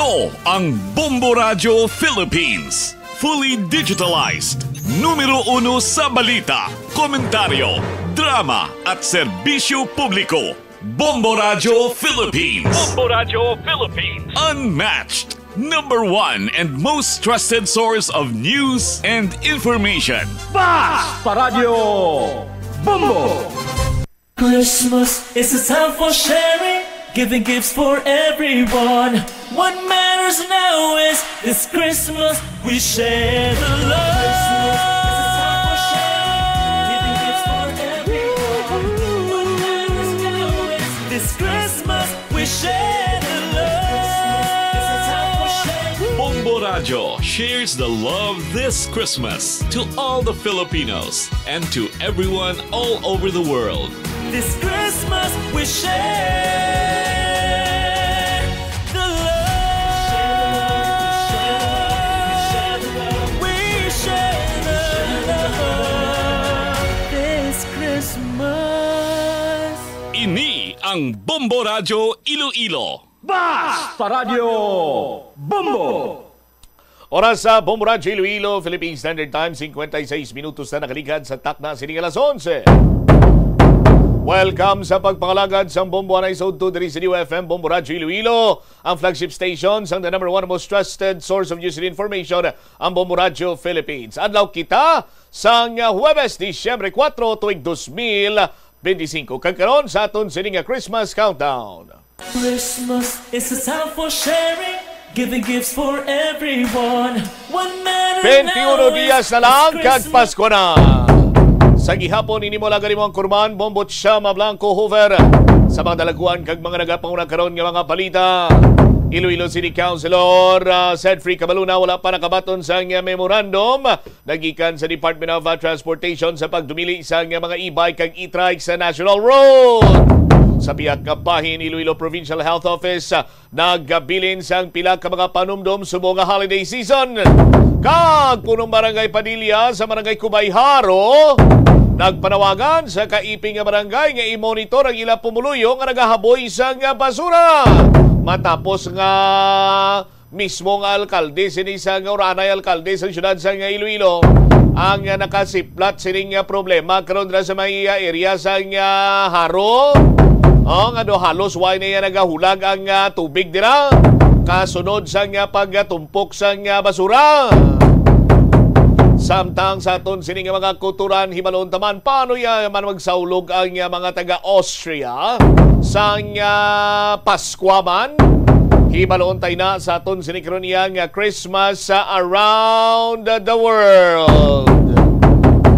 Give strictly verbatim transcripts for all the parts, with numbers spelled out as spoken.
Ang Bombo Radyo Philippines. Fully digitalized. Numero uno sa balita, komentaryo, drama, at serbisyo publiko. Bombo Radyo Philippines. Bombo Radyo Philippines. Unmatched. Number one and most trusted source of news and information. Basta Radyo Bombo! Christmas is a time for sharing, giving gifts for everyone. What matters now is this Christmas we share the love. Christmas is a time for sharing, giving gifts for everyone. What matters now is this Christmas we share the love. Bombo Radyo shares the love this Christmas to all the Filipinos and to everyone all over the world. This Christmas we share the love. We share the love. This Christmas. Ini ang Bombo Radyo Iloilo. Basta Radyo Bombo! Oras sa Bombo Radyo Iloilo, Philippine Standard Time, cincuenta y seis minutos na nakaligad sa takna sining alas onse. Welcome sa pagpangalagad sang Bombo anay sa udto diri sa D W F M, Bombo Radyo Iloilo, ang flagship station sang the number one most trusted source of news and information, ang Bombo Radyo Philippines. Adlaw kita sang Huwebes, Disyembre kuwatro, tuig dos mil benti singko. Kag karon sa aton sini nga Christmas countdown. Christmas is a time for sharing, giving gifts for everyone. One matter Twenty-one now dias is na lang, kag Christmas. Pasko na. Sa gihapon, ini mo lang gani mo ang kurman, Bombo Chama Blanco Hoover. Sa mga dalagkuan kag mga nagapanguna karon nga mga balita, Iloilo City Councilor, ah, Sedfrey Cabaluna, wala pa nakabaton sa iyang memorandum nagikan sa Department of, ah, Transportation sa pagdumili sa iyang mga e-bike kag e-trike sa National Road. Sa pihak nga bahin, Iloilo Provincial Health Office, ah, nagabilin sang pila ka mga panumdom subong nga holiday season. Kag punong Barangay Padilla sa Barangay Cubay, Jaro, nagpanawagan sa kaiping nga barangay nga i-monitor ang ila pumuluyo nga nagahaboy sang basura. Matapos nga mismo nga alkalde sini sa nga uranay alkalde sa siyudad sa nga Iloilo ang, ah, nakasiplat sining, ah, problema karon dira sa may, ah, area sa nga Jaro. Oh, nga do halos way na iya nagahulag ang, ah, tubig dira kasunod sa nga pagtumpok sa nga basura. Samtang sa aton sini nga mga kulturan, hibalon ta man paano ya man magsaulog ang, ah, mga taga Austria sang, ah, Paskwa man. Hibalon ta ina sa aton sini karon iya nga Christmas, ah, around the world.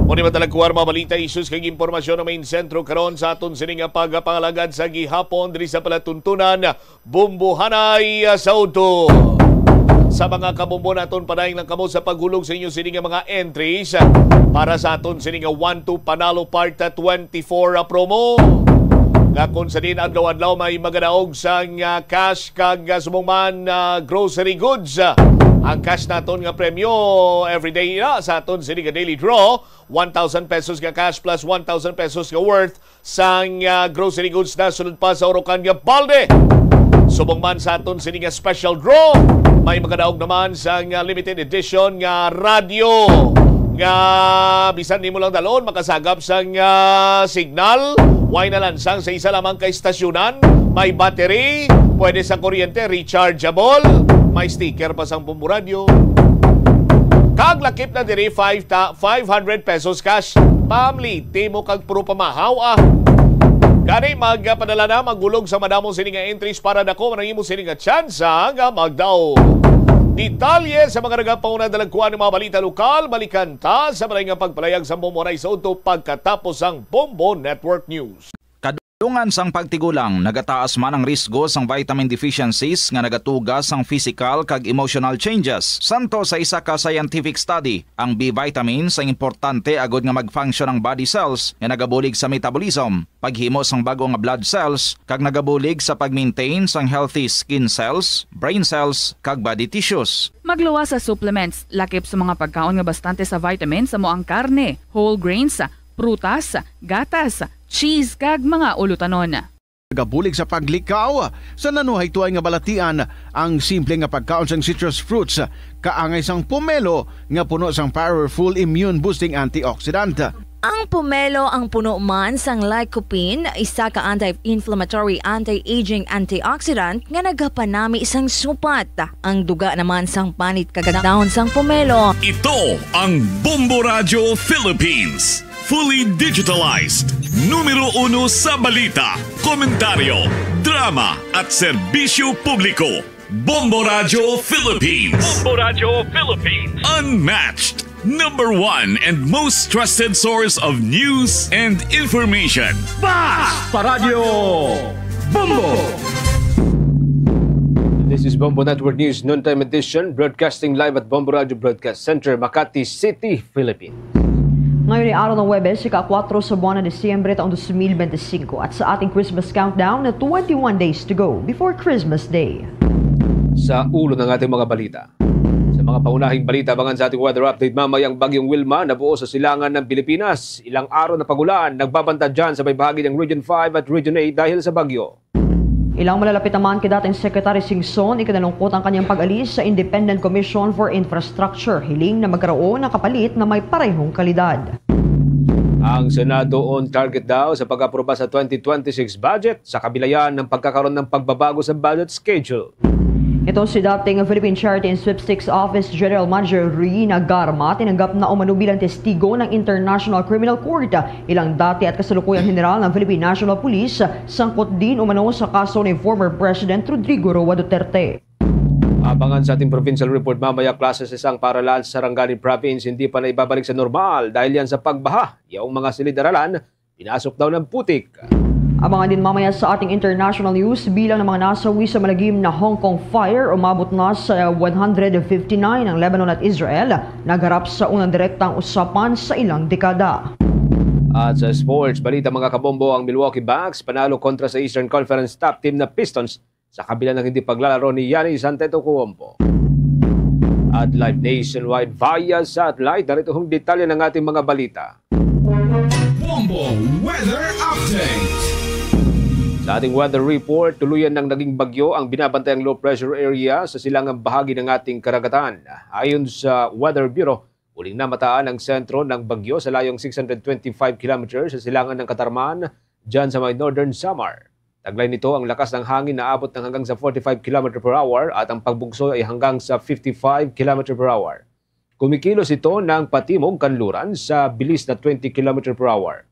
Mao ni matalagkuan mga balita, issues kag impormasyon ang main sentro karon sa aton sini nga pagpangalagad sa gihapon diri sa palatuntunan Bombo anay, ah, sa udto. Sa mga kabombo naton, padayon lang kamo sa paghulog sa inyo sini nga mga entries, ah, para sa aton sini nga One to Panalo Part, ah, twenty-four, ah, promo. Nga kung sa din adlaw-adlaw may magadaog sang, ah, cash kag, ah, subong man, ah, grocery goods. Ah, ang cash naton nga premyo everyday na sa aton sini nga daily draw, one thousand pesos nga cash plus one thousand pesos nga worth sang, ah, grocery goods na sulod pa sa urukan nga balde. Subong man sa aton sini nga special draw, may magadaog naman sang, ah, limited edition nga radyo nga bisan nimo lang dalon makasagap sang, ah, signal. Way na lansang sa isa lamang ka istasyonan, may battery, pwede sa kuryente, rechargeable, may sticker pa sang Bombo Radyo. Kag lakip na diri five ta-, five hundred pesos cash. Pamliti mo kag puro pamahaw, ah. Gani, magpadala na, maghulog sa madamo sini nga entries para dako man ang imo sini nga tsansa nga magdaog. Detalye sa mga nagapauna, dalagkuan nga mga balita lokal, balikan ta sa balay nga pagpalayag sa Bombo anay sa udto pagkatapos sang Bombo Network News. Kadungan sang pagtigulang, nagataas man ang risgo sang vitamin deficiencies nga nagatuga sang physical kag emotional changes. Santo sa isa ka scientific study, ang B vitamins ang importante agud nga mag-function ang body cells nga nagabulig sa metabolism, paghimo sang bag-o nga blood cells, kag nagabulig sa pag-maintain sang healthy skin cells, brain cells, kag body tissues. Magluwas sa supplements, lakip sa mga pagkaon nga bastante sa vitamins, amo ang karne, whole grains, prutas, gatas, cheese, kag mga ulutanon. Gabulig sa paglikaw sa nanuhaytoy nga balatian ang simple nga pagkaon sang citrus fruits, kaangay sang pomelo nga puno sang powerful immune boosting antioxidant. Ang pomelo ang puno man sang lycopene, isa ka anti-inflammatory, anti-aging antioxidant nga nagapanami sang supat. Ang duga naman sang panit kag dahon sang pomelo. Ito ang Bombo Radyo Philippines. Fully digitalized. Numero uno sa balita, komentaryo, drama, at serbisyo publiko. Bombo Radyo Philippines. Bombo Radyo Philippines. Unmatched. Number one and most trusted source of news and information. Bas Paradyo Bombo! This is Bombo Network News Noontime Edition, broadcasting live at Bombo Radyo Broadcast Center, Makati City, Philippines. Ngayon ay araw ng Huwebes, ika-kuwatro sa buwan ng Disyembre taong dos mil bente singko. At sa ating Christmas countdown na twenty-one days to go before Christmas Day. Sa ulo ng ating mga balita. Sa mga pangunahing balita, abangan sa ating weather update mamaya ang Bagyong Wilma nabuo sa silangan ng Pilipinas. Ilang araw na pagulan, nagbabanta dyan sa may bahagi ng Region five at Region eight dahil sa bagyo. Ilang malalapit naman kay dating Secretary Singson, ikinalungkot ang kanyang pag-alis sa Independent Commission for Infrastructure. Hiling na magkaroon ng kapalit na may parehong kalidad. Ang Senado on target daw sa pag-aproba sa twenty twenty-six budget sa kabila yan ng pagkakaroon ng pagbabago sa budget schedule. Ito si dating Philippine Charity and Sweepstakes Office General Manager Rina Garma, tinanggap na umano bilang testigo ng International Criminal Court ilang dati at kasalukuyang general ng Philippine National Police, sangkot din umano sa kaso ni former President Rodrigo Roa Duterte. Abangan sa ating provincial report mamaya, klase sa isang paaralan sa Sarangani Province hindi pa na ibabalik sa normal dahil yan sa pagbaha. Yaong mga silid-aralan, pinasok daw ng putik. Abangan din mamaya sa ating international news, bilang ng mga nasawi sa malagim na Hong Kong fire, umabot na sa one hundred fifty-nine ang Lebanon at Israel, nagharap sa unang direktang usapan sa ilang dekada. At sa sports balita, mga kabombo, ang Milwaukee Bucks panalo kontra sa Eastern Conference top team na Pistons sa kabila ng hindi paglalaro ni Giannis Antetokounmpo. At live nationwide via satellite, narito ang detalye ng ating mga balita. Bombo Weather Update. Sa ating weather report, tuluyan ng naging bagyo ang binabantayang low pressure area sa silangang bahagi ng ating karagatan. Ayon sa Weather Bureau, muling namataan ang sentro ng bagyo sa layong six hundred twenty-five kilometers sa silangan ng Catarman, dyan sa may Northern Samar. Taglay nito, ang lakas ng hangin naabot ng hanggang sa forty-five kilometer per hour at ang pagbugso ay hanggang sa fifty-five kilometer per hour. Kumikilos ito ng patimog kanluran sa bilis na twenty kilometer per hour.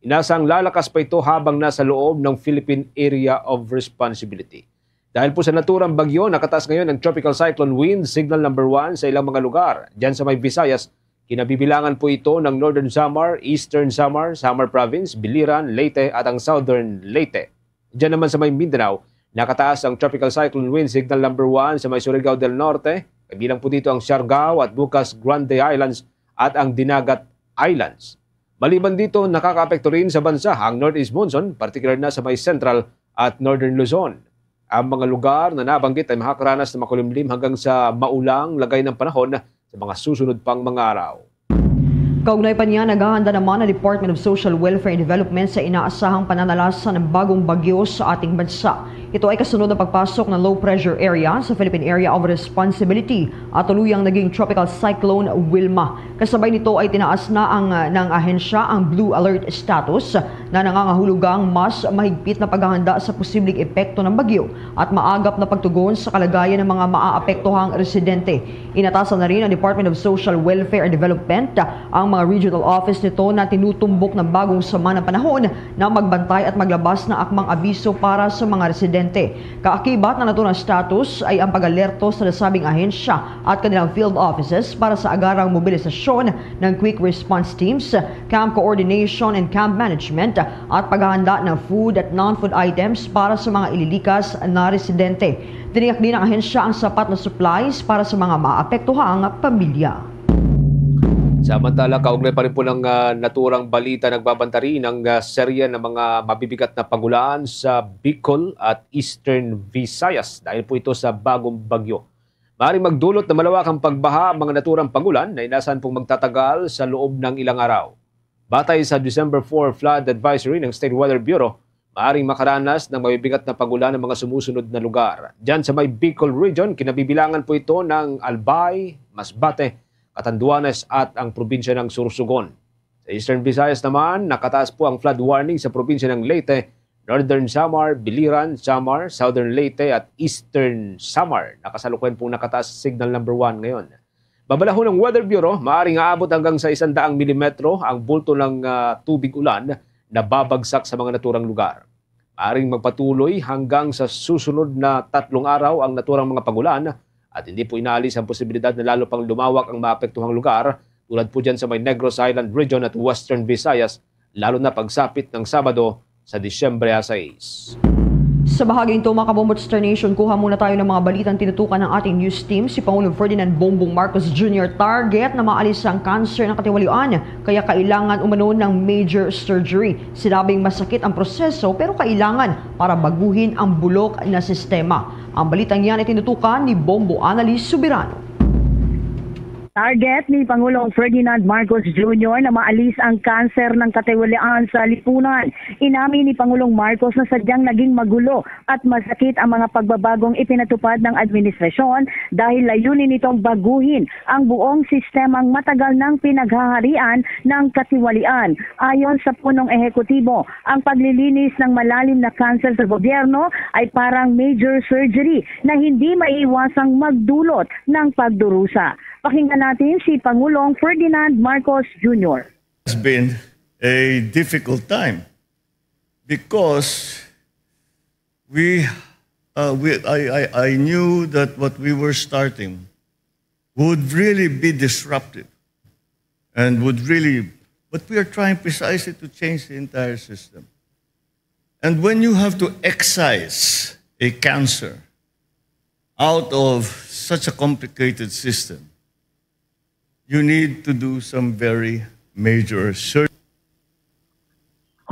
Inasang lalakas pa ito habang nasa loob ng Philippine Area of Responsibility. Dahil po sa naturang bagyo, nakataas ngayon ang Tropical Cyclone Wind Signal number one sa ilang mga lugar. Diyan sa may Visayas, kinabibilangan po ito ng Northern Samar, Eastern Samar, Samar Province, Biliran, Leyte at ang Southern Leyte. Diyan naman sa may Mindanao, nakataas ang Tropical Cyclone Wind Signal number one sa may Surigao del Norte, kabilang po dito ang Siargao at Bucas Grande Islands at ang Dinagat Islands. Maliban dito, nakakaapekto rin sa bansa ang northeast monsoon, partikular na sa may Central at Northern Luzon. Ang mga lugar na nabanggit ay makakaranas ng makulimlim hanggang sa maulang lagay ng panahon sa mga susunod pang mga araw. Kaugnay pa niya, naghahanda naman ang Department of Social Welfare and Development sa inaasahang pananalasa ng bagong bagyo sa ating bansa. Ito ay kasunod ng pagpasok ng low pressure area sa Philippine Area of Responsibility at tuluyang naging Tropical Cyclone Wilma. Kasabay nito ay tinaas na ang, ng ahensya ang blue alert status na nangangahulugang mas mahigpit na paghahanda sa posibleng epekto ng bagyo at maagap na pagtugon sa kalagayan ng mga maaapektuhang residente. Inatasan na rin ng Department of Social Welfare and Development ang mga regional office nito na tinutumbok ng bagong sama ng panahon na magbantay at maglabas ng akmang abiso para sa mga residente. Kaakibat ng naturang status ay ang pag-alerto sa nasabing ahensya at kanilang field offices para sa agarang mobilisasyon ng quick response teams, camp coordination and camp management, at paghahanda ng food at non-food items para sa mga ililikas na residente. Tiniyak din ng ahensya ang sapat na supplies para sa mga maapektuhang pamilya. Samantala, kaugnay pa rin po ng, ah, naturang balita, nagbabanta rin ang, ah, serye ng mga mabibigat na pagulan sa Bicol at Eastern Visayas dahil po ito sa bagong bagyo. Maaaring magdulot ng malawakang pagbaha ang mga naturang pagulan na inasahan pong magtatagal sa loob ng ilang araw. Batay sa December four flood advisory ng State Weather Bureau, Maaring makaranas ng mabibigat na pag-ulan ang mga sumusunod na lugar. Diyan sa may Bicol Region, kinabibilangan po ito ng Albay, Masbate, Catanduanes at ang probinsya ng Sorsogon. Sa Eastern Visayas naman, nakataas po ang flood warning sa probinsya ng Leyte, Northern Samar, Biliran, Samar, Southern Leyte at Eastern Samar na kasalukuyan pong nakataas sa signal number one ngayon. Babala ho ng Weather Bureau, maaring aabot hanggang sa isang daang milimetro ang bulto ng, ah, tubig ulan na babagsak sa mga naturang lugar. Maaring magpatuloy hanggang sa susunod na tatlong araw ang naturang mga pagulan at hindi po inaalis ang posibilidad na lalo pang lumawak ang maapektuhang lugar, tulad po dyan sa may Negros Island Region at Western Visayas, lalo na pagsapit ng Sabado sa Disyembre sais. Sa bahaging ito, mga kabombo at Star Nation, kuha muna tayo ng mga balitang tinutukan ng ating news team. Si Pangulong Ferdinand Bongbong Marcos Junior target na maalis ang cancer ng katiwalian, kaya kailangan umano ng major surgery. Sinabing masakit ang proseso pero kailangan para baguhin ang bulok na sistema. Ang balitang yan ay tinutukan ni Bombo Annalise Soberano. Target ni Pangulong Ferdinand Marcos Junior na maalis ang kanser ng katiwalian sa lipunan. Inamin ni Pangulong Marcos na sadyang naging magulo at masakit ang mga pagbabagong ipinatupad ng administrasyon dahil layunin nitong baguhin ang buong sistemang matagal nang pinaghaharian ng katiwalian. Ayon sa punong ehekutibo, ang paglilinis ng malalim na kanser sa gobyerno ay parang major surgery na hindi maiiwasang magdulot ng pagdurusa. Pakinggan natin si Pangulong Ferdinand Marcos Junior. Has been a difficult time because we, uh, we, I, I, I knew that what we were starting would really be disruptive and would really, but we are trying precisely to change the entire system. And when you have to excise a cancer out of such a complicated system, you need to do some very major surgery.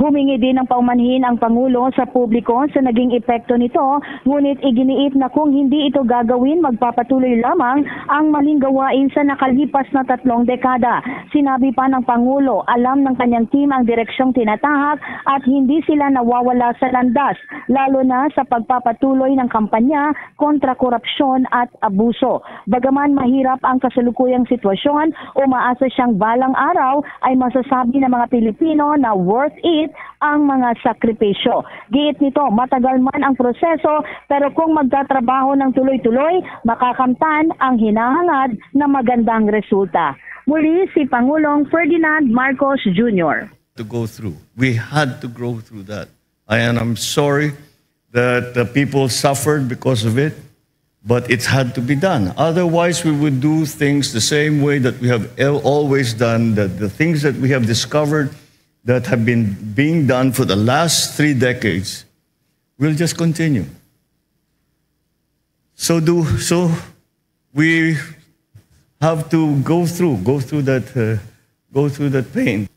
Humingi din ng paumanhin ang Pangulo sa publiko sa naging epekto nito, ngunit iginiit na kung hindi ito gagawin, magpapatuloy lamang ang maling gawain sa nakalipas na tatlong dekada. Sinabi pa ng Pangulo, alam ng kanyang team ang direksyong tinatahak at hindi sila nawawala sa landas, lalo na sa pagpapatuloy ng kampanya kontra korupsyon at abuso. Bagaman mahirap ang kasalukuyang sitwasyon, umaasa siyang balang araw ay masasabi ng mga Pilipino na worth it ang mga sakripisyo. Giit nito, matagal man ang proseso, pero kung magtatrabaho ng tuloy-tuloy, makakamtan ang hinahangad na magandang resulta. Muli si Pangulong Ferdinand Marcos Junior. To go through. We had to go through that. I, and I'm sorry that the people suffered because of it, but it had to be done. Otherwise, we would do things the same way that we have al-, always done, that the things that we have discovered that have been being done for the last three decades will just continue. So do, so we have to go through, go through that, uh, go through that pain.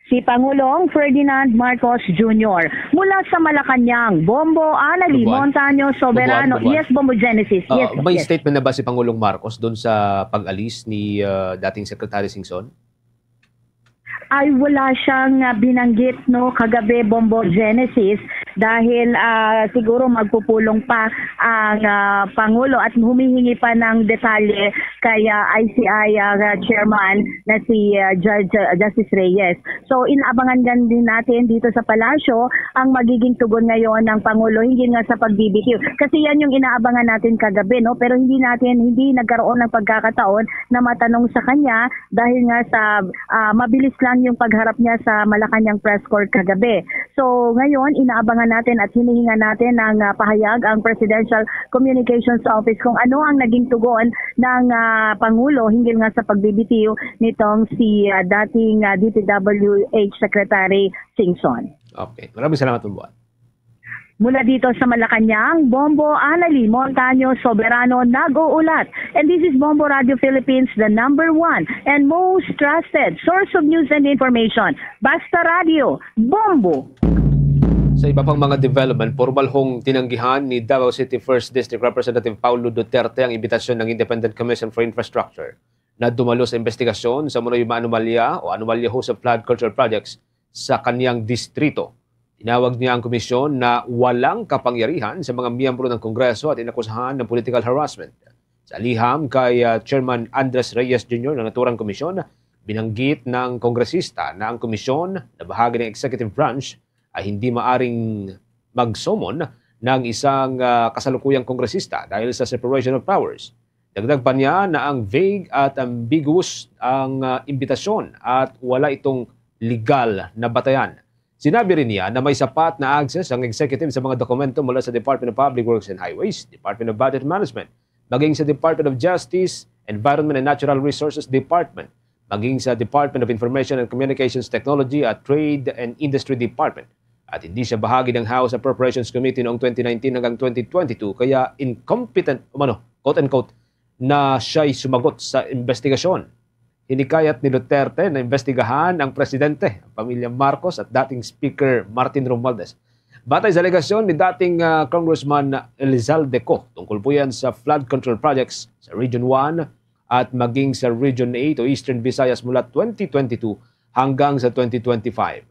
Si Pangulong Ferdinand Marcos Junior. Mula sa Malacañang, Bombo Anali Bubuan. Montaño Soberano. Bubuan, Bubuan. Yes, Bombo Genesis. Ah, Yes, may yes. statement na ba si Pangulong Marcos doon sa pag-alis ni, ah, dating Secretary Singson? Ay, wala siyang, ah, binanggit, no, kagabi, Bombo Genesis, dahil, ah, siguro magpupulong pa ang, ah, Pangulo at humihingi pa ng detalye kay, ah, I C I, ah, Chairman na si, ah, Judge, ah, Justice Reyes. So, inaabangan gan-, din natin dito sa Palasyo ang magiging tugon ngayon ng Pangulo hinggil nga sa pagbibitiw. Kasi yan yung inaabangan natin kagabi, no? Pero hindi natin, hindi nagkaroon ng pagkakataon na matanong sa kanya dahil nga sa, ah, mabilis lang yung pagharap niya sa Malacañang Press Corps kagabi. So, ngayon, inaabangan natin at hinihingan natin ng, ah, pahayag ang Presidential Communications Office kung ano ang naging tugon ng, ah, Pangulo hinggil nga sa pagbibitiw nitong si, ah, dating, ah, D P W H Secretary Singson. Okay. Maraming salamat, Bombo. Mula dito sa Malacañang, Bombo Anali Montaño Soberano nag-uulat. And this is Bombo Radio Philippines, the number one and most trusted source of news and information. Basta Radio, Bombo! Sa iba pang mga development, pormal hong tinanggihan ni Davao City First District Representative Paulo Duterte ang imbitasyon ng Independent Commission for Infrastructure na dumalo sa investigasyon sa umano'y maanomalya o anomalya ho sa flood control projects sa kanyang distrito. Tinawag niya ang komisyon na walang kapangyarihan sa mga miyembro ng Kongreso at inakusahan ng political harassment. Sa liham kay, ah, Chairman Andres Reyes Junior ng naturang komisyon, binanggit ng kongresista na ang komisyon na bahagi ng executive branch ay hindi maaring mag-summon ng isang, ah, kasalukuyang kongresista dahil sa separation of powers. Dagdag pa niya na ang vague at ambiguous ang, ah, imbitasyon at wala itong legal na batayan. Sinabi rin niya na may sapat na access ang executive sa mga dokumento mula sa Department of Public Works and Highways, Department of Budget Management, maging sa Department of Justice, Environment and Natural Resources Department, maging sa Department of Information and Communications Technology at Trade and Industry Department. At hindi siya bahagi ng House Appropriations Committee noong twenty nineteen hanggang twenty twenty-two, kaya incompetent umano, quote-unquote, na siya'y sumagot sa investigasyon. Hinikayat ni Duterte na imbestigahan ang presidente, ang pamilya Marcos at dating Speaker Martin Romualdez. Batay sa alegasyon ni dating, ah, Congressman Elizalde Co, tungkol po yan sa flood control projects sa Region one at maging sa Region eight o Eastern Visayas mula twenty twenty-two hanggang sa twenty twenty-five.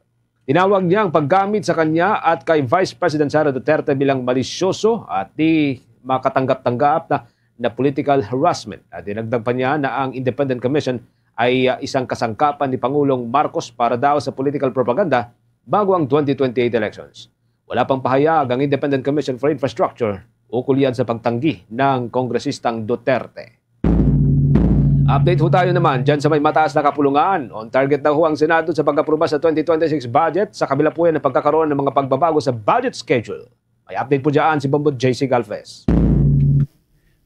Tinawag niya ang paggamit sa kanya at kay Vice President Sara Duterte bilang malisyoso at di makatanggap-tanggap na, na political harassment. At dinagdag pa niya na ang Independent Commission ay, ah, isang kasangkapan ni Pangulong Marcos para daw sa political propaganda bago ang twenty twenty-eight elections. Wala pang pahayag ang Independent Commission for Infrastructure ukol yan sa pagtanggi ng Kongresistang Duterte. Update ho tayo naman dyan sa may mataas na kapulungan. On target daw ho ang Senado sa pag-aproba sa twenty twenty-six budget sa kabila po yan ng pagkakaroon ng mga pagbabago sa budget schedule. May update po dyan si Bombo J C Galvez.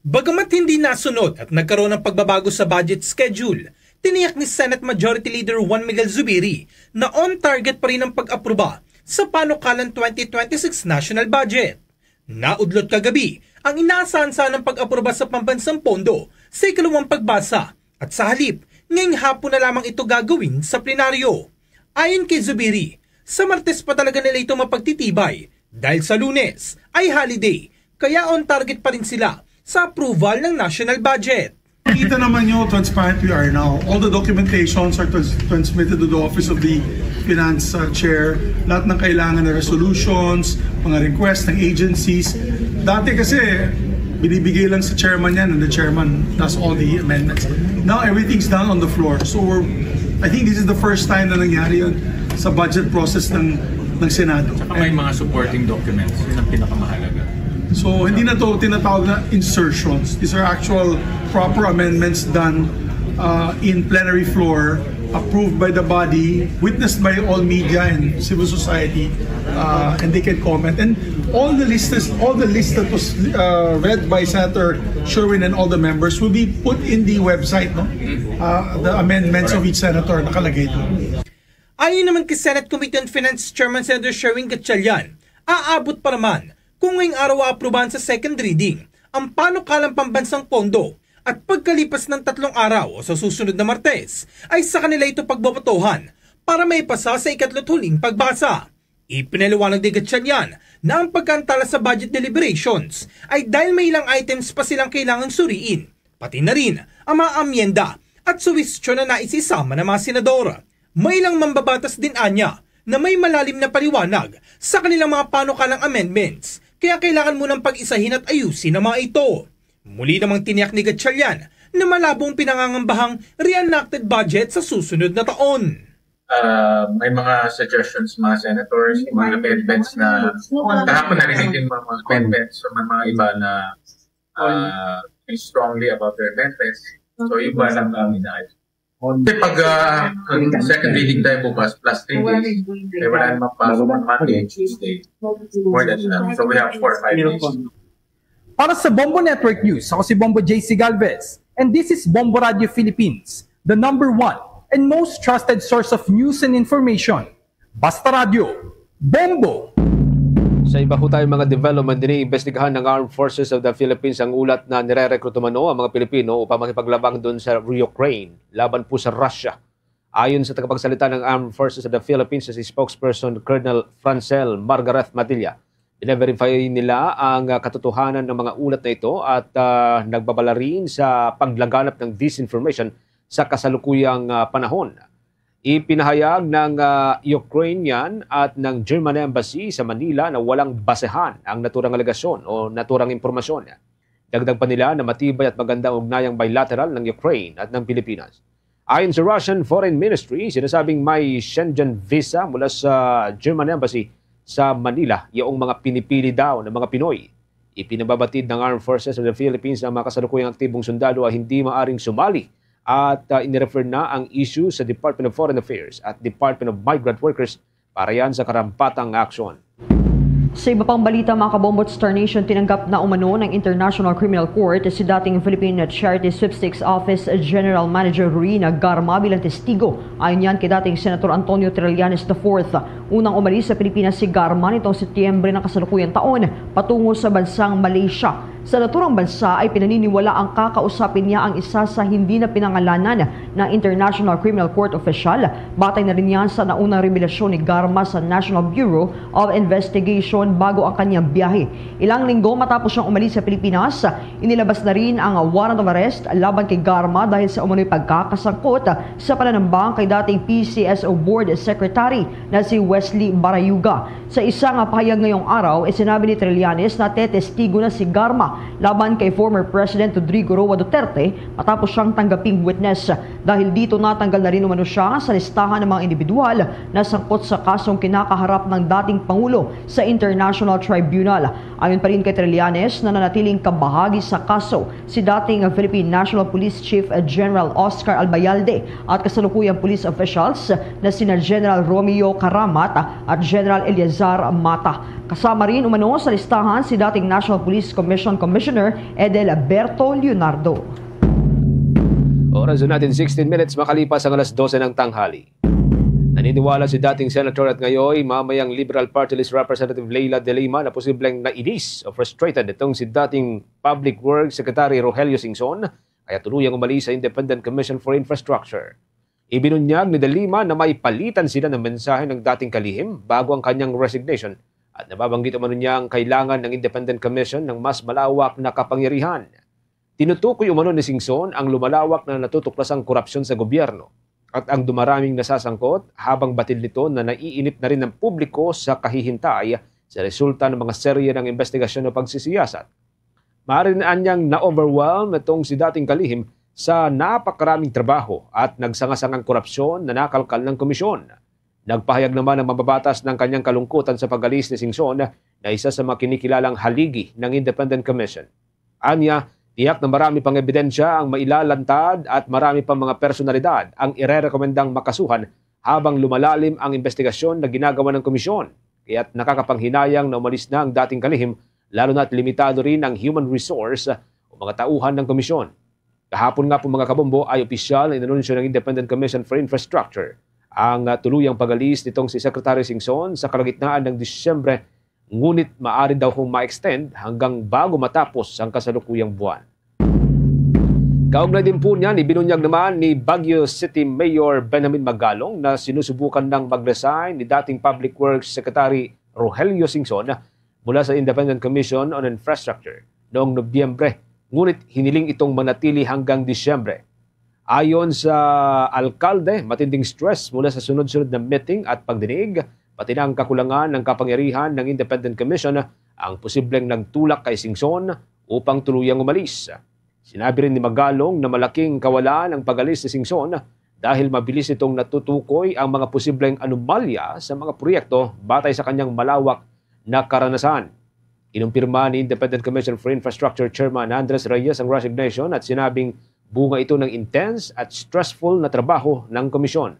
Bagamat hindi nasunod at nagkaroon ng pagbabago sa budget schedule, tiniyak ni Senate Majority Leader Juan Miguel Zubiri na on target pa rin ang pag-aproba sa panukalang twenty twenty-six national budget. Naudlot kagabi ang inaasahan sanang pag-aproba sa pambansang pondo sa ikalawang pagbasa at sa halip, ngayong hapon na lamang ito gagawin sa plenaryo. Ayon kay Zubiri, sa Martes pa talaga nila ito mapagtitibay dahil sa Lunes ay holiday, kaya on target pa rin sila sa approval ng national budget. Kita naman nyo how transparent we are now. All the documentations are trans- transmitted to the Office of the Finance uh, Chair. Lahat ng kailangan na resolutions, mga requests ng agencies. Dati kasi, binibigay lang sa chairman yan and the chairman does all the amendments. Now, everything's done on the floor. So, we're, I think this is the first time na nangyari yun sa budget process ng, ng Senado. Saka may mga supporting documents. Yun ang pinakamahalaga. So, hindi na to tinatawag na insertions. These are actual proper amendments done uh, in plenary floor, approved by the body, witnessed by all media and civil society, uh, and they can comment. And all the list, all the list that was uh, read by Senator Sherwin and all the members will be put in the website, no? Uh, the amendments of each senator nakalagay doon. Ayon naman kay Senate Committee on Finance Chairman Senator Sherwin Gatchalian, aabot pa naman kung ngayong araw aaprubahan sa second reading ang panukalang pambansang pondo at pagkalipas ng tatlong araw o sa susunod na Martes ay sa kanila ito pagbobotohan para maipasa sa ikatlo't huling pagbasa. Ipinaliwanag ni Gatchalian na ang pagkaantala sa budget deliberations ay dahil may ilang items pa silang kailangang suriin, pati na rin ang mga amyenda at suwestyon na nais isama ng mga senador. May ilang mambabatas din anya na may malalim na paliwanag sa kanilang mga panukalang amendments, kaya kailangan munang pag-isahin at ayusin ang mga ito. Muli namang tiniyak ni Gatchalian na malabo ang pinangangambahang reenacted budget sa susunod na taon. Uh, may mga suggestions, mga senators, mga amendments na kahapon narinig yung mga amendments, so may mga iba na uh, strongly about their amendments. So yung iba lang kami na. Kasi pag uh, ang second reading tayo bukas, plus three days, may wala namang pasok ng Monday and Tuesday. More than that. So we have four, five days. Para sa Bombo Network News, ako si Bombo J C Galvez, and this is Bombo Radio Philippines, the number one and most trusted source of news and information. Basta Radyo, Bombo! Sa iba ho tayo mga development, diniimbestigahan ng Armed Forces of the Philippines ang ulat na nire-recruit umano ang mga Pilipino upang makipaglabang doon sa Ukraine laban po sa Russia. Ayon sa tagapagsalita ng Armed Forces of the Philippines, si spokesperson Colonel Francel Margareth Matilla, bine-verify nila ang katotohanan ng mga ulat na ito at uh, nagbabala rin sa paglaganap ng disinformation sa kasalukuyang uh, panahon. Ipinahayag ng, ah, Ukrainian at ng German embassy sa Manila na walang basehan ang naturang alegasyon o naturang impormasyon. Dagdag pa nila na matibay at maganda ang ugnayang bilateral ng Ukraine at ng Pilipinas. Ayon sa Russian Foreign Ministry, sinasabing may Schengen visa mula sa German embassy sa Manila yaong mga pinipili daw ng mga Pinoy. Ipinababatid ng Armed Forces of the Philippines na ang mga kasalukuyang aktibong sundalo ay hindi maaring sumali at, ah, inirefer na ang issue sa Department of Foreign Affairs at Department of Migrant Workers para yan sa karampatang aksyon. Sa iba pang balita, mga kabombo at Star Nation, tinanggap na umano ng International Criminal Court si dating Philippine Charity Sweepstakes Office General Manager Rina Garma bilang testigo. Ayon yan kay dating Senator Antonio Trillanes the fourth. Unang umalis sa Pilipinas si Garma nitong Setyembre ng kasalukuyang taon patungo sa bansang Malaysia. Sa naturang bansa ay pinaniniwala ang kakausapin niya ang isa sa hindi na pinangalanan na International Criminal Court official. Batay na rin yan sa naunang revelasyon ni Garma sa National Bureau of Investigation bago ang kanyang biyahe. Ilang linggo matapos siyang umalis sa Pilipinas, inilabas na rin ang warrant of arrest laban kay Garma dahil sa umano'y pagkakasangkot sa pananambang kay dating P C S O Board Secretary na si Wesley Barayuga. Sa isa nga pahayag ngayong araw, isinabi ni Trillanes na tetestigo na si Garma laban kay former President Rodrigo Roa Duterte matapos siyang tanggaping witness. Dahil dito, natanggal na rin umano siya sa listahan ng mga individual na sangkot sa kasong kinakaharap ng dating Pangulo sa International Tribunal. Ayon pa rin kay Trillanes, nananatiling kabahagi sa kaso si dating Philippine National Police Chief General Oscar Albayalde at kasalukuyang police officials na sina General Romeo Caramat at General Eleazar Mata. Kasama rin umano sa listahan si dating National Police Commission Commissioner Edel Berto Leonardo. Oras na natin, sixteen minutes makalipas ang alas dose ng tanghali. Naniniwala si dating Senator at ngayon mamayang Liberal Party List Representative Leila de Lima na posibleng nainis o frustrated itong si dating Public Works Secretary Rogelio Singson, kaya tuluyang umalis sa Independent Commission for Infrastructure. Ibinunyag ni de Lima na may palitan sila ng mensahe ng dating kalihim bago ang kanyang resignation at nababanggit umano niya ang kailangan ng Independent Commission ng mas malawak na kapangyarihan. Tinutukoy umano ni Singson ang lumalawak na natutuklasang korupsyon sa gobyerno at ang dumaraming nasasangkot, habang batid nito na naiinip na rin ang publiko sa kahihintay sa resulta ng mga serye ng investigasyon o pagsisiyasat. Maaari na anyang na-overwhelm itong si dating kalihim sa napakaraming trabaho at nagsangasangang korupsyon na nakalkal ng komisyon. Nagpahayag naman ang mambabatas ng kanyang kalungkutan sa pag-alis ni Singson na isa sa mga kinikilalang haligi ng Independent Commission. Anya, tiyak na marami pang ebidensya ang mailalantad at marami pang mga personalidad ang irerekomendang makasuhan habang lumalalim ang investigasyon na ginagawa ng komisyon. Kaya't nakakapanghinayang na umalis na ang dating kalihim, lalo na't limitado rin ang human resource o mga tauhan ng komisyon. Kahapon nga po, mga kabombo, ay opisyal na inanunsyo ng Independent Commission for Infrastructure ang, ah, tuluyang pag-alis nitong si Secretary Singson sa kalagitnaan ng Disyembre, ngunit maaari daw hong ma-extend hanggang bago matapos ang kasalukuyang buwan. Kaugnay din po niyan, ibinunyag naman ni Baguio City Mayor Benjamin Magalong na sinusubukan ng mag-resign ni dating Public Works Secretary Rogelio Singson mula sa Independent Commission on Infrastructure noong Nobyembre, ngunit hiniling itong manatili hanggang Disyembre. Ayon sa alkalde, matinding stress mula sa sunod-sunod na meeting at pagdinig, pati na ang kakulangan ng kapangyarihan ng Independent Commission ang posibleng nagtulak kay Singson upang tuluyang umalis. Sinabi rin ni Magalong na malaking kawalan ang pag-alis ni Singson dahil mabilis itong natutukoy ang mga posibleng anomalya sa mga proyekto batay sa kanyang malawak na karanasan. Kinumpirma ni Independent Commission for Infrastructure Chairman Andres Reyes ang resignation at sinabing bunga ito ng intense at stressful na trabaho ng komisyon.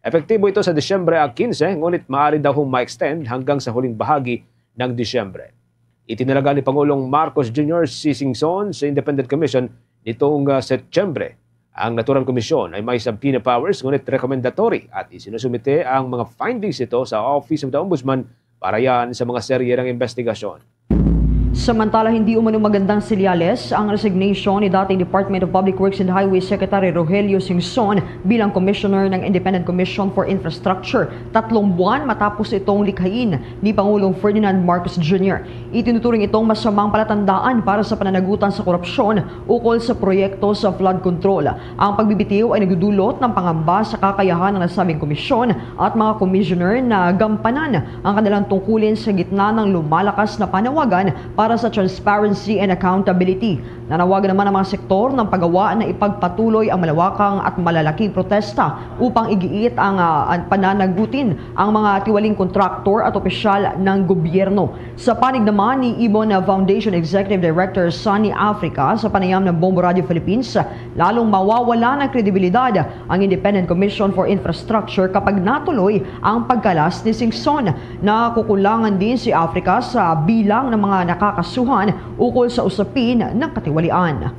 Epektibo ito sa Disyembre quince, ngunit maaari daw hong ma-extend hanggang sa huling bahagi ng Disyembre. Itinalaga ni Pangulong Marcos Junior si Singson sa Independent Commission nitong, ah, Setyembre. Ang naturang komisyon ay may subpoena powers, ngunit recommendatory at isinusumite ang mga findings nito sa Office of the Ombudsman para yan sa mga serye ng investigasyon. Samantala, hindi umano magandang senyales ang resignation ni dating Department of Public Works and Highways Secretary Rogelio Singson bilang Commissioner ng Independent Commission for Infrastructure, tatlong buwan matapos itong likhain ni Pangulong Ferdinand Marcos Junior. Itinuturing itong masamang palatandaan para sa pananagutan sa korupsyon ukol sa proyekto sa flood control. Ang pagbibitiw ay nagdudulot ng pangamba sa kakayahan ng nasabing komisyon at mga commissioner na gampanan ang kanilang tungkulin sa gitna ng lumalakas na panawagan para sa transparency and accountability. Nanawagan naman ang mga sektor ng paggawa na ipagpatuloy ang malawakang at malalaking protesta upang igiit ang, ah, an-, pananagutin ang mga tiwaling kontraktor at opisyal ng gobyerno. Sa panig naman ni Ibon Foundation Executive Director Sunny Africa sa panayam ng Bombo Radio Philippines, lalong mawawala ng kredibilidad ang Independent Commission for Infrastructure kapag natuloy ang pagkalas ni Singson. Nakukulangan din si Africa sa bilang ng mga nakakasuhan ukol sa usapin ng katiwalian.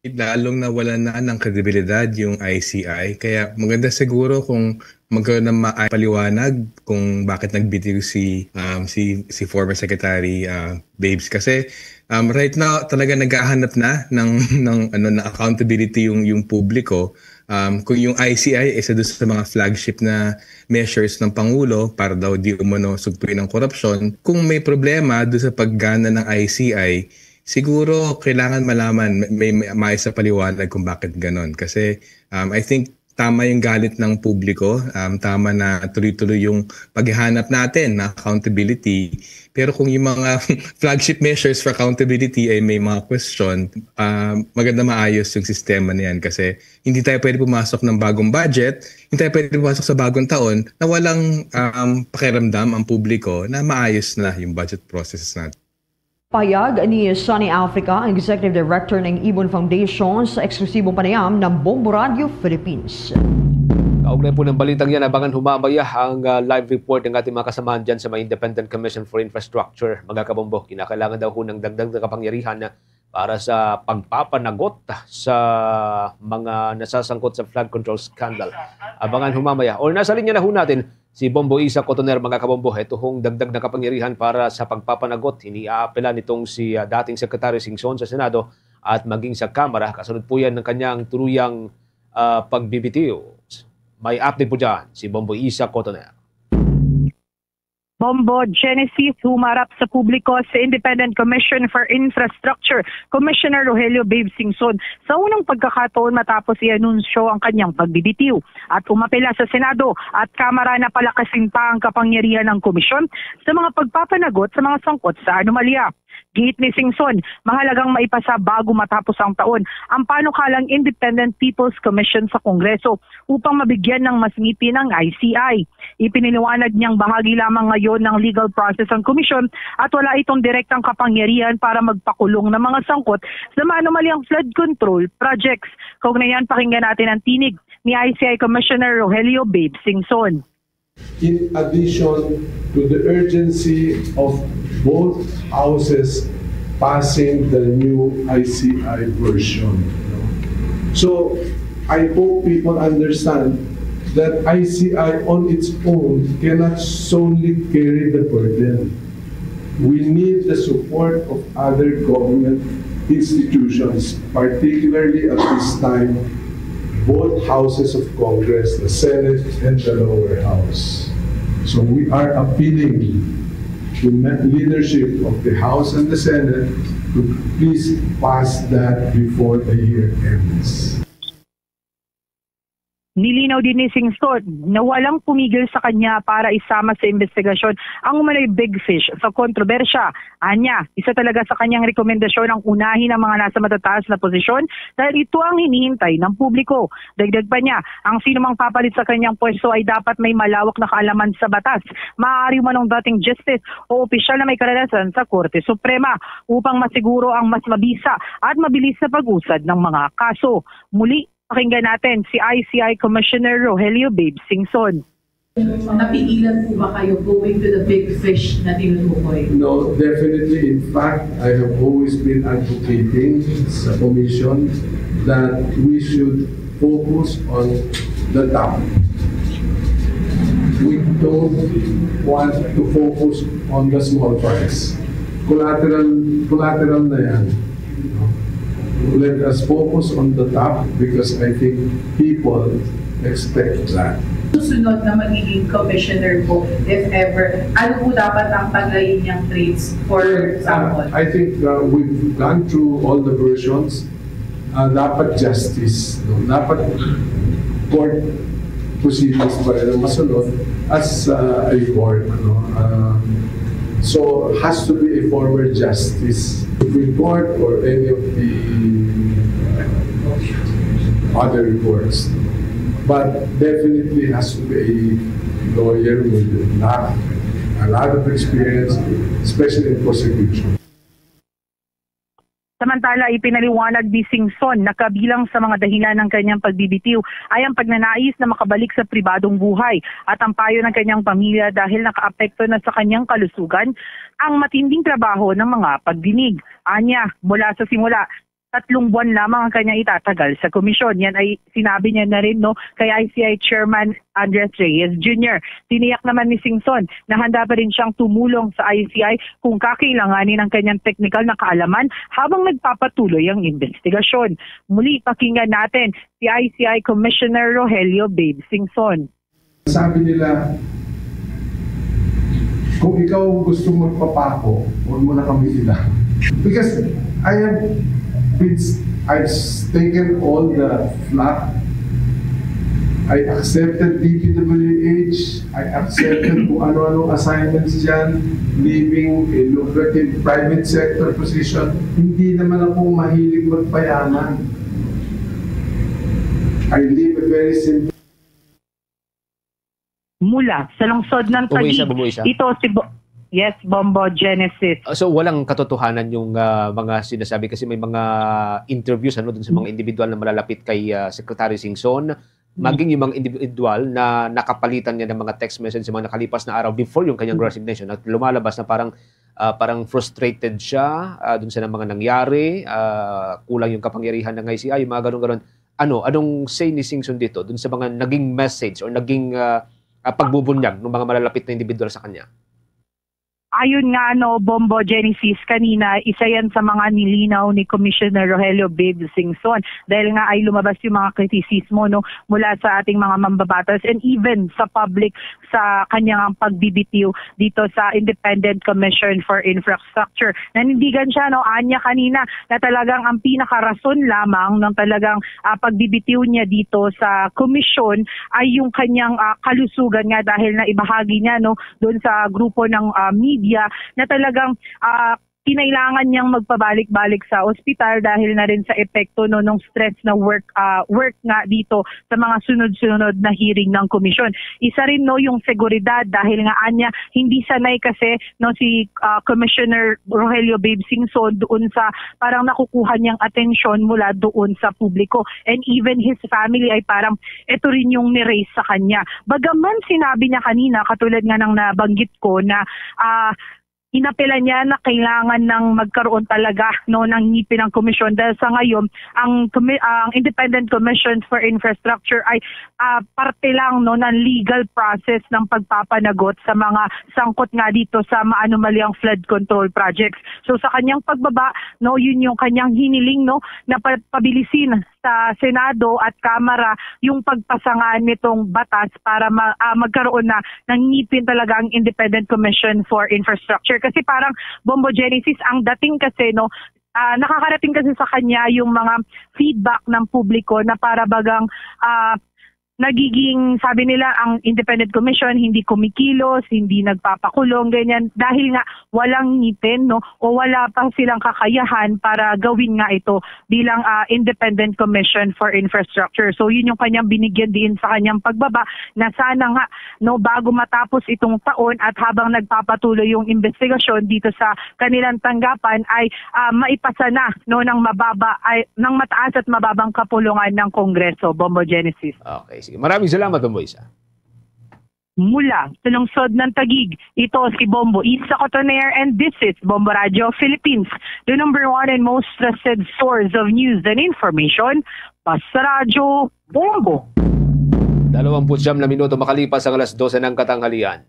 Lalong nawala na ng kredibilidad yung I C I. Kaya maganda siguro kung magkaroon ng maayos paliwanag kung bakit nagbitiw si, um, si, si former Secretary, uh, Babes. Kasi, um, right now, talaga naghahanap na ng, ng, ano, na accountability yung, yung publiko. Um, kung yung I C I, isa doon sa mga flagship na measures ng Pangulo para daw di umano sugpuin ang korupsyon, kung may problema doon sa paggana ng I C I, siguro kailangan malaman, may, may, may sa paliwanag kung bakit ganon. Kasi, um, I think tama yung galit ng publiko, um, tama na tuloy-tuloy yung paghahanap natin na accountability. Pero kung yung mga flagship measures for accountability ay may mga question, um, maganda maayos yung sistema na yan kasi hindi tayo pwede pumasok ng bagong budget, hindi tayo pwede pumasok sa bagong taon na walang, um, pakiramdam ang publiko na maayos na yung budget process natin. Pahayag ni Sunny Africa, ang Executive Director ng Ibon Foundation, sa eksklusibong panayam ng Bombo Radio Philippines. Kaugnay po ng balitang yan, abangan humamaya ang, ah, live report ng ating mga kasamahan dyan sa may Independent Commission for Infrastructure. Mga kabombo, kinakailangan daw ho ng dagdag na kapangyarihan para sa pagpapanagot sa mga nasasangkot sa flood control scandal. Abangan humamaya. Or nasa linya na ho natin si Bombo Isa Cotoner, mga kabombo. Ito hong dagdag na kapangyarihan para sa pagpapanagot. Iniaapela nitong si, ah, dating Secretary Singson sa Senado at maging sa Kamara. Kasunod po yan ng kanyang tuluyang, ah, pagbibitiw. May update po dyan si Bombo Isa Cotoner. Bombo Genesis humarap sa publiko sa Independent Commission for Infrastructure, Commissioner Rogelio Babe Singson, sa unang pagkakataon matapos i-anunsyo ang kanyang pagbibitiw at umapela sa Senado at Kamara na palakasin pa ang kapangyarihan ng komisyon sa mga pagpapanagot sa mga sangkot sa anomalya. Giit ni Singson, mahalagang maipasa bago matapos ang taon ang panukalang Independent People's Commission sa Kongreso upang mabigyan ng mas ngipin ang I C I. Ipiniliwanag niyang bahagi lamang ngayon ng legal process ang komisyon at wala itong direktang kapangyarihan para magpakulong ng mga sangkot sa maanomalyang flood control projects. Kaugnay niyan, pakinggan natin ang tinig ni I C I Commissioner Rogelio Babe Singson. In addition to the urgency of both houses passing the new I C I version. So, I hope people understand that I C I on its own cannot solely carry the burden. We need the support of other government institutions, particularly at this time, both houses of Congress, the Senate and the lower house. So we are appealing to me-, leadership of the House and the Senate to please pass that before the year ends. Nilinaw din ni Singson na walang pumigil sa kanya para isama sa investigasyon ang umano'y big fish sa kontrobersya. Anya, isa talaga sa kanyang rekomendasyon ang unahin ang mga nasa matataas na posisyon dahil ito ang hinihintay ng publiko. Dagdag pa niya, ang sinumang papalit sa kanyang pwesto ay dapat may malawak na kaalaman sa batas, maaari man ang dating justice o opisyal na may karanasan sa Korte Suprema upang masiguro ang mas mabisa at mabilis na pag-usad ng mga kaso. Muli, pakinggan natin si I C I Commissioner Rogelio Babe Singson. Napigilan po ba kayo going to the big fish na tinutukoy? No, definitely. In fact, I have always been advocating sa commission that we should focus on the top. We don't want to focus on the small fries. Collateral, collateral na yan. Let us focus on the top because I think people expect that. Susunod na magiging commissioner po, if ever, ano po dapat ang paglayin niyang traits? For example, I think uh, we've gone through all the versions. Uh, dapat justice, no? Dapat court proceedings pa rin ang masunod as uh, a court. No? Uh, so, has to be a former justice, Supreme Court or any of the other courts. But definitely has to be a lawyer with a lot, a lot of experience, especially in prosecution. Samantala, ipinaliwanag ni Singson na kabilang sa mga dahilan ng kanyang pagbibitiw ay ang pagnanais na makabalik sa pribadong buhay at ang payo ng kanyang pamilya dahil nakaapekto na sa kanyang kalusugan ang matinding trabaho ng mga pagdinig. Anya, mula sa simula, tatlong buwan lamang ang kanyang itatagal sa komisyon. Yan ay sinabi niya na rin, no, kay I C I Chairman Andres Reyes Junior. Tiniyak naman ni Singson na handa pa rin siyang tumulong sa I C I kung kakailanganin ang kanyang teknikal na kaalaman habang nagpapatuloy ang investigasyon. Muli, pakinggan natin si I C I Commissioner Rogelio Babe Singson. Sabi nila, kung ikaw gusto magpapako, huwag mo na kami ila. Because I have been, I've taken all the flack. I accepted D P W H, I accepted kung ano-anong assignments dyan, leaving a lucrative private sector position. Hindi naman ako mahilig magpayaman. I live a very simple Mula sa lungsod ng Taguig, ito si Bo- Yes, Bombo Genesis. Uh, so walang katotohanan yung uh, mga sinasabi kasi may mga interviews ano dun sa mga individual na malalapit kay uh, Secretary Singson, maging yung mga individual na nakapalitan niya ng mga text message sa mga nakalipas na araw before yung kanyang resignation at lumalabas na parang uh, parang frustrated siya uh, dun sa mga nangyari, uh, kulang yung kapangyarihan ng I C I, yung mga ganun-ganun. Ano, anong say ni Singson dito dun sa mga naging message or naging uh, uh, pagbubunyag ng mga malalapit na individual sa kanya? Ayon nga ano, Bombo Genesis, kanina, isa yan sa mga nilinaw ni Commissioner Rogelio Babe Singson dahil nga ay lumabas yung mga kritisismo no, mula sa ating mga mambabatas and even sa public sa kanyang pagbibitiw dito sa Independent Commission for Infrastructure. Nanindigan siya no, anya kanina na talagang ang pinakarason lamang ng talagang uh, pagbibitiw niya dito sa komisyon ay yung kanyang uh, kalusugan nga dahil na ibahagi niya no, doon sa grupo ng uh, media na talagang uh, kinailangan niyang magpabalik-balik sa ospital dahil na rin sa epekto no nung stress na work uh, work nga dito sa mga sunod-sunod na hearing ng komisyon. Isa rin no yung seguridad dahil nga anya hindi sanay kasi no si uh, Commissioner Rogelio Babe Singson doon sa parang nakukuha niyang atensyon mula doon sa publiko and even his family ay parang ito rin yung ni-raise sa kanya. Bagaman sinabi niya kanina katulad nga ng nabanggit ko na uh, inapela niya na kailangan ng magkaroon talaga no ng ngipin ang komisyon dahil sa ngayon ang ang Independent Commission for Infrastructure ay uh, parte lang no ng legal process ng pagpapanagot sa mga sangkot nga dito sa maanumalyang flood control projects. So sa kanyang pagbaba no yun yung kanyang hiniling no na pabilisin sa Senado at Kamara yung pagpasangan nitong batas para ma- uh, magkaroon na ng ngipin talaga ang Independent Commission for Infrastructure. Kasi parang Bombo Genesis ang dating kasi no uh, nakakarating kasi sa kanya yung mga feedback ng publiko na para bagang uh, nagiging, sabi nila, ang Independent Commission hindi kumikilos, hindi nagpapakulong, ganyan, dahil nga walang ngipin, no? O wala pa silang kakayahan para gawin nga ito bilang uh, Independent Commission for Infrastructure. So, yun yung kanyang binigyan din sa kanyang pagbaba na sana nga, no, bago matapos itong taon at habang nagpapatuloy yung investigasyon dito sa kanilang tanggapan ay uh, maipasa na, no, ng mababa, ay, ng mataas at mababang kapulungan ng Kongreso. Bombo Genesis. Okay, sige. Maraming salamat, Bombo Isa. Mula sa lungsod ng Taguig, ito si Bombo Isa Cotoner and this is Bombo Radio Philippines, the number one and most trusted source of news and information. Basta Radyo, Bombo. Dalawampu't siyam na minuto makalipas ang alas dose ng katanghalian.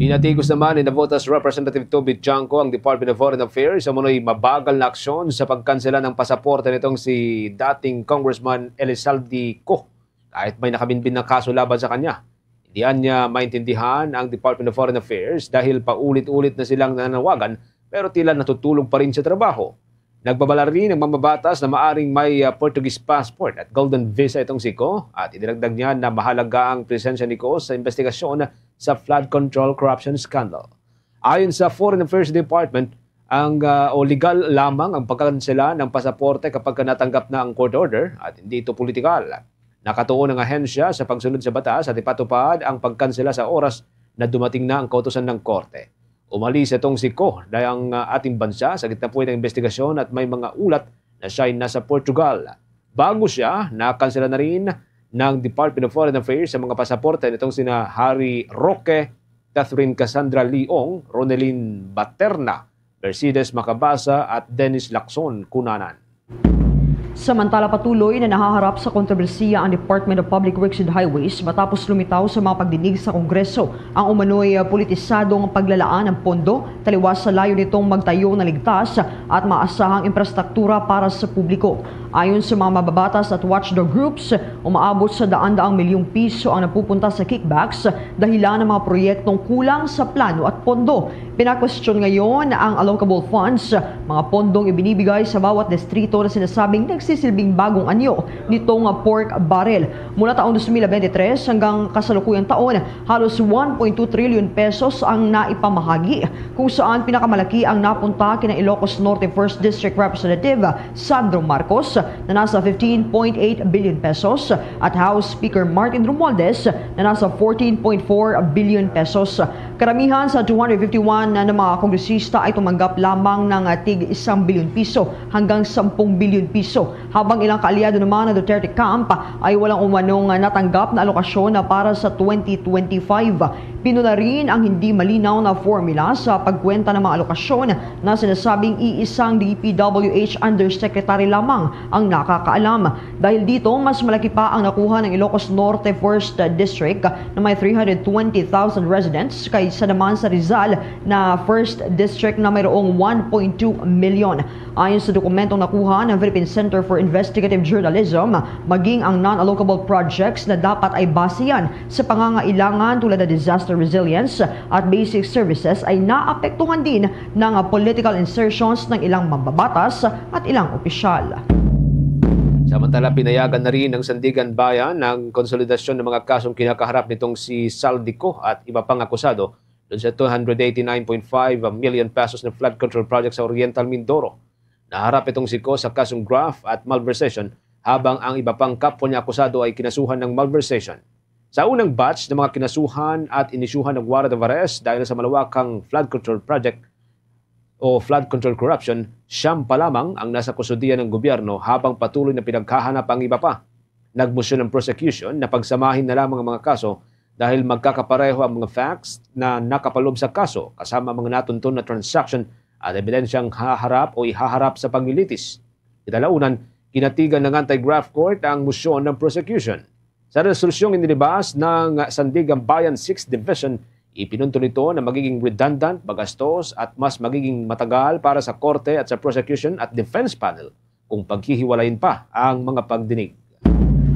Pinatigos naman ni Navotas Representative Toby Tiangco ang Department of Foreign Affairs sa umano'y mabagal na aksyon sa pagkansela ng pasaporte nitong si dating Congressman Elizalde Co, kahit may nakabinbin na kaso laban sa kanya. Hindi niya maintindihan ang Department of Foreign Affairs dahil paulit-ulit na silang nananawagan, pero tila natutulog pa rin sa trabaho. Nagbabala rin ang mambabatas na maaring may, ah, Portuguese passport at golden visa itong si Co, at idinagdag niya na mahalaga ang presensya ni Co sa investigasyon sa flood control corruption scandal. Ayon sa Foreign Affairs Department, ang, ah, o legal lamang ang pagkakansela ng pasaporte kapag ka natanggap na ang court order at hindi ito politikal. Nakatuon ang ahensya sa pagsunod sa batas at ipatupad ang pagkansela sa oras na dumating na ang kautusan ng korte. Umalis itong si Co ng, ah, ating bansa sa gitna po ng investigasyon at may mga ulat na siya'y nasa Portugal. Bago siya, nakansela na rin ng Department of Foreign Affairs sa mga pasaporte nitong sina Harry Roque, Catherine Cassandra Leong, Ronelyn Baterna, Mercedes Macabasa at Dennis Lacson Cunanan. Samantala, patuloy na nahaharap sa kontrobersiya ang Department of Public Works and Highways matapos lumitaw sa mga pagdinig sa Kongreso ang umano'y, ah, politisadong paglalaan ng pondo taliwas sa layo nitong magtayo ng ligtas at maasahang infrastruktura para sa publiko. Ayon sa mga mababatas at watchdog groups, umaabot sa daan-daang milyong piso ang napupunta sa kickbacks dahilan ng mga proyektong kulang sa plano at pondo. Pinakwestiyon ngayon ang allocable funds, mga pondong ibinibigay sa bawat distrito na sinasabing nagsisilbing bagong anyo nitong pork barrel. Mula taong dos mil bente tres hanggang kasalukuyang taon, halos one point two trillion pesos ang naipamahagi, kung saan pinakamalaki ang napunta kina Ilocos Norte First District Representative Sandro Marcos na nasa fifteen point eight billion pesos at House Speaker Martin Romualdez na nasa fourteen point four billion pesos. Karamihan sa two hundred fifty-one na, na mga kongresista ay tumanggap lamang ng, ah, tig isang bilyon piso hanggang sampung bilyon piso, habang ilang kaalyado naman ng Duterte camp ay walang umanong, ah, natanggap na alokasyon na para sa twenty twenty-five. Pinuna rin ang hindi malinaw na formula sa pagkwenta ng mga alokasyon na sinasabing iisang D P W H undersecretary lamang ang nakakaalam. Dahil dito, mas malaki pa ang nakuha ng Ilocos Norte First District na may three hundred twenty thousand residents kaysa naman sa Rizal na First District na mayroong one point two million. Ayon sa dokumentong nakuha ng Philippine Center for Investigative Journalism, maging ang non-allocable projects na dapat ay base yan sa pangangailangan tulad ng disaster resilience at basic services ay naapektuhan din ng political insertions ng ilang mambabatas at ilang opisyal. Samantala, pinayagan na rin ng Sandiganbayan ang konsolidasyon ng mga kasong kinakaharap nitong si Zaldy Co at iba pang akusado dun sa two hundred eighty-nine point five million pesos na flood control project sa Oriental Mindoro. Naharap itong si Co sa kasong graft at malversation, habang ang iba pang kapwa niya akusado ay kinasuhan ng malversation. Sa unang batch ng mga kinasuhan at inisyuhan ng warrant of arrest dahil sa malawakang flood control project o flood control corruption, siyam pa lamang ang nasa kustodiya ng gobyerno, habang patuloy na pinaghahanap ang iba pa. Nagmotion ang prosecution na pagsamahin na lamang ang mga kaso dahil magkakapareho ang mga facts na nakapaloob sa kaso, kasama ang mga natunton na transaction at ebidensyang haharap o ihaharap sa paglilitis. Kinalaunan, kinatigan ng anti-graft court ang motion ng prosecution. Sa resolusyong inilabas ng Sandiganbayan Sixth Division, ipinunto nito na magiging redundant, magastos, at mas magiging matagal para sa korte at sa prosecution at defense panel kung paghihiwalayin pa ang mga pagdinig.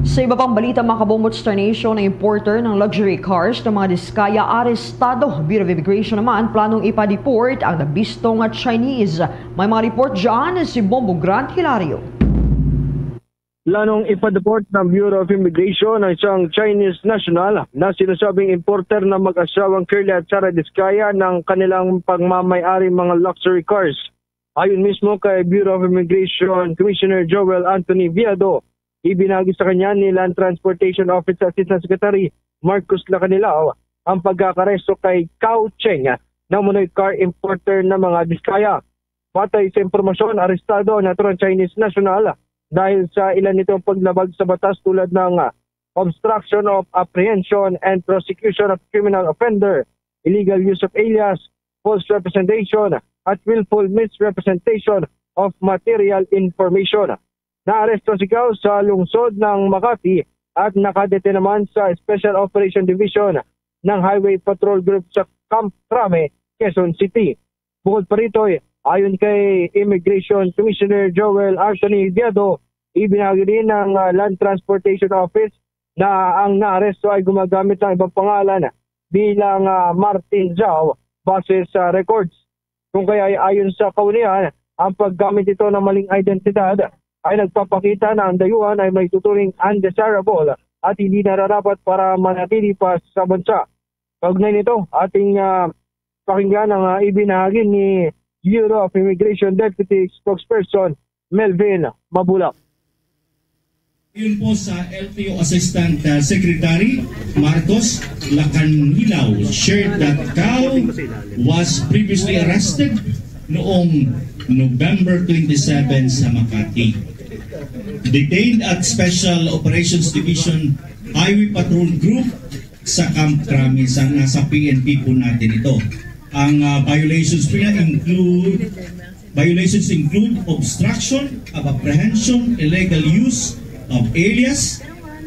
Sa iba pang balita, mga kabombots, Star Nation, ang importer ng luxury cars ng mga Diskaya arestado. Bureau of Immigration naman planong ipa-deport ang nabistong Chinese. May mga report dyan si Bombo Grant Hilario. Planong ipa-deport ng Bureau of Immigration ang isang Chinese national na sinasabing importer ng mag-asawang Curly at Sarah Diskaya ng kanilang pagmamay-ari mga luxury cars. Ayon mismo kay Bureau of Immigration Commissioner Joel Anthony Viado, ibinagi sa kanya ni Land Transportation Office Assistant Secretary Marcos Lacanilao ang pagkakaresto kay Kao Cheng na umano'y car importer ng mga Diskaya. Batay sa impormasyon, arestado ang naturang Chinese national dahil sa ilan nitong paglabag sa batas tulad ng, ah, obstruction of apprehension and prosecution of criminal offender, illegal use of alias, false representation, at willful misrepresentation of material information. Naaresto si Kao sa lungsod ng Makati at nakadetain naman sa Special Operation Division ng Highway Patrol Group sa Camp Crame, Quezon City. Bukod pa rito, ayon kay Immigration Commissioner Joel Anthony Diado, ibinahagi din ng ah, Land Transportation Office na ang naaresto ay gumagamit ng ibang pangalan bilang ah, Martin Zhao base sa records. Kung kaya, ayon sa kaunihan, ang paggamit nito ng maling identidad ay nagpapakita na ang dayuhan ay may tuturing undesirable at hindi nararapat para manatili pa sa bansa. Kaugnay nito, ating ah, pakinggan ang ah, ibinahagi ni Bureau of Immigration Deputy Spokesperson Melvin Mabulak. Ayon po sa L T O Assistant uh, Secretary Marcos Lacanilao, shared that Cao was previously arrested noong November twenty-seven sa Makati. Detained at Special Operations Division Highway Patrol Group sa Camp Crame sa nasa P N P po natin ito. Ang uh, violations po niya include Violations include obstruction of apprehension, illegal use of alias,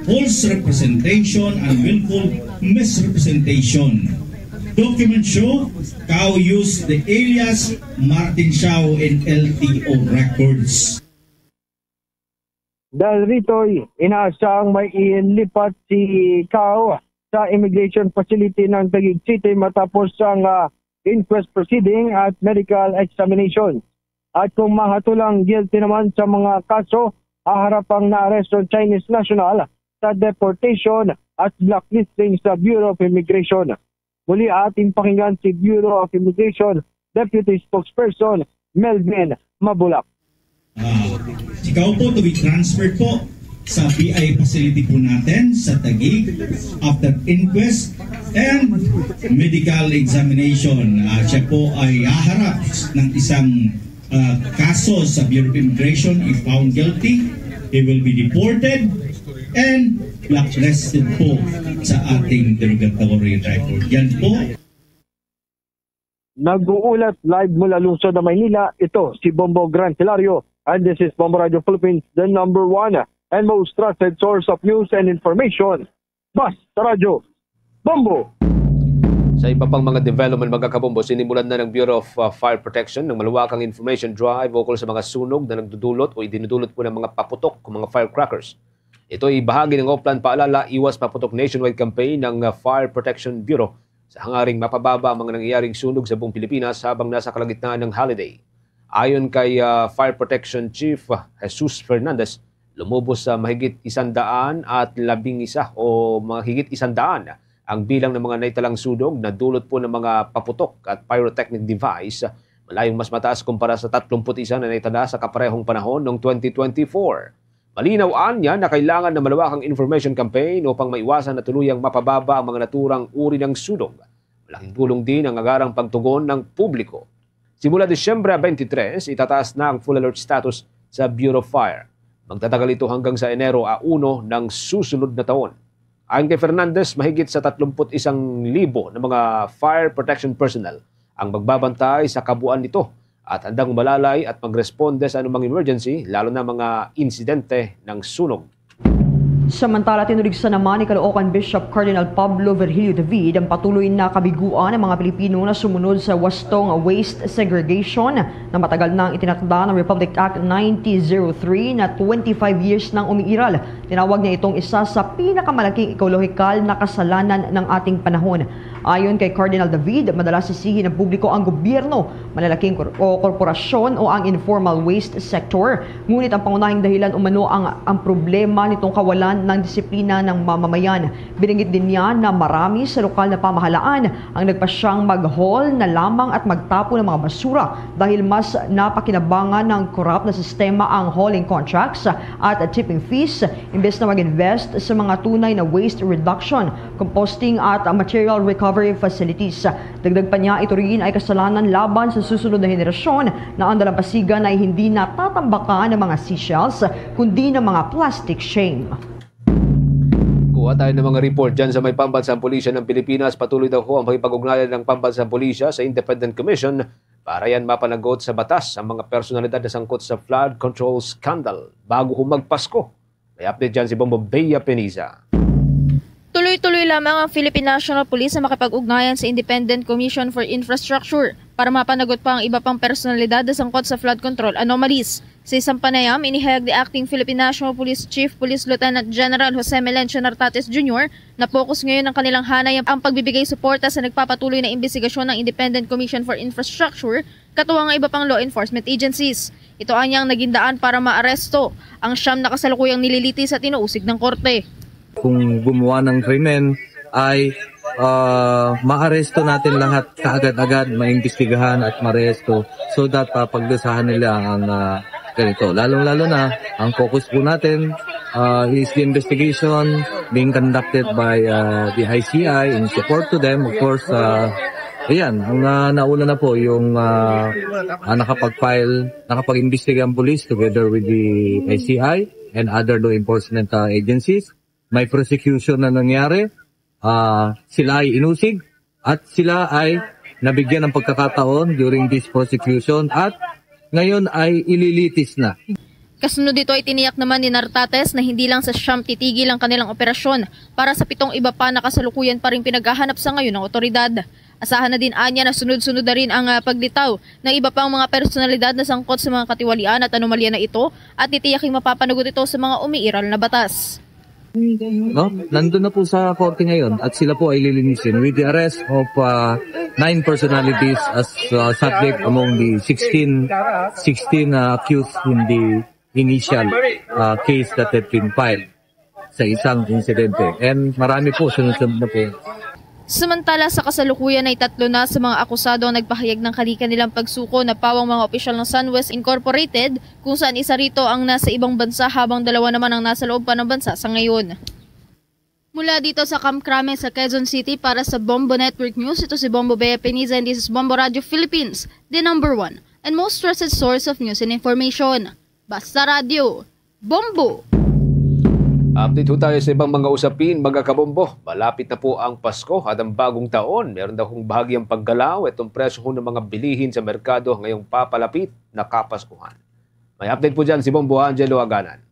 false representation, and willful misrepresentation. Documents show Cao used the alias Martin Xiao in L T O records. Dahil rito'y inaasahang may ilipat si Cao sa immigration facility ng Taguig City matapos ang ah, inquest proceeding at medical examination. At kung mahatulang guilty naman sa mga kaso, haharap ang naarestong Chinese national sa deportation at blacklisting sa Bureau of Immigration. Muli ating pakinggan si Bureau of Immigration Deputy Spokesperson Melvin Mabulak. Ah, ikaw po to be transferred po sa P I facility po natin sa Taguig after inquest and medical examination. Ah, siya po ay haharap ng isang ah, kaso sa Bureau of Immigration. If found guilty, he will be deported and blacklisted po sa ating derogatory record. Yan po. Nag-uulat live mula lungsod ng Maynila, ito si Bombo Gran Hilario, and this is Bombo Radio Philippines, the number one and most trusted source of news and information. Basta Radyo, Bombo! Sa iba pang mga development, mga kabombo, sinimulan na ng Bureau of uh, Fire Protection ng maluwakang information drive ukol sa mga sunog na nagdudulot o idinudulot po ng mga paputok o mga firecrackers. Ito ay bahagi ng Oplan Paalala, Iwas Paputok Nationwide Campaign ng uh, Fire Protection Bureau sa hangaring mapababa ang mga nangyayaring sunog sa buong Pilipinas habang nasa kalagitnaan ng holiday. Ayon kay uh, Fire Protection Chief uh, Jesus Fernandez, lumubos sa mahigit isandaan at labing isa o mahigit isandaan ang bilang ng mga naitalang sunog na dulot po ng mga paputok at pyrotechnic device, malayong mas mataas kumpara sa tatlumput isa na naitala sa kaparehong panahon noong twenty twenty-four. Malinaw anya na kailangan ng malawakang information campaign upang maiwasan na tuluyang mapababa ang mga naturang uri ng sunog. Malaking tulong din ang agarang pagtugon ng publiko. Simula Disyembre twenty-three, itataas na ang full alert status sa Bureau of Fire. Magtatagal ito hanggang sa Enero uno ng susunod na taon. Ayon kay Fernandez, mahigit sa tatlumpu't isang libo na mga fire protection personnel ang magbabantay sa kabuuan nito at handang umalalay at magresponde sa anumang emergency, lalo na mga insidente ng sunog. Samantala, tinuligsa naman ni Caloocan Bishop Cardinal Pablo Virgilio David ang patuloy na kabiguan ng mga Pilipino na sumunod sa wastong waste segregation na matagal nang itinakda ng Republic Act nineteen oh three na twenty-five years nang umiiral. Tinawag niya itong isa sa pinakamalaking ekolohikal na kasalanan ng ating panahon. Ayon kay Cardinal David, madalas sisihin ng publiko ang gobyerno, malalaking kor- o korporasyon o ang informal waste sector. Ngunit ang pangunahing dahilan umano ang, ang problema nitong kawalan ng disiplina ng mamamayan. Binanggit din niya na marami sa lokal na pamahalaan ang nagpasyang mag-haul na lamang at magtapon ng mga basura dahil mas napakinabangan ng korap na sistema ang hauling contracts at tipping fees imbes na mag-invest sa mga tunay na waste reduction, composting at material recovery facilities. Dagdag pa niya, ito rin ay kasalanan laban sa susunod na henerasyon na ang dalampasigan ay hindi natatambakan ng mga seashells, kundi ng mga plastic shame. Kuha tayo ng mga report dyan sa may pambansang pulisya ng Pilipinas. Patuloy daw ho ang pakipag-ugnayan ng pambansang pulisya sa Independent Commission para yan mapanagot sa batas ang mga personalidad na sangkot sa flood control scandal bago ho magpasko. May update dyan si Bombo Bea Peniza. Tuloy-tuloy lamang ang Philippine National Police sa makipag-ugnayan sa Independent Commission for Infrastructure para mapanagot pa ang iba pang personalidad na sangkot sa flood control anomalies. Sa isang panayam, inihayag ni Acting Philippine National Police Chief Police Lieutenant General Jose Melencio Nartates Junior na focus ngayon ng kanilang hanay ang pagbibigay suporta sa nagpapatuloy na imbestigasyon ng Independent Commission for Infrastructure katuwang ang iba pang law enforcement agencies. Ito anya ang naging daan para maaresto ang siyam na kasalukuyang nililitis at inuusig ng korte. Kung gumawa ng krimen ay ah, maaresto natin lahat kaagad-agad, maimbestigahan at maresto so that ah, pagdusahan nila ang ah, ganito. Lalong-lalo na, ang focus po natin ah, is the investigation being conducted by ah, the I C I in support to them. Of course, ah, ayan, ang ah, nauna na po yung ah, ah, nakapag-file, nakapag-imbestiga ang police together with the I C I and other law enforcement ah, agencies. May prosecution na nangyari. Ah, sila ay inusig at sila ay nabigyan ng pagkakataon during this prosecution at ngayon ay ililitis na. Kasunod dito ay tiniyak naman ni Nartates na hindi lang sa siyam titigil ang kanilang operasyon para sa pitong iba pa na kasalukuyan pa ring pinaghahanap sa ngayon ng otoridad. Asahan na din anya na sunod-sunod na rin ang ah, paglitaw ng iba pang mga personalidad na sangkot sa mga katiwalian at anomalya na ito at titiyaking mapapanagot ito sa mga umiiral na batas. No? Nandun na po sa korte ngayon at sila po ay lilinisin with the arrest of uh, nine personalities as uh, subject among the sixteen, sixteen uh, accused in the initial uh, case that had been filed sa isang insidente. And marami po, sunod-sunod na po. Samantala, sa kasalukuyan ay tatlo na sa mga akusado ang nagpahayag ng kani-kanilang pagsuko na pawang mga opisyal ng Sunwest Incorporated, kung saan isa rito ang nasa ibang bansa habang dalawa naman ang nasa loob pa ng bansa sa ngayon. Mula dito sa Camp Crame sa Quezon City para sa Bombo Network News, ito si Bombo Bea Piniza and this is Bombo Radio Philippines, the number one and most trusted source of news and information. Basta Radio, Bombo! Update ho tayo sa ibang mga usapin, mga kabombo. Malapit na po ang Pasko at ang bagong taon. Meron daw hong bahagyang paggalaw itong presyo ho ng mga bilihin sa merkado ngayong papalapit na Kapaskuhan. May update po dyan si Bombo Angelo Aganan.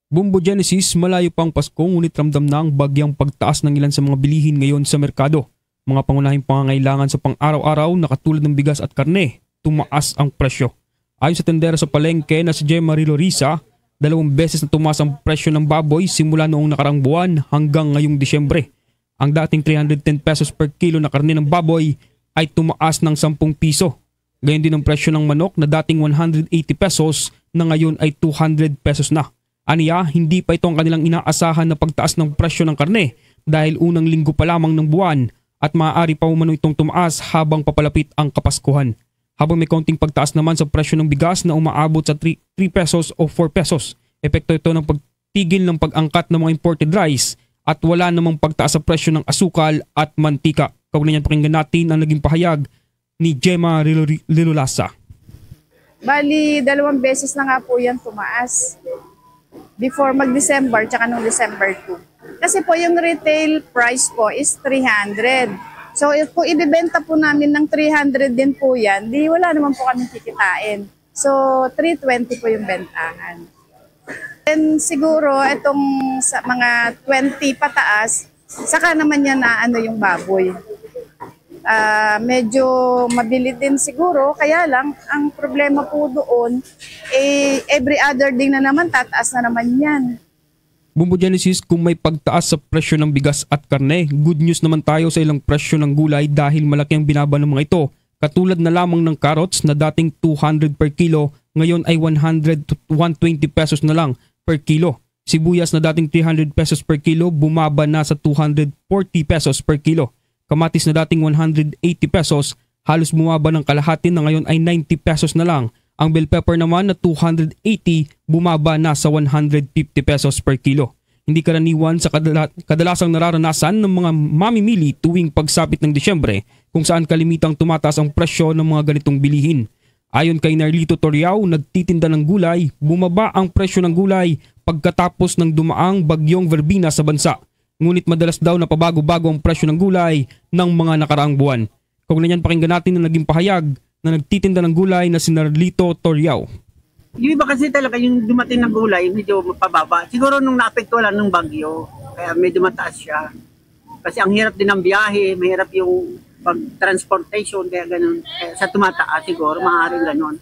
Bombo Genesis, malayo pa ang Pasko ngunit ramdam na ang bagyang pagtaas ng ilan sa mga bilihin ngayon sa merkado. Mga pangunahing pangangailangan sa pang-araw-araw na katulad ng bigas at karne, tumaas ang presyo. Ayon sa tendera sa palengke na si Gemma Riloriza, dalawang beses na tumaas ang presyo ng baboy simula noong nakaraang buwan hanggang ngayong Disyembre. Ang dating three hundred ten pesos per kilo na karne ng baboy ay tumaas ng sampung piso. Gayon din ang presyo ng manok na dating one hundred eighty pesos na ngayon ay two hundred pesos na. Aniya, hindi pa ito ang kanilang inaasahan na pagtaas ng presyo ng karne dahil unang linggo pa lamang ng buwan at maaari pa umano itong tumaas habang papalapit ang Kapaskuhan. Habang may kaunting pagtaas naman sa presyo ng bigas na umaabot sa three, three pesos o four pesos, epekto ito ng pagtigil ng pag-angkat ng mga imported rice at wala namang pagtaas sa presyo ng asukal at mantika. Kaugnay niyan, pakinggan natin ang naging pahayag ni Gemma Riluri- Lilulasa. Bali, dalawang beses na nga po yan tumaas. Before mag-December, tsaka nung December two. Kasi po yung retail price po is three hundred. So, if po ibibenta po namin ng three hundred din po yan, di wala naman po kami kikitain. So, three twenty po yung bentahan. And siguro, itong sa mga twenty pataas, saka naman yan na ano yung baboy. Ah, medyo mabilis din siguro, kaya lang, ang problema po doon, eh, every other day na naman, tataas na naman yan. Bombo Genesis, kung may pagtaas sa presyo ng bigas at karne, good news naman tayo sa ilang presyo ng gulay dahil malaki ang binaba ng mga ito. Katulad na lamang ng carrots na dating two hundred per kilo, ngayon ay one hundred to one twenty pesos na lang per kilo. Sibuyas na dating three hundred pesos per kilo, bumaba na sa two hundred forty pesos per kilo. Kamatis na dating one hundred eighty pesos, halos bumaba ng kalahati na ngayon ay ninety pesos na lang. Ang bell pepper naman na two hundred eighty, bumaba na sa one hundred fifty pesos per kilo. Hindi karaniwan sa kadala- kadalasang nararanasan ng mga mamimili tuwing pagsapit ng Disyembre, kung saan kalimitang tumataas ang presyo ng mga ganitong bilihin. Ayon kay Narlito Toriao, nagtitinda ng gulay, bumaba ang presyo ng gulay pagkatapos ng dumaang bagyong Verbena sa bansa. Ngunit madalas daw na pabago-bago ang presyo ng gulay ng mga nakaraang buwan. Kaugnay niyan, pakinggan natin ang naging pahayag na nagtitinda ng gulay na si Narlito Toriao. Yung iba kasi talaga, yung dumating na gulay, medyo mapababa. Siguro nung naapektuhan lang ng bagyo, kaya medyo mataas siya. Kasi ang hirap din ng biyahe, mahirap yung pag-transportation, kaya ganun. Kaya sa tumataas siguro, maaaring ganun.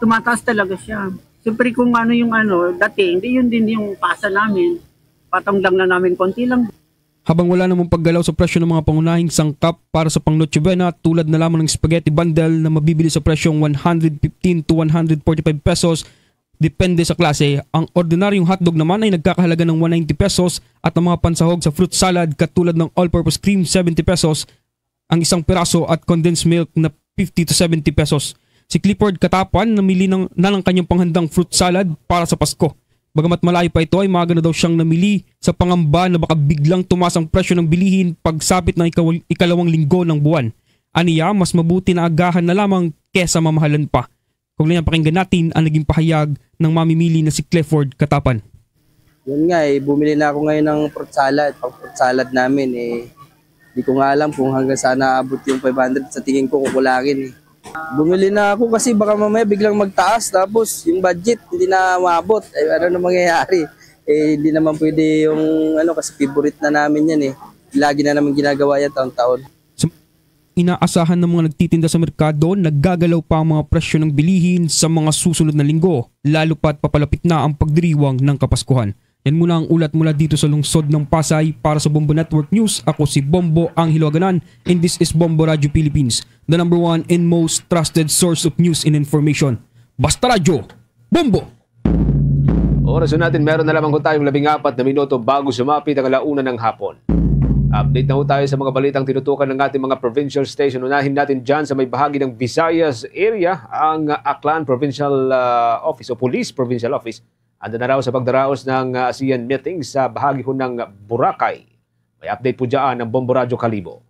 Tumataas talaga siya. Siyempre kung ano yung ano, dating, di yun din yung pasa namin. Patong lang na namin konti lang. Habang wala namang paggalaw sa presyo ng mga pangunahing sangkap para sa pang Noche Buena, tulad na lamang ng spaghetti bundle na mabibili sa presyong one hundred fifteen to one hundred forty-five pesos, depende sa klase. Ang ordinaryong hotdog naman ay nagkakahalaga ng one ninety pesos at ang mga pansahog sa fruit salad katulad ng all-purpose cream, seventy pesos ang isang piraso, at condensed milk na fifty to seventy pesos. Si Clifford Katapan namili ng, na ng kanyang panghandang fruit salad para sa Pasko. Bagamat malayo pa ito, ay maaga na daw siyang namili sa pangamba na baka biglang tumaas ang presyo ng bilihin pagsapit ng ikaw- ikalawang linggo ng buwan. Aniya, mas mabuti na agahan na lamang kesa mamahalan pa. Kung lang pakinggan natin ang naging pahayag ng mamimili na si Clifford Katapan. Yun nga eh, bumili na ako ngayon ng fruit salad, pang fruit salad namin eh. Di ko nga alam kung hanggang saan naabot yung five hundred. Sa tingin ko, kukulangin eh. Bumili na ako kasi baka mamaya biglang magtaas tapos yung budget hindi na maabot. Ay, ano na mangyayari? Eh, hindi naman pwede yung ano kasi favorite na namin yan eh. Lagi na naman ginagawa yan taon-taon. Sa inaasahan ng mga nagtitinda sa merkado, naggagalaw pa ang mga presyo ng bilihin sa mga susunod na linggo, lalo pa't papalapit na ang pagdiriwang ng Kapaskuhan. Yan muna ang ulat mula dito sa lungsod ng Pasay. Para sa Bombo Network News, ako si Bombo Angelo Aganan, and this is Bombo Radio Philippines, the number one and most trusted source of news and information. Basta Radyo, Bombo! Oras na natin, meron na lamang po tayong labing apat na minuto bago sumapit ang alauna ng hapon. Update na po tayo sa mga balitang tinutukan ng ating mga provincial station. Unahin natin dyan sa may bahagi ng Visayas area, ang Aklan Provincial ah, Office o Police Provincial Office. Handa na raw sa pagdaraos ng ah, ASEAN meeting sa bahagi ho ng Boracay. May update po dyan ang Bombo Radyo Kalibo.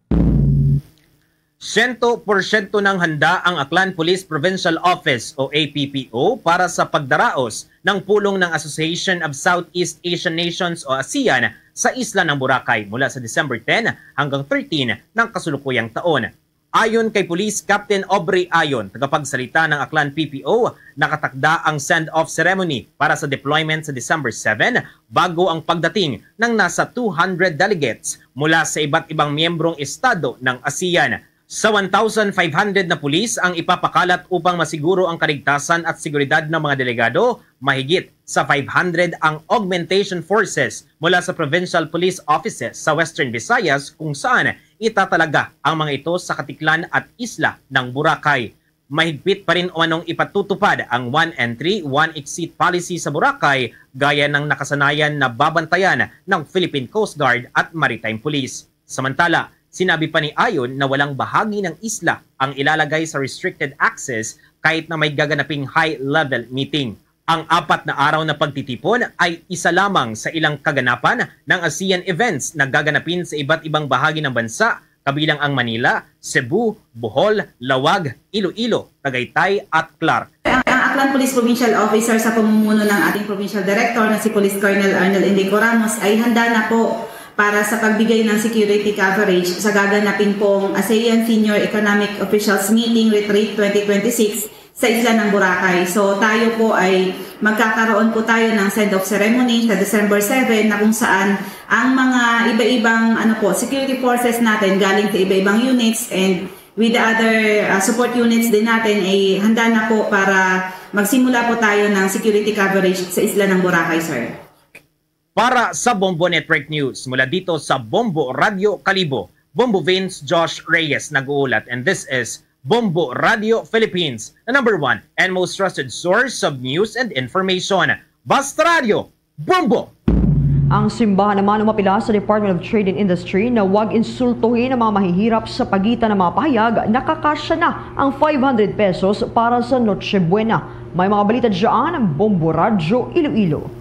Siyento porsyento ng handa ang Aklan Police Provincial Office o A P P O para sa pagdaraos ng pulong ng Association of Southeast Asian Nations o ASEAN sa isla ng Boracay mula sa December ten hanggang thirteen ng kasulukuyang taon. Ayon kay Police Captain Aubrey Ayon, tagapagsalita ng Aklan P P O, nakatakda ang send-off ceremony para sa deployment sa December seven bago ang pagdating ng nasa two hundred delegates mula sa iba't ibang miyembrong estado ng ASEAN. Sa one thousand five hundred na pulis ang ipapakalat upang masiguro ang kaligtasan at seguridad ng mga delegado, mahigit sa five hundred ang augmentation forces mula sa provincial police offices sa Western Visayas, kung saan itatalaga ang mga ito sa Caticlan at isla ng Boracay. Mahigpit pa rin umanong ipatutupad ang one entry, one exit policy sa Boracay gaya ng nakasanayan na babantayan ng Philippine Coast Guard at Maritime Police. Samantala, sinabi pa ni Ayon na walang bahagi ng isla ang ilalagay sa restricted access kahit na may gaganaping high-level meeting. Ang apat na araw na pagtitipon ay isa lamang sa ilang kaganapan ng ASEAN events na gaganapin sa iba't ibang bahagi ng bansa, kabilang ang Manila, Cebu, Bohol, Laoag, Iloilo, Tagaytay at Clark. Ang, ang Aklan Police Provincial Officer sa pamumuno ng ating Provincial Director na si Police Colonel Arnel Enrico Ramos ay handa na po para sa pagbigay ng security coverage sa gaganapin pong ASEAN Senior Economic Officials Meeting Retreat twenty twenty-six sa isla ng Boracay. So tayo po ay magkakaroon po tayo ng send-off ceremony sa December seven na kung saan ang mga iba-ibang ano po, security forces natin galing sa iba-ibang units and with the other uh, support units din natin ay handa na po para magsimula po tayo ng security coverage sa isla ng Boracay, sir. Para sa Bombo Network News, mula dito sa Bombo Radio Kalibo, Bombo Vince Josh Reyes nag-uulat, and this is Bombo Radio Philippines, the number one and most trusted source of news and information. Basta Radio, Bombo! Ang simbahan naman umapila sa Department of Trade and Industry na wag insultuhin ang mga mahihirap sa pagitan ng mga pahayag na kakasya na ang five hundred pesos para sa Noche Buena. May mga balita dyan ang Bombo Radyo Iloilo.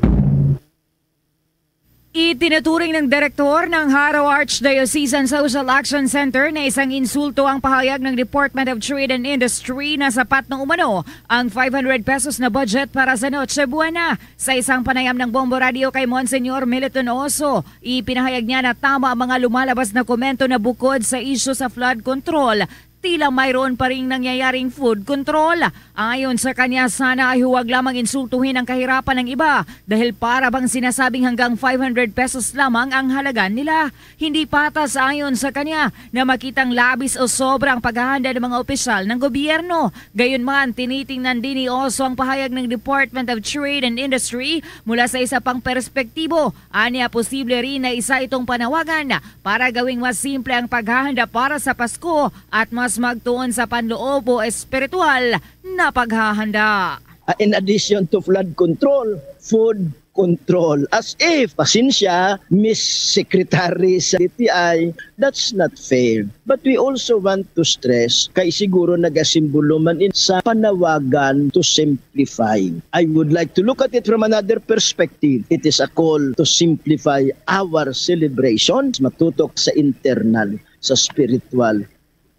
Itinuturing ng direktor ng Jaro Archdiocesan Social Action Center na isang insulto ang pahayag ng Department of Trade and Industry na sapat na umano ang five hundred pesos na budget para sa Noche Buena. Sa isang panayam ng Bombo Radio kay Monsignor Militon Oso, ipinahayag niya na tama ang mga lumalabas na komento na bukod sa isyu sa flood control, Tila mayroon pa ring nangyayaring food control. Ayon sa kanya, sana ay huwag lamang insultuhin ang kahirapan ng iba dahil para bang sinasabing hanggang five hundred pesos lamang ang halaga nila. Hindi patas, ayon sa kanya, na makitang labis o sobra ang paghahanda ng mga opisyal ng gobyerno. Gayunman, tinitingnan din ni Oso ang pahayag ng Department of Trade and Industry mula sa isa pang perspektibo. Anya, posible rin na isa itong panawagan para gawing mas simple ang paghahanda para sa Pasko at mas magtuon sa panloob o espiritual na paghahanda. Uh, in addition to flood control, food control. As if, pasensya, Miss Secretary sa D T I, that's not fair. But we also want to stress, kay siguro nagasimbolo man in sa panawagan to simplify. I would like to look at it from another perspective. It is a call to simplify our celebrations, matutok sa internal, sa spiritual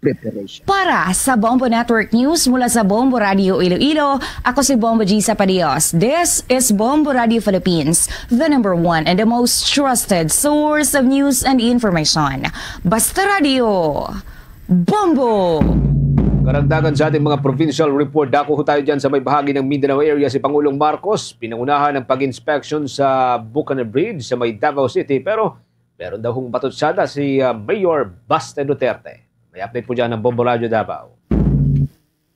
preparation. Para sa Bombo Network News mula sa Bombo Radio Iloilo, ako si Bombo Gisa Padios. This is Bombo Radio Philippines, the number one and the most trusted source of news and information. Basta Radio, Bombo! Karagdagan sa ating mga provincial report, dako ho tayo dyan sa may bahagi ng Mindanao area. Si Pangulong Marcos, pinangunahan ang pag-inspection sa Bucana Bridge sa may Davao City, pero meron daw hong batutsada si uh, Mayor Baste Duterte. May update po dyan ng Bombo Radyo Davao.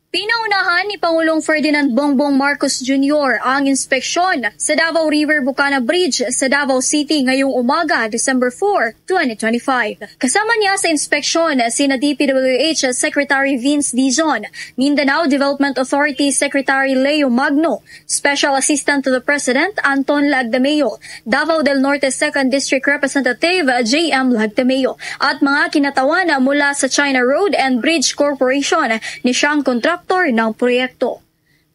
Pinaunahan ni Pangulong Ferdinand Bongbong Marcos Junior ang inspeksyon sa Davao River Bucana Bridge sa Davao City ngayong umaga, December four, twenty twenty-five. Kasama niya sa inspeksyon sina D P W H Secretary Vince Dizon, Mindanao Development Authority Secretary Leo Magno, Special Assistant to the President Anton Lagdameo, Davao del Norte Second District Representative J M Lagdameo, at mga kinatawan mula sa China Road and Bridge Corporation ni siyang kontraktor ng proyekto.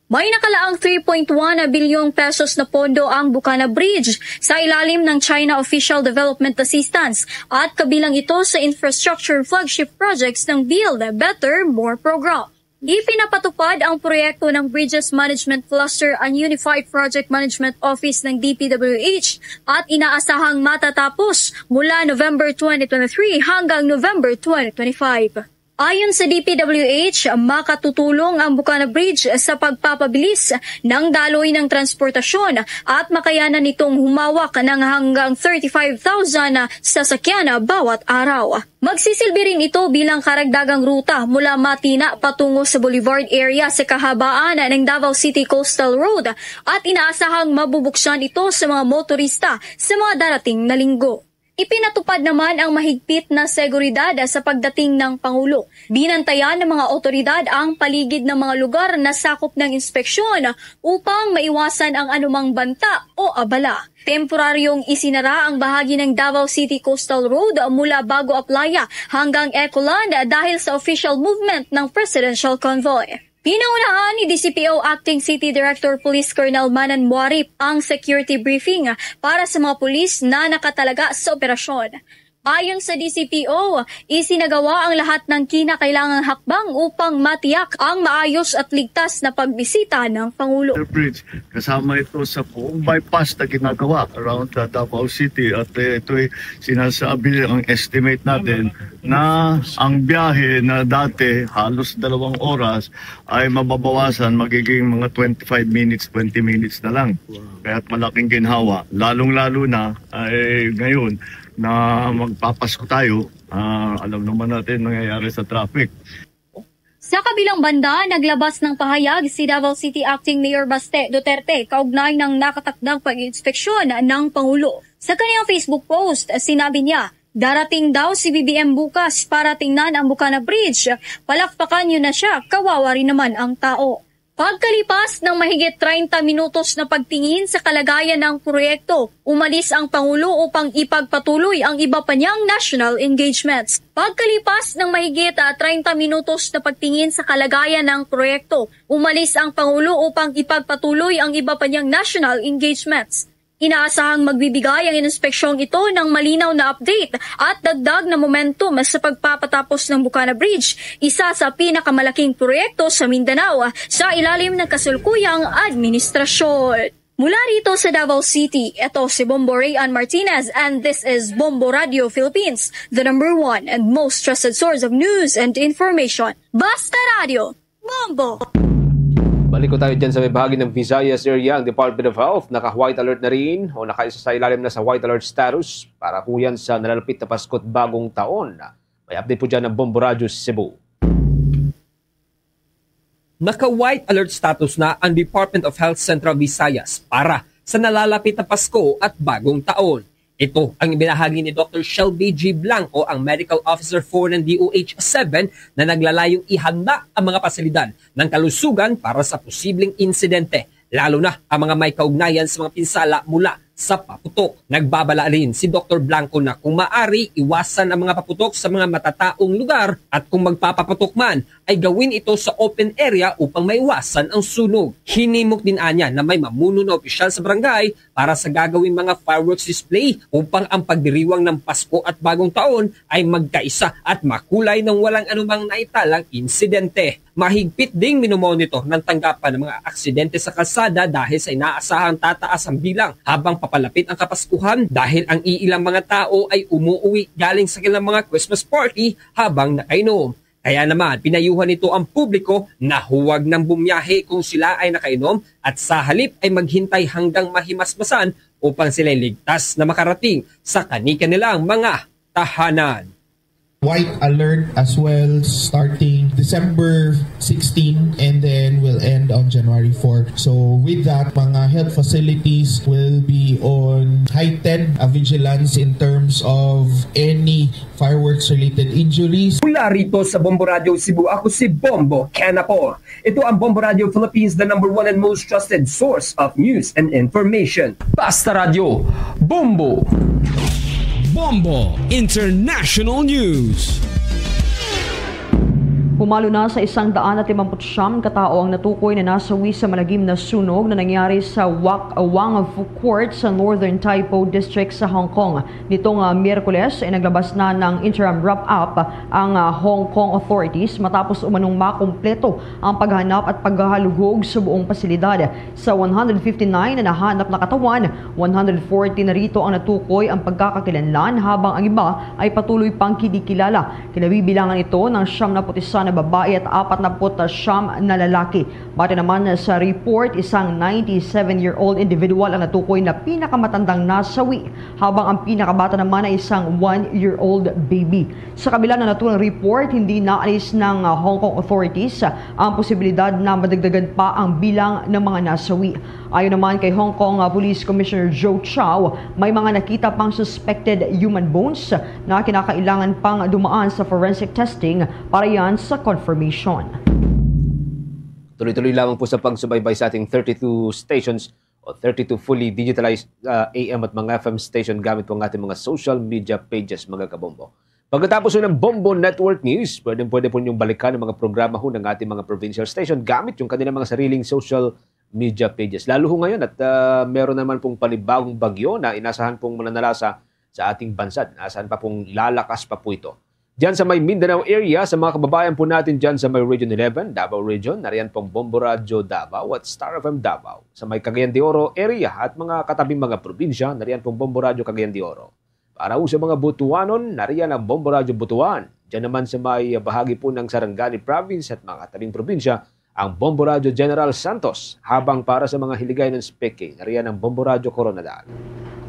May nakalaang three point one bilyong pesos na pondo ang Bucana Bridge sa ilalim ng China Official Development Assistance at kabilang ito sa infrastructure flagship projects ng Build Better More program. Ipinapatupad ang proyekto ng Bridges Management Cluster and Unified Project Management Office ng D P W H at inaasahang matatapos mula November twenty twenty-three hanggang November twenty twenty-five. Ayon sa D P W H, makatutulong ang Bucana Bridge sa pagpapabilis ng daloy ng transportasyon at makayanan nitong humawak ng hanggang thirty-five thousand sasakyan bawat araw. Magsisilbi rin ito bilang karagdagang ruta mula Matina patungo sa Boulevard area sa kahabaan ng Davao City Coastal Road at inaasahang mabubuksan ito sa mga motorista sa mga darating na linggo. Ipinatupad naman ang mahigpit na seguridad sa pagdating ng Pangulo. Binantayan ng mga otoridad ang paligid ng mga lugar na sakop ng inspeksyon upang maiwasan ang anumang banta o abala. Temporaryong isinara ang bahagi ng Davao City Coastal Road mula Bago Aplaya hanggang Ecoland dahil sa official movement ng Presidential Convoy. Pinangunahan ni D C P O Acting City Director Police Colonel Manan Muarip ang security briefing para sa mga pulis na nakatalaga sa operasyon. Ayon sa D C P O, isinagawa ang lahat ng kinakailangang hakbang upang matiyak ang maayos at ligtas na pagbisita ng Pangulo. Bridge, kasama ito sa buong bypass na ginagawa around the Davao City at eh, ito'y sinasabi ang estimate natin na ang biyahe na dati halos dalawang oras ay mababawasan, magiging mga twenty-five minutes, twenty minutes na lang. Kaya't malaking ginhawa, lalong-lalo na ay ngayon na magpapasko tayo, ah, alam naman natin nangyayari sa traffic. Sa kabilang banda, naglabas ng pahayag si Davao City Acting Mayor Baste Duterte kaugnay ng nakatakdang pag-inspeksyon ng Pangulo. Sa kanyang Facebook post, sinabi niya, darating daw si B B M bukas para tingnan ang Bucana Bridge. Palakpakan niyo na siya, kawawa rin naman ang tao. Pagkalipas ng mahigit treinta minutos na pagtingin sa kalagayan ng proyekto, umalis ang Pangulo upang ipagpatuloy ang iba pa niyang national engagements. Pagkalipas ng mahigit ah, treinta minutos na pagtingin sa kalagayan ng proyekto, umalis ang Pangulo upang ipagpatuloy ang iba pa niyang national engagements. Inaasahang magbibigay ang inspeksyong ito ng malinaw na update at dagdag na momentum sa pagpapatapos ng Bucana Bridge, isa sa pinakamalaking proyekto sa Mindanao sa ilalim ng kasulukuyang administrasyon. Mula rito sa Davao City, ito si Bombo Rayan Martinez, and this is Bombo Radio Philippines, the number one and most trusted source of news and information. Basta Radio, Bombo! Balik ko tayo dyan sa may bahagi ng Visayas area. Ang Department of Health naka-white alert na rin o nakaisa sa ilalim na sa white alert status para kuyan sa nalalapit na Pasko at Bagong Taon. May update po dyan ng Bombo Radyo Cebu. Naka-white alert status na ang Department of Health Central Visayas para sa nalalapit na Pasko at Bagong Taon. Ito ang ibinahagi ni Doctor Shelby G. Blanco, ang Medical Officer four ng D O H seven, na naglalayong ihanda ang mga pasilidad ng kalusugan para sa posibleng insidente, lalo na ang mga may kaugnayan sa mga pinsala mula sa paputok. Nagbabala rin si Doctor Blanco na kung maaari, iwasan ang mga paputok sa mga matataong lugar at kung magpapaputok man, ay gawin ito sa open area upang maiwasan ang sunog. Hinimok din anya na may mamuno na opisyal sa barangay para sa gagawing mga fireworks display upang ang pagdiriwang ng Pasko at Bagong Taon ay magkaisa at makulay nang walang anumang naitalang insidente. Mahigpit ding minomonitor ng tanggapan ng mga aksidente sa kalsada dahil sa inaasahang tataas ang bilang habang papalapit ang Kapaskuhan dahil ang iilang mga tao ay umuuwi galing sa kanilang mga Christmas party habang nakainom. Kaya naman, pinayuhan nito ang publiko na huwag nang bumiyahe kung sila ay nakainom at sa halip ay maghintay hanggang mahimasmasan upang sila'y ligtas na makarating sa kani-kanilang mga tahanan. White alert as well starting December sixteen and then will end on January four. So with that, mga health facilities will be on heightened vigilance in terms of any fireworks-related injuries. Mula rito sa Bombo Radio Cebu, ako si Bombo Canapo. Ito ang Bombo Radio Philippines, the number one and most trusted source of news and information. Basta Radio, Bombo! Bombo International News. Pumalo na sa isang daan at limamput siyam ka tawo ang natukoy na nasawi sa malagim na sunog na nangyari sa Wak Wang Fu Court sa Northern Taipo District sa Hong Kong. Nitong ah, Miyerkules ay naglabas na ng interim wrap-up ang ah, Hong Kong authorities matapos umanong makumpleto ang paghanap at paghahalughog sa buong pasilidad. Sa one hundred fifty-nine na nahanap na katawan, one hundred forty na rito ang natukoy ang pagkakakilanlan, habang ang iba ay patuloy pang kinikilala. Kinabibilangan ito ng siyam na pu't isa na babae at apat na pu't siyam na lalaki. Base naman sa report, isang ninety-seven-year-old individual ang natukoy na pinakamatandang nasawi, habang ang pinakabata naman ay isang one-year-old baby. Sa kabila ng naturang report, hindi naalis ng ah, Hong Kong authorities ang posibilidad na madagdagan pa ang bilang ng mga nasawi. Ayon naman kay Hong Kong ah, Police Commissioner Joe Chow, may mga nakita pang suspected human bones na kinakailangan pang dumaan sa forensic testing para yan sa confirmation. Tuloy-tuloy lamang po sa pagsubaybay sa ating thirty-two stations o thirty-two fully digitalized uh, A M at mga F M station gamit po ang ating mga social media pages, mga kabombo. Pagkatapos ng Bombo Network News, pwedeng pwede po niyong balikan ang mga programa ho ng ating mga provincial station gamit yung kanilang mga sariling social media pages. Lalo ho ngayon at uh, meron naman pong panibagong bagyo na inasahan pong mananalasa sa ating bansa. Inasahan pa pong lalakas pa po ito. Diyan sa may Mindanao area, sa mga kababayan po natin diyan sa may Region eleven, Davao Region, nariyan pong Bombo Radyo Davao at Star F M Davao. Sa may Cagayan de Oro area at mga katabing mga probinsya, nariyan pong Bombo Radyo Cagayan de Oro. Para ho sa mga Butuanon, nariyan ang Bombo Radyo Butuan. Diyan naman sa may bahagi po ng Sarangani Province at mga katabing probinsya, ang Bombo Radyo General Santos, habang para sa mga hiligay ng Speke, nariyan ang Bombo Radyo Koronadal.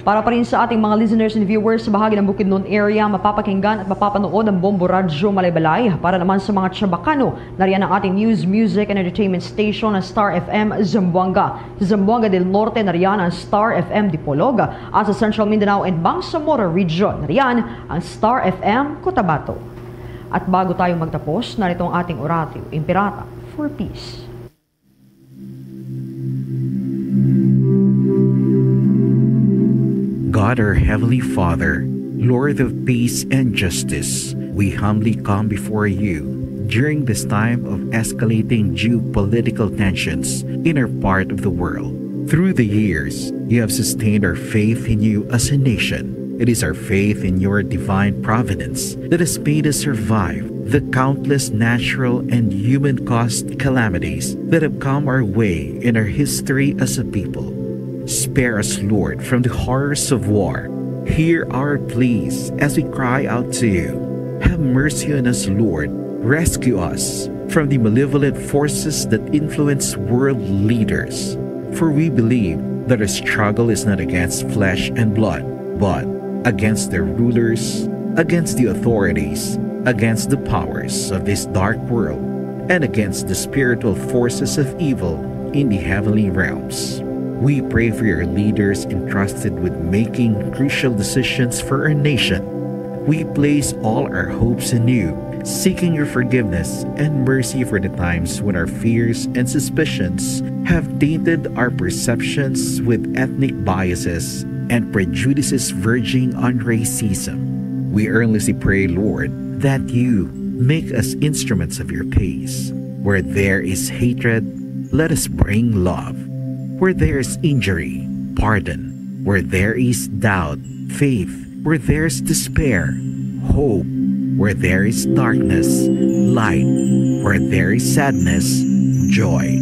Para pa rin sa ating mga listeners and viewers sa bahagi ng Bukidnon area, mapapakinggan at mapapanood ang Bombo Radyo Malaybalay. Para naman sa mga Chabacano, nariyan ang ating news, music, and entertainment station na Star F M Zamboanga. Sa Zamboanga del Norte, nariyan ang Star F M Dipolog. At sa Central Mindanao and Bangsamoro Region, nariyan ang Star F M Cotabato. At bago tayo magtapos, narito ang ating oratio, Imperata for Peace. God, our Heavenly Father, Lord of peace and justice, we humbly come before you during this time of escalating geopolitical tensions in our part of the world. Through the years, you have sustained our faith in you as a nation. It is our faith in your divine providence that has made us survive the countless natural and human caused calamities that have come our way in our history as a people. Spare us, Lord, from the horrors of war. Hear our pleas as we cry out to you. Have mercy on us, Lord. Rescue us from the malevolent forces that influence world leaders. For we believe that our struggle is not against flesh and blood, but against the rulers, against the authorities, against the powers of this dark world, and against the spiritual forces of evil in the heavenly realms. We pray for your leaders entrusted with making crucial decisions for our nation. We place all our hopes in you, seeking your forgiveness and mercy for the times when our fears and suspicions have tainted our perceptions with ethnic biases and prejudices verging on racism. We earnestly pray, Lord, that you make us instruments of your peace. Where there is hatred, let us bring love. Where there is injury, pardon. Where there is doubt, faith. Where there is despair, hope. Where there is darkness, light. Where there is sadness, joy.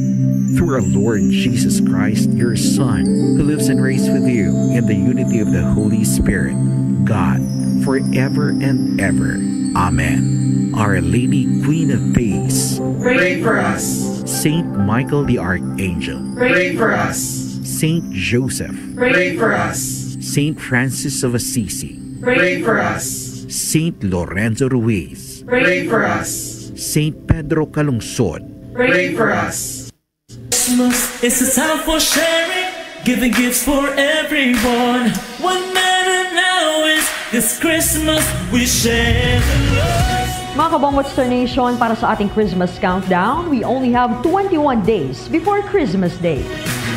Through our Lord Jesus Christ, your Son, who lives and reigns with you in the unity of the Holy Spirit, God, forever and ever. Amen. Our Lady, Queen of Peace, pray for us. Saint Michael the Archangel, pray for us. Saint Joseph, pray for us. Saint Francis of Assisi, pray for us. Saint Lorenzo Ruiz, pray for us. Saint Pedro Calungsod, pray for us. Christmas is a time for sharing, giving gifts for everyone. What matter now is this Christmas we share the love. Mga Kabombo Star Nation, para sa ating Christmas countdown, we only have twenty-one days before Christmas Day.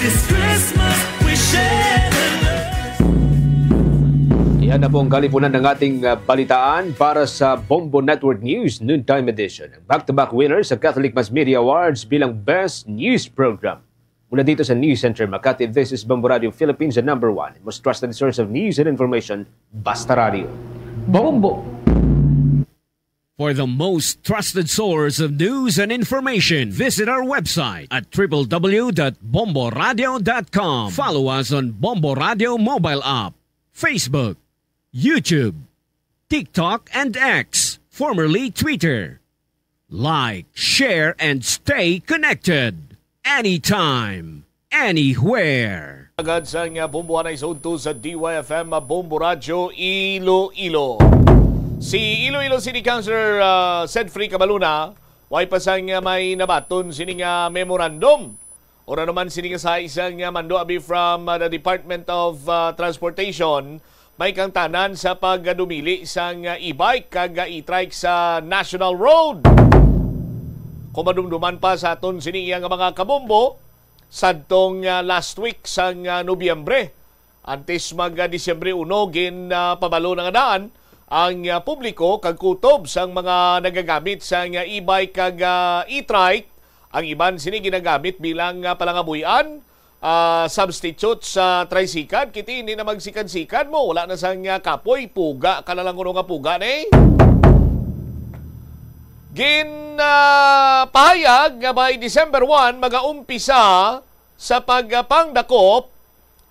This Christmas we share the love. Yan na po ang kalipunan ng ating, ah, balitaan para sa Bombo Network News Noontime Edition. Back-to-back winner sa Catholic Mass Media Awards bilang Best News Program. Mula dito sa News Center Makati, this is Bombo Radio Philippines, the number one most trusted source of news and information. Basta Radio. Bombo! For the most trusted source of news and information, visit our website at triple w dot bomboradio dot com. Follow us on Bombo Radio mobile app, Facebook, YouTube, TikTok, and X, formerly Twitter. Like, share, and stay connected. Anytime, anywhere. Agad sang, ah, Bombo Hanay sa udto sa D Y F M, ah, Bombo Radyo Iloilo. Si Iloilo City Councilor, ah, Sedfrey Cabaluna, way pa sang, ah, may nabaton sini nga memorandum. Ora naman sini nga sa isang, ah, mando abi from, ah, the Department of, ah, Transportation, may kangtanan sa pagdumili sang, ah, e-bike kag, ah, e-trike sa National Road. Kung madumduman pa sa aton sini iya nga mga kabombo, sadtong, ah, last week sang, ah, Nobyembre, antes mag, ah, Disyembre uno, gin, ah, pabalo na nga daan ang, ah, publiko kag kutob sang mga nagagamit sang, ah, e-bike kag, ah, e-trike. Ang iban sini ginagamit bilang, ah, palangabuy-an, ah, substitute sa tricycle. Kiti, hindi na magsikad-sikad mo. Wala na sang, ah, kapoy. Puga ka na lang kuno nga puga ni. Gin, ah, pahayag nga by December one, magaumpisa sa pagpangdakop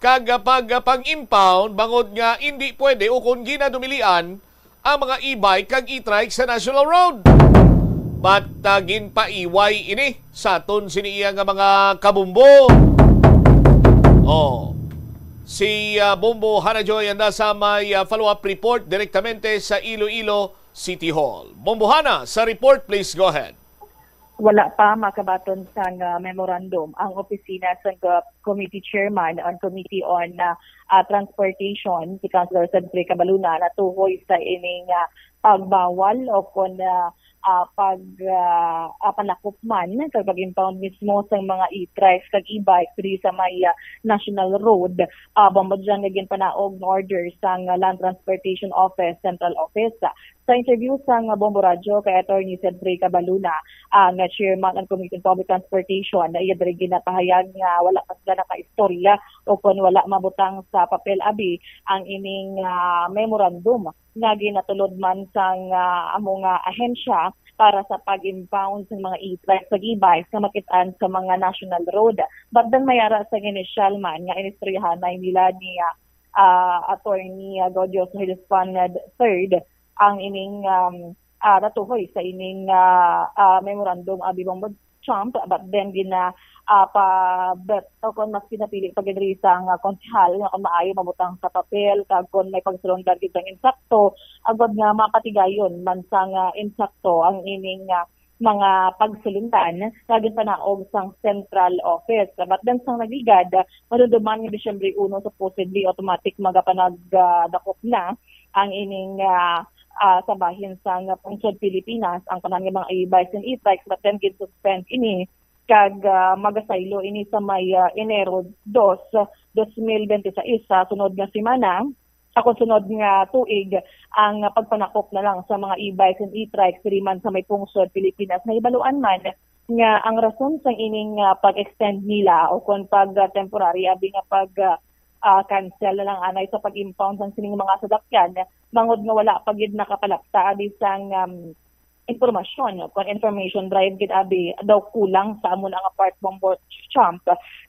kag pagpang-impound bangod nga indi pwede o kon ginadumilian ang mga e-bike kag e-trike sa National Road. But, ah, ginpaiway ini sa aton sini iya nga mga kabumbo. Oh. Si, ah, Bombo Hana Joy anda sa may, ah, follow-up report direktamente sa Iloilo City Hall. Bombo Hana, sa report, please go ahead. Wala pa makabaton sang, ah, memorandum ang opisina sang, ah, committee chairman on Committee on, ah, ah, Transportation, si Councilor Cedric Cabaluna, natuhoy sa ining, ah, pagbawal o kon, ah, ah, pag, ah, ah, panakop man kag pag-impound mismo sang mga e-trikes kag e-bike diri sa may, ah, National Road. Ah, bangod dyan nga ginpanaog nga order sang, ah, Land Transportation Office, Central Office. Sa interview sang Bombo Radyo kay Attorney Cedric Cabaluna, ang chairman ng Committee on Public Transportation, na iya diri ginapahayag nga wala pa sila nakaistorya o kon wala mabutang sa papel abi ang ining, ah, memorandum nga ginatulod man sang, ah, amo nga ahensya para sa pag-impound sa mga e-trike sa e-bikes nga makit-an sa mga national road. But then may ara sa inisyal man nga inistoryahanay nila ni, ah, ah, Attorney, ah, Gaudioso Hilspan the third ang ining, um, ah, natuhoy sa ining, ah, ah, memorandum abi, Bongbong Trump, but then gina, ah, pa, bet, o kon mas pinapili pa gid diri sang konsehal nga kung maayo mabutang sa papel kag kung may pagsulondan gid sang insakto, agod nga mapatigayon man sang insakto ang ining, ah, mga pagsulondan nga ginpanaog sang central office. But then sang nagligad, madumduman nga Disyembre uno supposedly automatic magapanagdakop na ang ining, ah, ah, sa bahin sang Pungsod Pilipinas ang tanan nga mga e-bikes and e-trikes, but then gin-suspend ini kag, ah, magasaylo ini sa may, ah, Enero dos, dos mil bente seis, sa sunod nga semana, sa sunod nga tuig, ang pagpanakop na lang sa mga e-bikes and e-trikes diri man sa may pungsod Pilipinas. Nahibaluan man nga ang rason sang ining, ah, pag-extend nila o kon pag, ah, temporary abi nga pag, ah, ah, cancel na lang anay sa pag-impound sang sining mga sadakyan, bangod nga wala pa gid nakapalapta abi sang, um, impormasyon, kon information drive gid abi daw kulang sa amo na nga part, Bongbong Trump,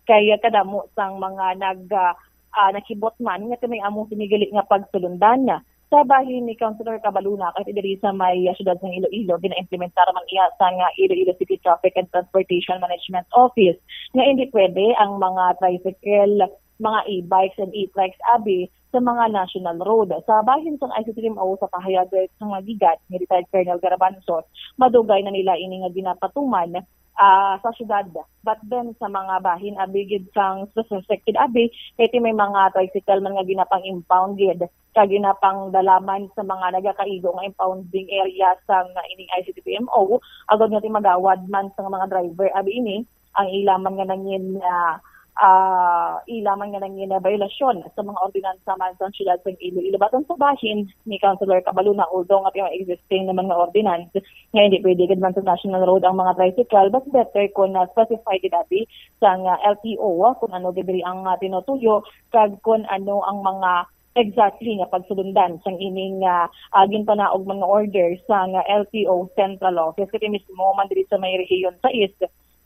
kay kadamo sang mga nag, ah, ah, nakibot man nga may amo sini gali nga pagsulundan. Sa bahin ni Councilor Cabaluna, kay diri sa may, ah, siyudad sang Iloilo, ginaimplementar man iya sang, ah, Iloilo City Traffic and Transportation Management Office nga hindi pwede ang mga tricycle, mga e-bikes and e-trikes abi sa mga national road. Sa bahin sang I C T M O, sa pahayag sang mga gigat ni retired Colonel Garbanzos, madugay na nila ini nga ginapatuman, ah, sa syudad. But then sa mga bahin abi gid sang specific gid abi, kay ti may mga tricycle man nga ginapang-impound gid kag ginapangdalaman sa mga nagakaigo nga impounding area sang ining I C T P M O, agod nga ti magawad man sa mga driver abi ini ang ila man nga nangin, ah, ah, ila man nga nangin na biolasyon sa mga ordinansa man sang siyudad sang Iloilo. Baton sa bahin ni Councilor Cabaluna, although nga ti may existing naman nga ordinance nga hindi pwede gid man sa national road ang mga tricycle, but better kung na specify gid abi sang, ah, L T O, ah, kung ano gid diri ang, ah, tinutuyo kag kung ano ang mga exactly nga pagsulundan sang ining, ah, ah, ginpanaog man nga order sang, ah, L T O Central Office. Kay mismo man diri sa may Rehiyon sais,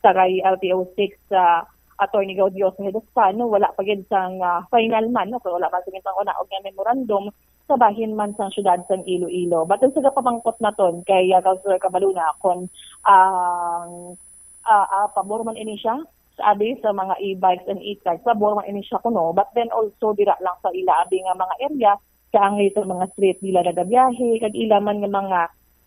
sa kay L T O six, ah, Attorney Gaudioso Hilspan, wala pa gid sang, ah, final man, no, kay wala man sa gintang unaog nga memorandum sa bahin man sang siyudad sang Iloilo. But sa gapamangkot naton kay, ah, Councilor Cabaluna kung ang, ah, ah, pabor man ini siya sa abi sa mga e-bikes and e-trikes, pabor man ini siya kuno. But then also dira lang sa ila abi nga mga area, kaangay sa mga street nila nagabiyahe, kag ila man nga mga,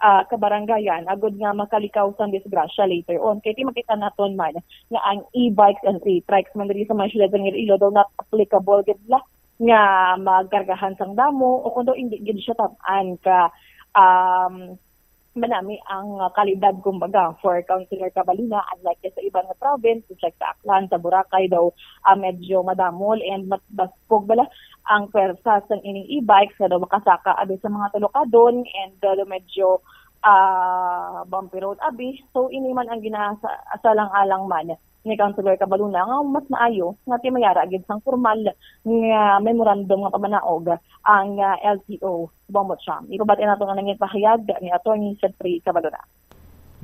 ah, kabarangayan, agud nga makalikaw sang disgrasya later on. Kay ti makita naton man nga ang e-bikes and e-trikes man diri sa mga siyudad sa Iloilo daw not applicable gid la nga magkargahan sang damo, o kung daw hindi gid siya tab-an ka, um, manami ang, ah, kalidad, kumbaga, for Councilor Cabaluna, unlike sa iban nga province, just like sa Aklan, sa Boracay daw, ah, medyo madamol and mat-, baskog bala ang pwersa sang ining e-bikes nga daw makasaka abi sa mga tulokadon and, ah, daw medyo, ah, bumpy road abi. So, ini man ang ginaasa-, asalang-alang man ni Councilor Cabaluna nga mas maayo nga ti may ara gid sang formal nga memorandum nga pamanaog ang, ah, L T O Bongbong Trump. Ipabati nato nga nangin pahayag ni Attorney Jeffrey Cabaluna.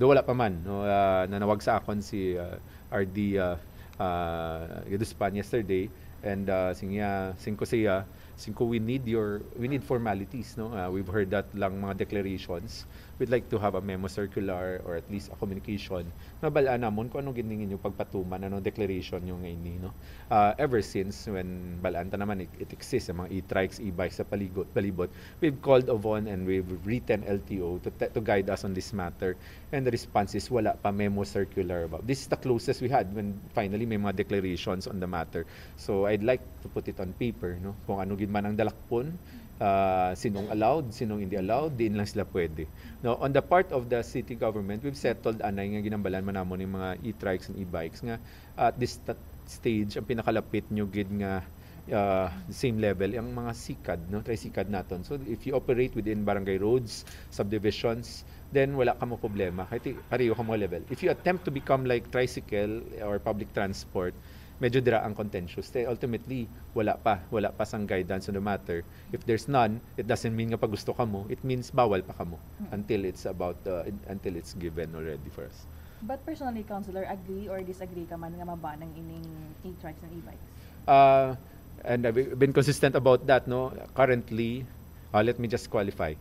Do wala pa man, no, ah, nanawag sa akon si, ah, R D, ah, ah, Gaduspan yesterday, and, ah, sing niya, sing ko siya, sing ko, "We need your, we need formalities, no? Ah, we've heard that lang mga declarations. We'd like to have a memo circular or at least a communication. Mabal-an namon kung ano gid ning inyong pagpatuman, ano declaration nyo nga ini, no?" Ah, ever since when bal-an ta naman, it, it exists, ang mga e-trikes, e-bikes sa paligot, palibot. We've called upon and we've written L T O to te-, to guide us on this matter. And the response is, "Wala pa, memo circular." This is the closest we had when finally may mga declarations on the matter. So I'd like to put it on paper, no? Kung ano gid man ang dalakpon, ah, sinong allowed, sinong hindi allowed, diin lang sila pwede. No, on the part of the city government, we've settled anay nga ginambalan man namon yung mga e-trikes and e-bikes nga at this sta-, stage, ang pinakalapit nyo gid nga, ah, same level ang mga sikad, no? Tricycad naton. So if you operate within barangay roads, subdivisions, then wala ka mo problema. Kay ti-, pareho ka mo level. If you attempt to become like tricycle or public transport, Medyo dira ang contentious. Kay ultimately, wala pa. Wala pa sang guidance on the matter. If there's none, it doesn't mean nga pag gusto kamo. It means bawal pa kamo Mm. until it's about, uh, until it's given already for us. But personally, Councilor, agree or disagree ka man nga maban ang ining e-trikes and e-bikes? Uh, and I've been consistent about that, no? Currently, uh, let me just qualify.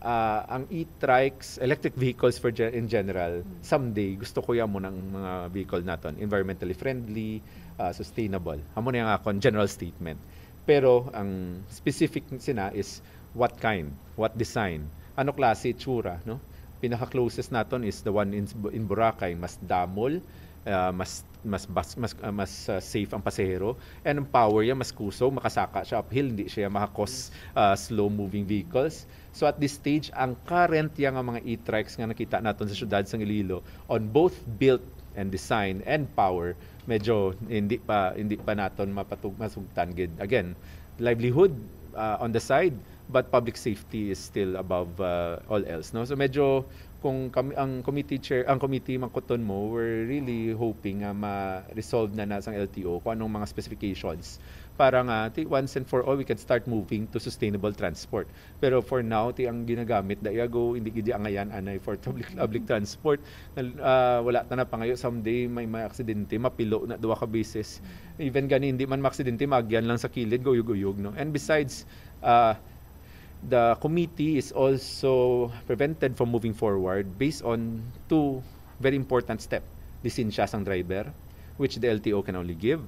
Uh, ang e-trikes, electric vehicles for ge- in general, someday, gusto ko yan mo ng mga vehicle naton, environmentally friendly, uh, sustainable. Amo na yung akon general statement. Pero ang specific sina is what kind, what design, ano klase itsura, no? Pinaka-closest naton is the one in, in Boracay, mas damol, uh, mas mas bas, mas uh, mas uh, safe ang pasahero, and ang power niya mas kusog, makasaka siya uphill, hindi siya makakos uh, slow moving vehicles. So at this stage, ang current yang mga e-trikes nga nakita naton sa syudad sang Iloilo, on both built and design and power, medyo hindi pa hindi pa naton mapatug masugtan gid. Again, livelihood uh, on the side, but public safety is still above uh, all else, no? So medyo kung kami, ang committee chair, ang committee mangkuton mo, we're really hoping nga ma-resolve na na sang L T O kung anong mga specifications para nga ti once and for all we can start moving to sustainable transport. Pero for now, ti ang ginagamit da yago hindi gid angayan anay for public public transport. Nal- ah, wala ta na pangayo someday may may aksidente, mapilo na duha ka beses. Even gani hindi man maaksidente, maagyan lang sa kilid, guyog-uyog, no? And besides, uh, the committee is also prevented from moving forward based on two very important step. Lisensya sang driver, which the L T O can only give,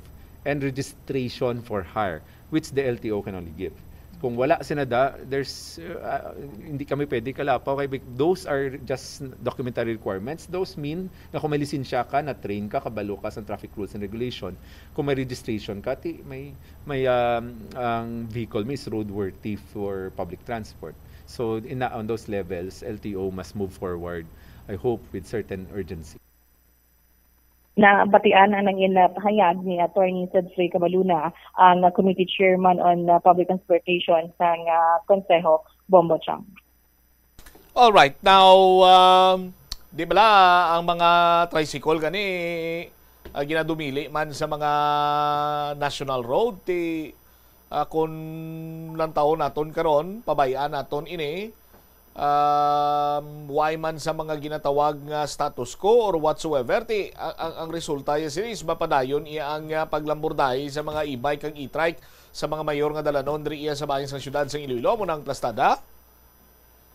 and registration for hire, which the L T O can only give. Kung wala sina da, there's uh, hindi kami pwede kalapaw kay bec- those are just documentary requirements. Those mean na kung may lisensya ka, na-train ka, kabalo ka sa traffic rules and regulation. Kung may registration ka, ti may may um, ang vehicle mo is roadworthy for public transport. So in on those levels, L T O must move forward. I hope with certain urgency. Nabatian ang nangin pahayag ni Attorney Cedric Cabaluna, ang Committee Chairman on uh, Public Transportation sang uh, Konseho, Bombo Chang. Alright, now, um, di bala ang mga tricycle gani uh, ginadumili man sa mga national road, ti uh, kung lantawon naton karon, pabay-an naton ini, um, why man sa mga ginatawag nga status quo or whatsoever, ti ang, ang, ang resulta ya sini is mapadayon iya ang uh, paglambordahi sa mga e-bike kag e-trike sa mga mayor nga dalanon diri iya sa bahin sang syudad sang Iloilo. Amo na ang plastada.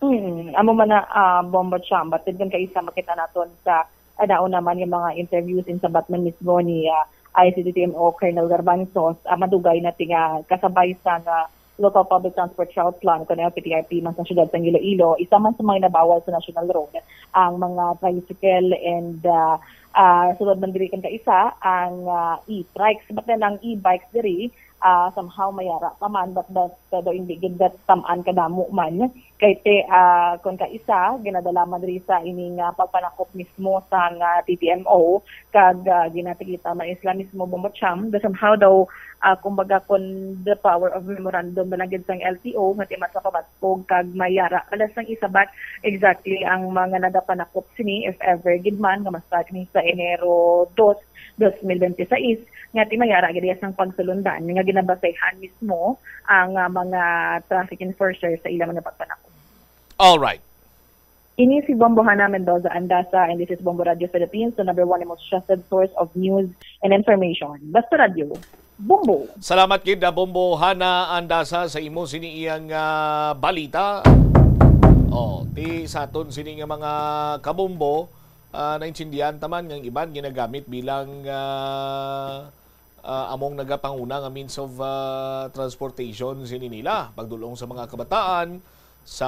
Hmm, amo man na uh, Bombo Cham, but din kaisa makita naton sa anaon naman yung mga interviews in sabat man mismo ni uh, I C T T M O Colonel Garbanzos, uh, madugay na tinga kasabay sa nga Local Public Transport Route Plan, kung L P T R P man sa siyudad sang Iloilo, isa man sa mga nabawal sa National Road ang mga tricycle and uh, uh, sulod man diri kan kaisa ang uh, e-trikes. But then ang e-bikes diri uh, somehow mayara pa man, but that, that daw hindi gid that tamaan kadamo man. Kay te, uh, kung kaisa, ginadala man diri sa ining uh, pagpanakop mismo sa nga T T M O, kag uh, ginatikita man isla mismo Bombo Cham, that somehow daw, uh, kumbaga, kung the power of memorandum na lang gid sang L T O, nga ti mas mapabaskog kag mayara pala sang isa, but exactly ang mga nagapanakop sini, if ever gid man, nga ma-start ni sa Enero dos, dos mil bente sais, nga ti mayara gid sang pagsulundan nga ginabasehan mismo ang ah, mga traffic enforcer sa ila mga pagpanakop. All right. Ini si Bombo Hana Mendoza Andasa, and this is Bombo Radio Philippines, the number one and most trusted source of news and information. Basta Radio, Bombo. Salamat gid na Bombo Hana Andasa sa imo sini iyang ah, balita. Oh, ti sa aton sini nga mga kabombo, ah, naintindihan ta man nga ang iban ginagamit bilang ah, ah, among nagapanguna nga means of ah, transportation sini nila, pagdulong sa mga kabataan, sa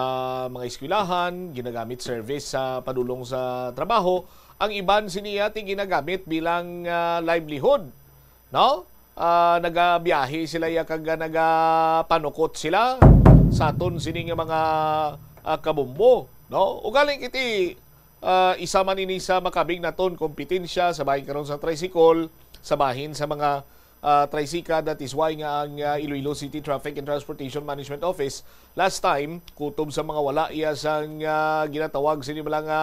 mga eskwelahan, ginagamit service sa padulong sa trabaho. Ang iban sini ti ginagamit bilang ah, livelihood, no? Ah, nagabiyahe sila ya kag ah, nagapanukot sila sa aton sini nga mga ah, kabombo, no? Ugaling iti ah, isa man ini sa makabig naton kompetensya sa bahin karon sa tricycle, sa bahin sa mga ah, tricycle. That is why nga ang ah, Iloilo City Traffic and Transportation Management Office last time kutob sa mga wala iya sang ah, ginatawag sini bala nga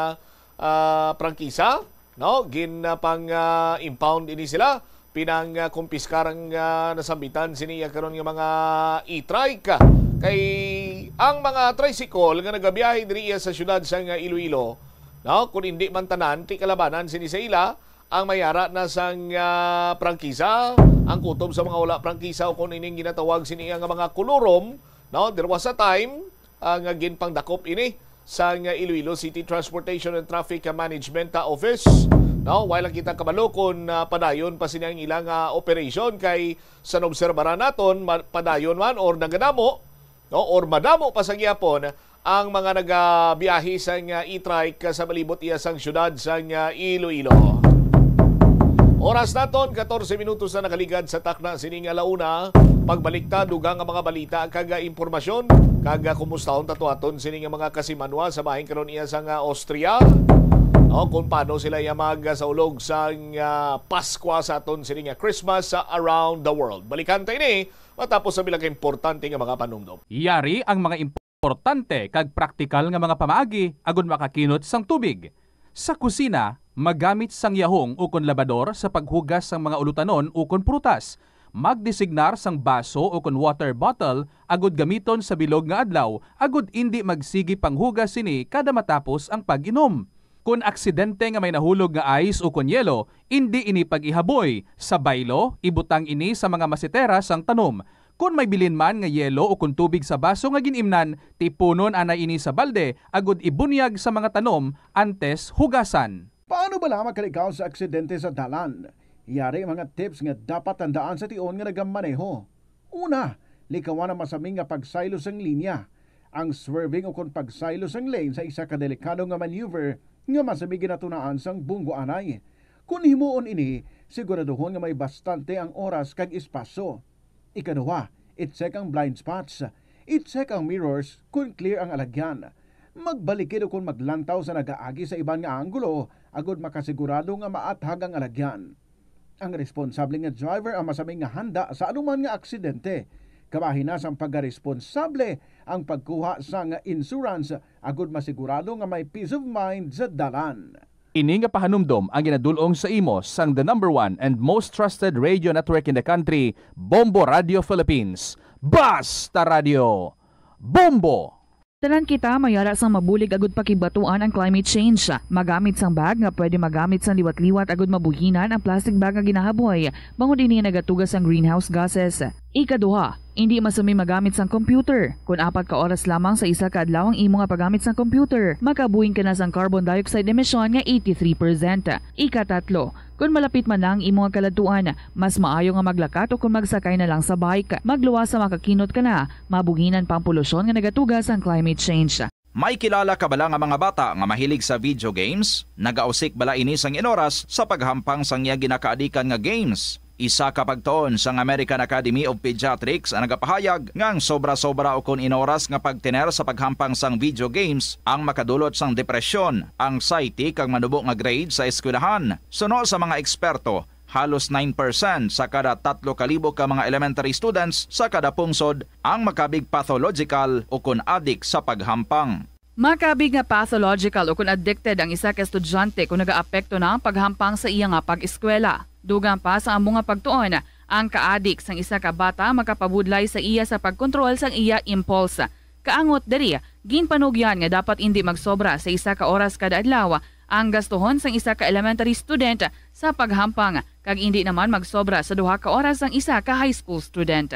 ah, prangkisa, no? Gin ah, pang ah, impound ini sila pinang, ah, kumpiskar ang, ah, nasambitan sini iya karon nga mga e-trike. Kay ang mga tricycle nga nagabiyahe diri iya sa siyudad sang, ah, Iloilo, no, kun indi man tanan, ti kalabanan sini sa ila ang may ara na sang, ah, prangkisa, ang kutob sa mga wala prangkisa o kun ining ginatawag sini nga mga kolorom, no, there was a time ah, nga ginpangdakop ini sang Iloilo City Transportation and Traffic Management, ah, Office. No, wala lang kita kabalo kung, ah, padayon pa sini ang ilang, ah, operation, kay sa naobserbaran naton, ma-, padayon man or nagadamo, no, or madamo pa sa gihapon ang mga nagabiyahe sang, ah, e-trike sa palibot iya sang siyudad sang, ah, Iloilo. Oras naton, katorse minutos na nakaligad sa takna sining ala una. Pagbalik ta, dugang nga mga balita kag, ah, impormasyon, kag, ah, kumustahon ta to aton sini nga mga kasimanwa sa bahin karon iya sang, ah, Austria. O, kung paano sila iya magsaulog sang, ah, Paskwa sa aton sini nga Christmas, ah, around the world. Balikan ta ini matapos sa pila ka importante nga mga panumdom. Yari ang mga importante kag praktikal nga mga pamaagi agud makakinot sang tubig. Sa kusina, magamit sang yahong ukon labador sa paghugas sang mga ulutanon ukon prutas. Magdesignar sang baso ukon water bottle agud gamiton sa bilog nga adlaw agud indi magsigi panghugas sini kada matapos ang pag-inom. Kon aksidente nga may nahulog nga ice ukon yelo, indi ini pag-ihaboy. Sa baylo, ibutang ini sa mga masetera sang tanom. Kon may bilin man nga yelo ukon tubig sa baso nga gin-imnan, tipunon anay ini sa balde agud ibunyag sa mga tanom antes hugasan. Paano bala makalikaw sa aksidente sa dalan? Yari mga tips nga dapat tandaan sa tion nga nagamaneho. Una, likawan ang masami nga pagsaylo sang linya. Ang swerving ukon pagsaylo sang lane sa isa ka delikado nga maneuver nga masami ginatunaan sang bunggo anay. Kon himuon ini, siguraduhon nga may bastante ang oras kag espasyo. Ikaduha, i-check ang blind spots. I-check ang mirrors kon clear ang alagyan. Magbalikid ukon maglantaw sa nagaagi sa iban nga anggulo agud makasigurado nga maathag ang alagyan. Ang responsable nga driver ang masami nga handa sa anuman nga aksidente. Kabahin na sang pagkaresponsable ang pagkuha sang insurance agud masigurado nga may peace of mind sa dalan. Ini nga pahanumdom ang ginadul-ong sa imo sang the number one and most trusted radio network in the country, Bombo Radio Philippines. Basta Radio! Bombo! Tanan kita may ara sang mabulig agud pakigbatuan ang climate change. Magamit sang bag nga pwede magamit sang liwat-liwat agud mabuhinan ang plastic bag nga ginahaboy, bangod ini nagatuga sang greenhouse gases. Ikaduha, indi masami magamit sang computer. Kon apat ka oras lamang sa isa ka adlaw ang imo nga paggamit sang computer, makabuhin ka na sang carbon dioxide emission nga eighty-three percent. Ikatatlo, kon malapit man na ang imo nga kaladtuan, mas maayo nga maglakat o kon magsakay na lang sa bike. Magluwas sa makakinot ka na, mabuhinan pa ang polusyon nga nagatuga sang climate change. May kilala ka bala nga mga bata nga mahilig sa video games? Nagausik bala ini sang inoras sa paghampang sang iya ginakaadikan nga games? Isa ka pagtuon sang American Academy of Pediatrics ang nagapahayag nga ang sobra-sobra ukon inoras nga pagtener sa paghampang sang video games ang makadulot sang depresyon, anxiety, kag manubo nga grade sa eskwelahan. Suno sa mga eksperto, halos nine percent sa kada tatlo ka libo ka mga elementary students sa kada pungsod ang makabig pathological ukon adik sa paghampang. Makabig nga pathological ukon addicted ang isa ka estudyante kon nagaapekto na ang paghampang sa iya nga pag-eskwela. Dugang pa sa amo nga pagtuon, ang kaadik sang isa ka bata makapabudlay sa iya sa pagkontrol sang iya impulse. Kaangot diri, ginpanugyan nga dapat indi magsobra sa isa ka oras kada adlaw ang gastuhon sang isa ka elementary student sa paghampang, kag indi naman magsobra sa duha ka oras ang isa ka high school student.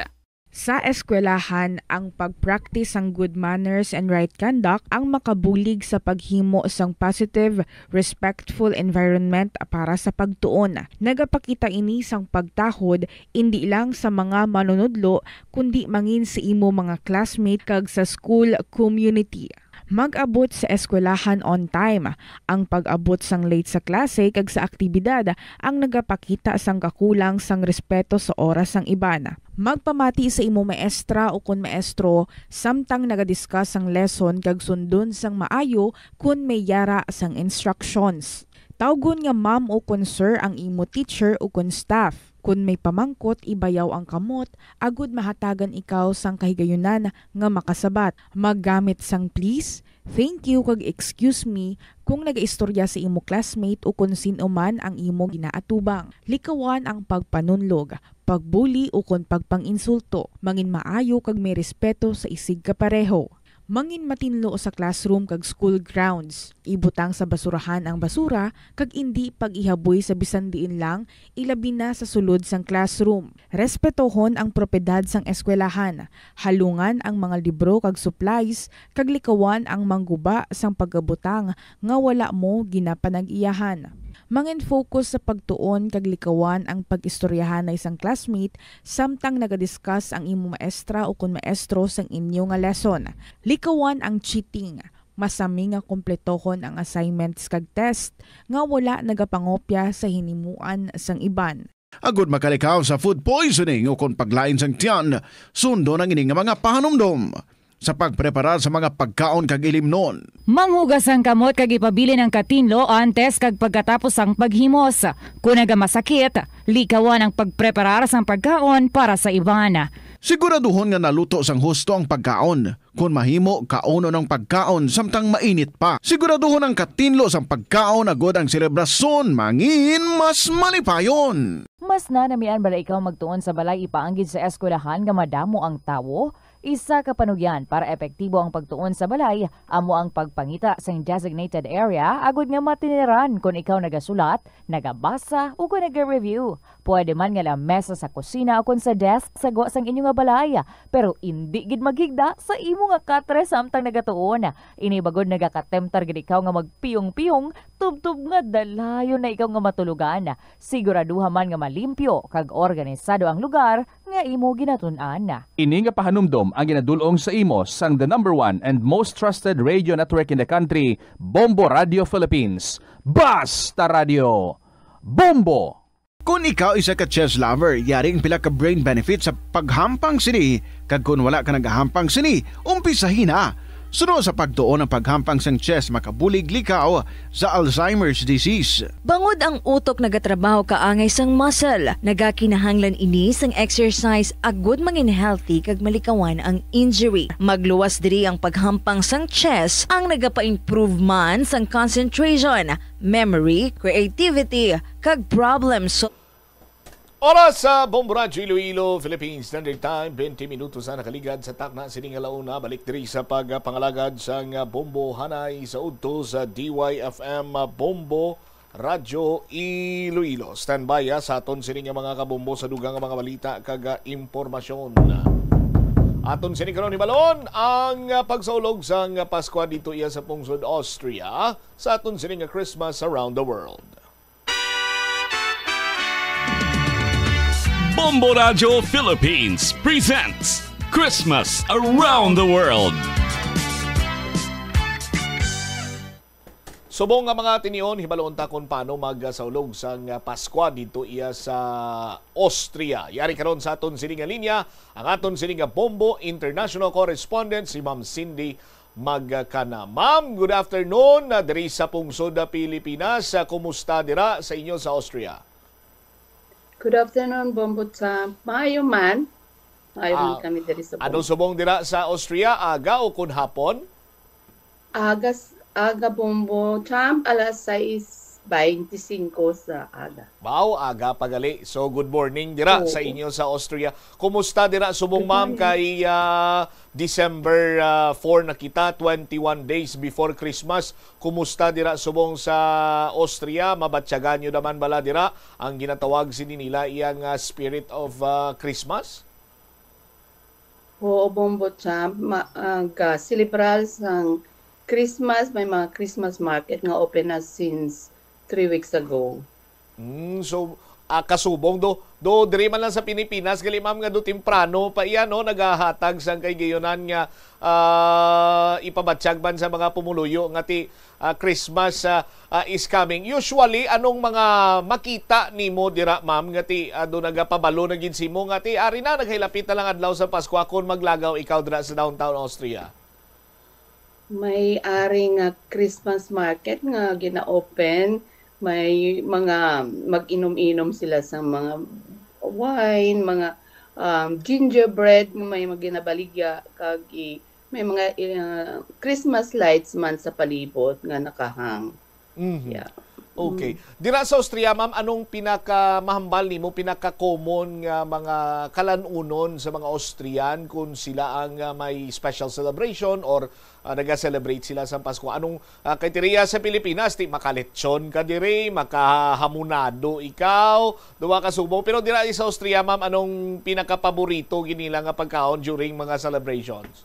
Sa eskwelahan, ang pag-practice sang good manners and right conduct ang makabulig sa paghimo sang positive, respectful environment para sa pagtuon. Nagapakita ini sang pagtahod indi lang sa mga manunudlo, kundi mangin sa imo mga classmate kag sa school community. Mag-abot sa eskwelahan on time. Ang pag-abot sang late sa klase kag sa aktibidad ang nagapakita sang kakulang sang respeto sa oras sang iban. Magpamati sa imo maestra ukon maestro samtang naga-discuss sang lesson kag sundon sang maayo kon may yara sang instructions. Tawgon nga ma'am ukon sir ang imo teacher ukon staff. Kon may pamangkot, ibayaw ang kamot agud mahatagan ikaw sang kahigayunan nga makasabat. Maggamit sang please, Thank you kag excuse me kung nagaistorya sa imo classmate o kon sin-o man ang imo ginaatubang. Likawan ang pagpanunlog, pagbuli o kon pagpang-insulto. Mangin maayo kag may respeto sa isigkapareho. Mangin matinlo sa classroom kag school grounds. Ibutang sa basurahan ang basura kag indi pag-ihaboy sa bisan diin lang, ilabi na sa sulod sang classroom. Respetohon ang propiedad sang eskwelahan. Halungan ang mga libro kag supplies, kag likawan ang mangguba sang pagkabutang nga wala mo ginapanag-iyahan. Mangin-focus sa pagtuon kag likawan ang pag-istoryahanay sang classmate samtang nagadiscuss ang imo maestra o kon maestro sang inyo nga lesson. Likawan ang cheating. Masami nga kompletohon ang assignments kag test nga wala nagapangopya sa hinimuan sang iban. Agod makalikaw sa food poisoning o kon paglain sang tiyan, sundon ang ini nga mga pahanumdom. Sa pagpreparar sa mga pagkaon kag ilimnon. Manghugas ang kamot kag ipabilin ang katinlo antes kag pagkatapos sang paghimos. Kon nagamasakit, likawan ang pagpreparar sang pagkaon para sa iban. Siguraduhon nga naluto sang husto ang pagkaon. Kon mahimo, kaunon ang pagkaon samtang mainit pa. Siguraduhon ang katinlo sang pagkaon agod ang selebrasyon mangin mas malipayon. Mas nanamian bala ikaw magtuon sa balay ipaanggid sa eskwelahan nga madamo ang tawo? Isa ka panugyan para epektibo ang pagtuon sa balay amo ang pagpangita sang designated area agod nga matiniran kon ikaw nagasulat, nagabasa, o kon naga-review. Pwede man nga lamesa sa kusina o kon sa desk sa gwa sang inyo nga balay, pero indi gid maghigda sa imo nga katre samtang nagatuon. Ini bagod nagakatemptar gid ikaw nga magpiyong-piyong, tubtob nga dalayon na ikaw nga matulogan. Siguraduha man nga malimpyo kag organisado ang lugar nga imo ginatun-an. Ini nga pahanumdom ang ginadul-ong sa imo sang the number one and most trusted radio network in the country, Bombo Radio Philippines. Basta Radio, Bombo! Kon ikaw isa ka chess lover, yari ang pila ka brain benefits sa paghampang sini, kag kon wala ka nagahampang sini, umpisahi na. Suno sa pagtuon ang paghampang sang chess makabulig likaw sa Alzheimer's disease. Bangod ang utok nagatrabaho kaangay sang muscle, nagakinahanglan ini sang exercise agud mangin healthy kag malikawan ang injury. Magluwas diri ang paghampang sang chess, ang nagapa-improve man sang concentration, memory, creativity, kag problem sol- Oras sa Bombo Radyo Iloilo, Philippine Standard Time, twenty minutos na nakaligad sa takna sini nga launa. Balik diri sa pagpangalagad sang Bombo Hanay sa udto sa D Y F M Bombo Radyo Iloilo. Standby, ah, sa aton sini nga mga kabombo sa dugang nga mga balita kag, ah, impormasyon. Aton sini karon hibalon ang, ah, pagsaulog sang Paskwa dito iya sa pungsod Austria sa aton sini nga Christmas Around the World. Bombo Radyo Philippines presents Christmas Around the World. Subong nga mga tinion, hibalon ta kon paano magsaulog sang Paskwa dito iya sa Austria. Yari karon sa aton sini nga linya ang aton sini nga Bombo International Correspondent, si Ma'am Cindy Magkana. Ma'am, good afternoon, ah, diri sa pungsod, ah, Pilipinas. Ah, kumusta dira sa inyo sa Austria? Good afternoon, Bombo Champ. Maayo man. Maayo man Ah, kami diri sa ano Bombo. Subong dira sa Austria, aga o kun hapon? Agas-, aga, Bombo Champ, alas sais beintisinko sa aga. Wow, aga pa gali. So, good morning dira Oo. sa inyo sa Austria. Kumusta dira subong, Good ma'am, morning. kay, ah, December, ah, four na kita, twenty-one days before Christmas? Kumusta dira subong sa Austria? Mabatyagan nyo naman bala dira ang ginatawag sini nila iyang, ah, spirit of, ah, Christmas? Oo, Bombo Champ. Ma-, ah, ga-celebrar sang Christmas, may mga Christmas market nga open na since three weeks ago. Mm, so, ah, kasubong do, do diri man lang sa Pilipinas, gali, ma'am, nga do temprano pa iya, no, nagahatag sang kaigayonan nga, ah, ipabatyag man sa mga pumuluyo nga ti, ah, Christmas, ah, ah, is coming. Usually, anong mga makita nimo dira, ma'am, nga ti, ah, do nagapabalo na gid simo nga ti ari na, naghilapit na lang adlaw sa Pasko, kon maglagaw ikaw dira sa downtown Austria? May ari nga Christmas market nga gina-open, may mga mag-inom-inom sila sa mga wine, mga, um, gingerbread nga may mga ginabaligya kag i-, May mga, ah, Christmas lights man sa palibot nga nakahang. Mhm. Yeah. Okay. Mm. Dira sa Austria, ma'am, anong pinakamahambal nimo, pinaka-common nga mga kalanunon sa mga Austrian kung sila ang, ah, may special celebration or, ah, naga-celebrate sila sa Pasko? Anong, ah, kay diriya sa Pilipinas, di makalechon ka diri, makahamonado ikaw, duwa ka subong. Pero dira sa Austria, ma'am, anong pinakapaborito ginila nga pagkaon during mga celebrations?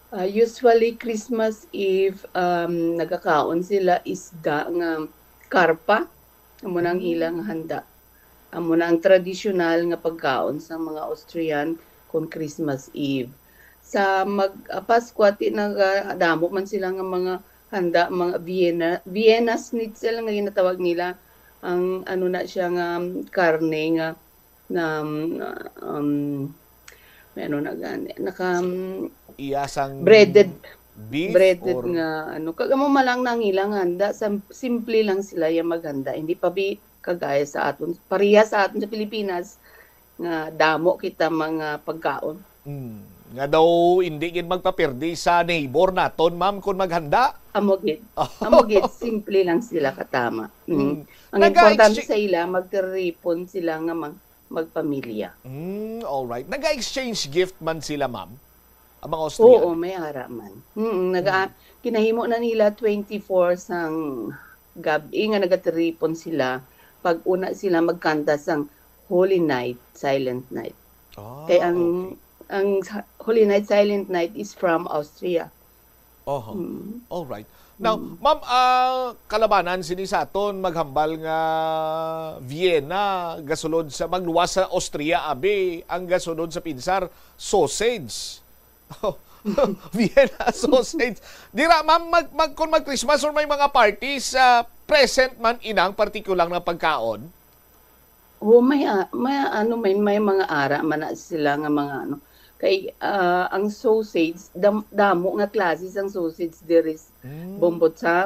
Ah, usually, Christmas Eve, um, nagakaon sila isda nga karpa. Amo na ang Mm. ilang handa. Amo na ang tradisyonal nga pagkaon sa mga Austrian kon Christmas Eve. Sa mag-, ah, Pasko, ti naga-, damo man sila nga mga handa, mga Vienna, Vienna schnitzel nga ginatawag nila. Ang ano na siya nga, um, karne nga na, um, may ano na gani, naka, um, Iya sang breaded, beef breaded or nga ano. Kag amo man lang nang ilang handa, sam-, simple lang sila yang maghanda. Hindi pa bi-, kagaya sa aton, pareha sa aton sa Pilipinas, nga damo kita mga pagkaon. Mm. Nga daw hindi gid magpapirdi sa neighbor naton, ma'am, kung maghanda. Amo gid. Amo gid, simple lang sila katama. Mm. Mm. Ang Naga-exchange importante sa ila, magtiripon sila nga mag-, magpamilya. Mm, alright. Naga-exchange gift man sila, ma'am? Ang mga Austrian? Oo, may ara man. Mm, naga-, Mm. kinahimo na nila twenty-four sang gab-i nga nagatiripon sila pag una sila magkanta sang Holy Night, Silent Night. Ah, Kay ang, okay. ang sa-, Holy Night, Silent Night is from Austria. Oho. Mm. Alright. Now, Mm. ma'am, ah, kalabanan sini sa aton maghambal nga Vienna gasulod sa, magluwas sa Austria, abi, ang gasunod sa pinsar, sausage. Vienna sausage. Dira, ma'am, mag, mag, kung mag-Christmas or may mga parties, ah, present man inang partikular na pagkaon? Oo, may, ah, may, ano, may, may mga ara man na sila nga mga, ano, kay, ah, ang sausage, dam-, damo nga klase sang sausage diri s-, Mm. Bombot sa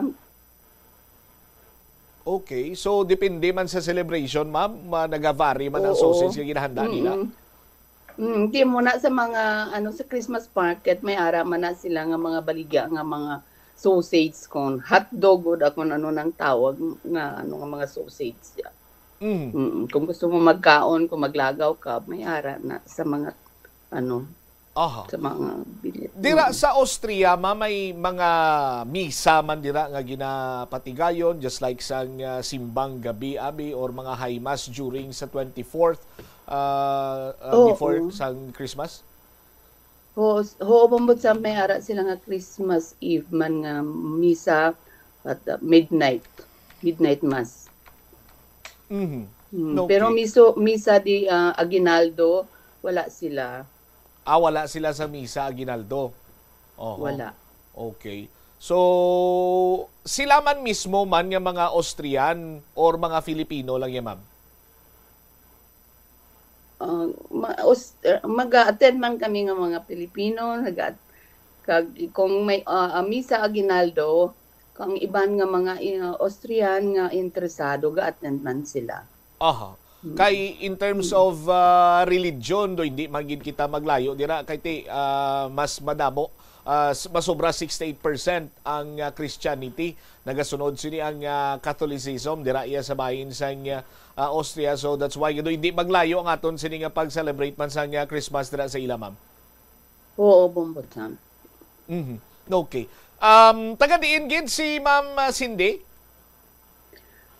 Okay. So, depende man sa celebration, ma'am, ma-, nagavary man ang Oo. sausage nga ginahanda nila? Mm-mm. Mm, di mo na sa mga, ano, sa Christmas market, may ara man na sila nga mga baligya nga mga sausage kon hotdog o da kung ano nang tawag nga, ano, nga mga sausage. Mm. Mm, kung gusto mo magkaon, kung maglagaw ka, may ara na sa mga, ano, Aha. sa mga bilya-, Dira mm. sa Austria, ma, may mga misa man dira nga ginapatigayon, just like sang, ah, simbang gabi, abi, or mga high mass during sa twenty-fourth, ah, ah, Oo. before sang Christmas? Oo, s-, oo, bambod sa may ara sila nga Christmas Eve man nga misa at, ah, midnight, midnight mass. Mhm. Mm, Okay. pero miso-, misa di, ah, Aguinaldo, wala sila. Ah, wala sila sa misa Aguinaldo? Oho. Wala. Okay. So, sila man mismo man nga mga Austrian or mga Filipino lang yan, ma'am? Ah, ma-, Aus-, er, mag-a-attend man kami nga mga Pilipino, nag-a-, kag kung may, ah, ah, misa Aguinaldo, kung iban nga mga, ah, Austrian nga interesado, ga-attend man sila. Aha. Mm. Kay in terms Mm. of, ah, religion, do, hindi man gid kita maglayo dira kay ti, ah, mas madamo, ah, s-, masobra sixty-eight percent ang, ah, Christianity. Nagasunod sini ang, ah, Catholicism dira iya sa bahin sang, ah, ah, Austria. So that's why do, hindi maglayo ang aton sini nga pag-celebrate man sang, ah, Christmas dira sa ila, ma'am. Oo, bumbot lang. Mhm. Okay. Um, taga diin gid si Ma'am, ah, Cindy?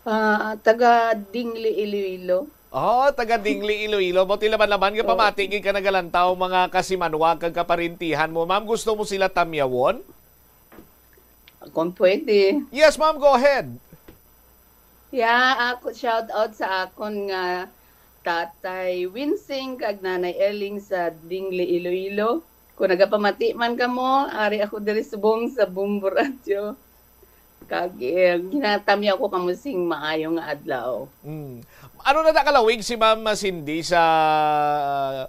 Ah, taga Dingli, Iloilo. Oh, taga Dingli, Iloilo. Buti laban-laban nga Oo. pamati gid ka nagalantaw, mga kasimanwa kag kaparintihan mo. Ma'am, gusto mo sila tamyawon? Kung pwede. Yes, ma'am, go ahead. Yeah, ako, shout out sa akon nga Tatay Winsing kag Nanay Erling sa Dingli, Iloilo. Kung nagapamati man kamo, ari ako diri subong sa Bombo Radio. Kag, eh, ginatamyaw ko kamo sing maayo nga adlaw. Mm. Ano na nakalawig si Ma'am Cindy sa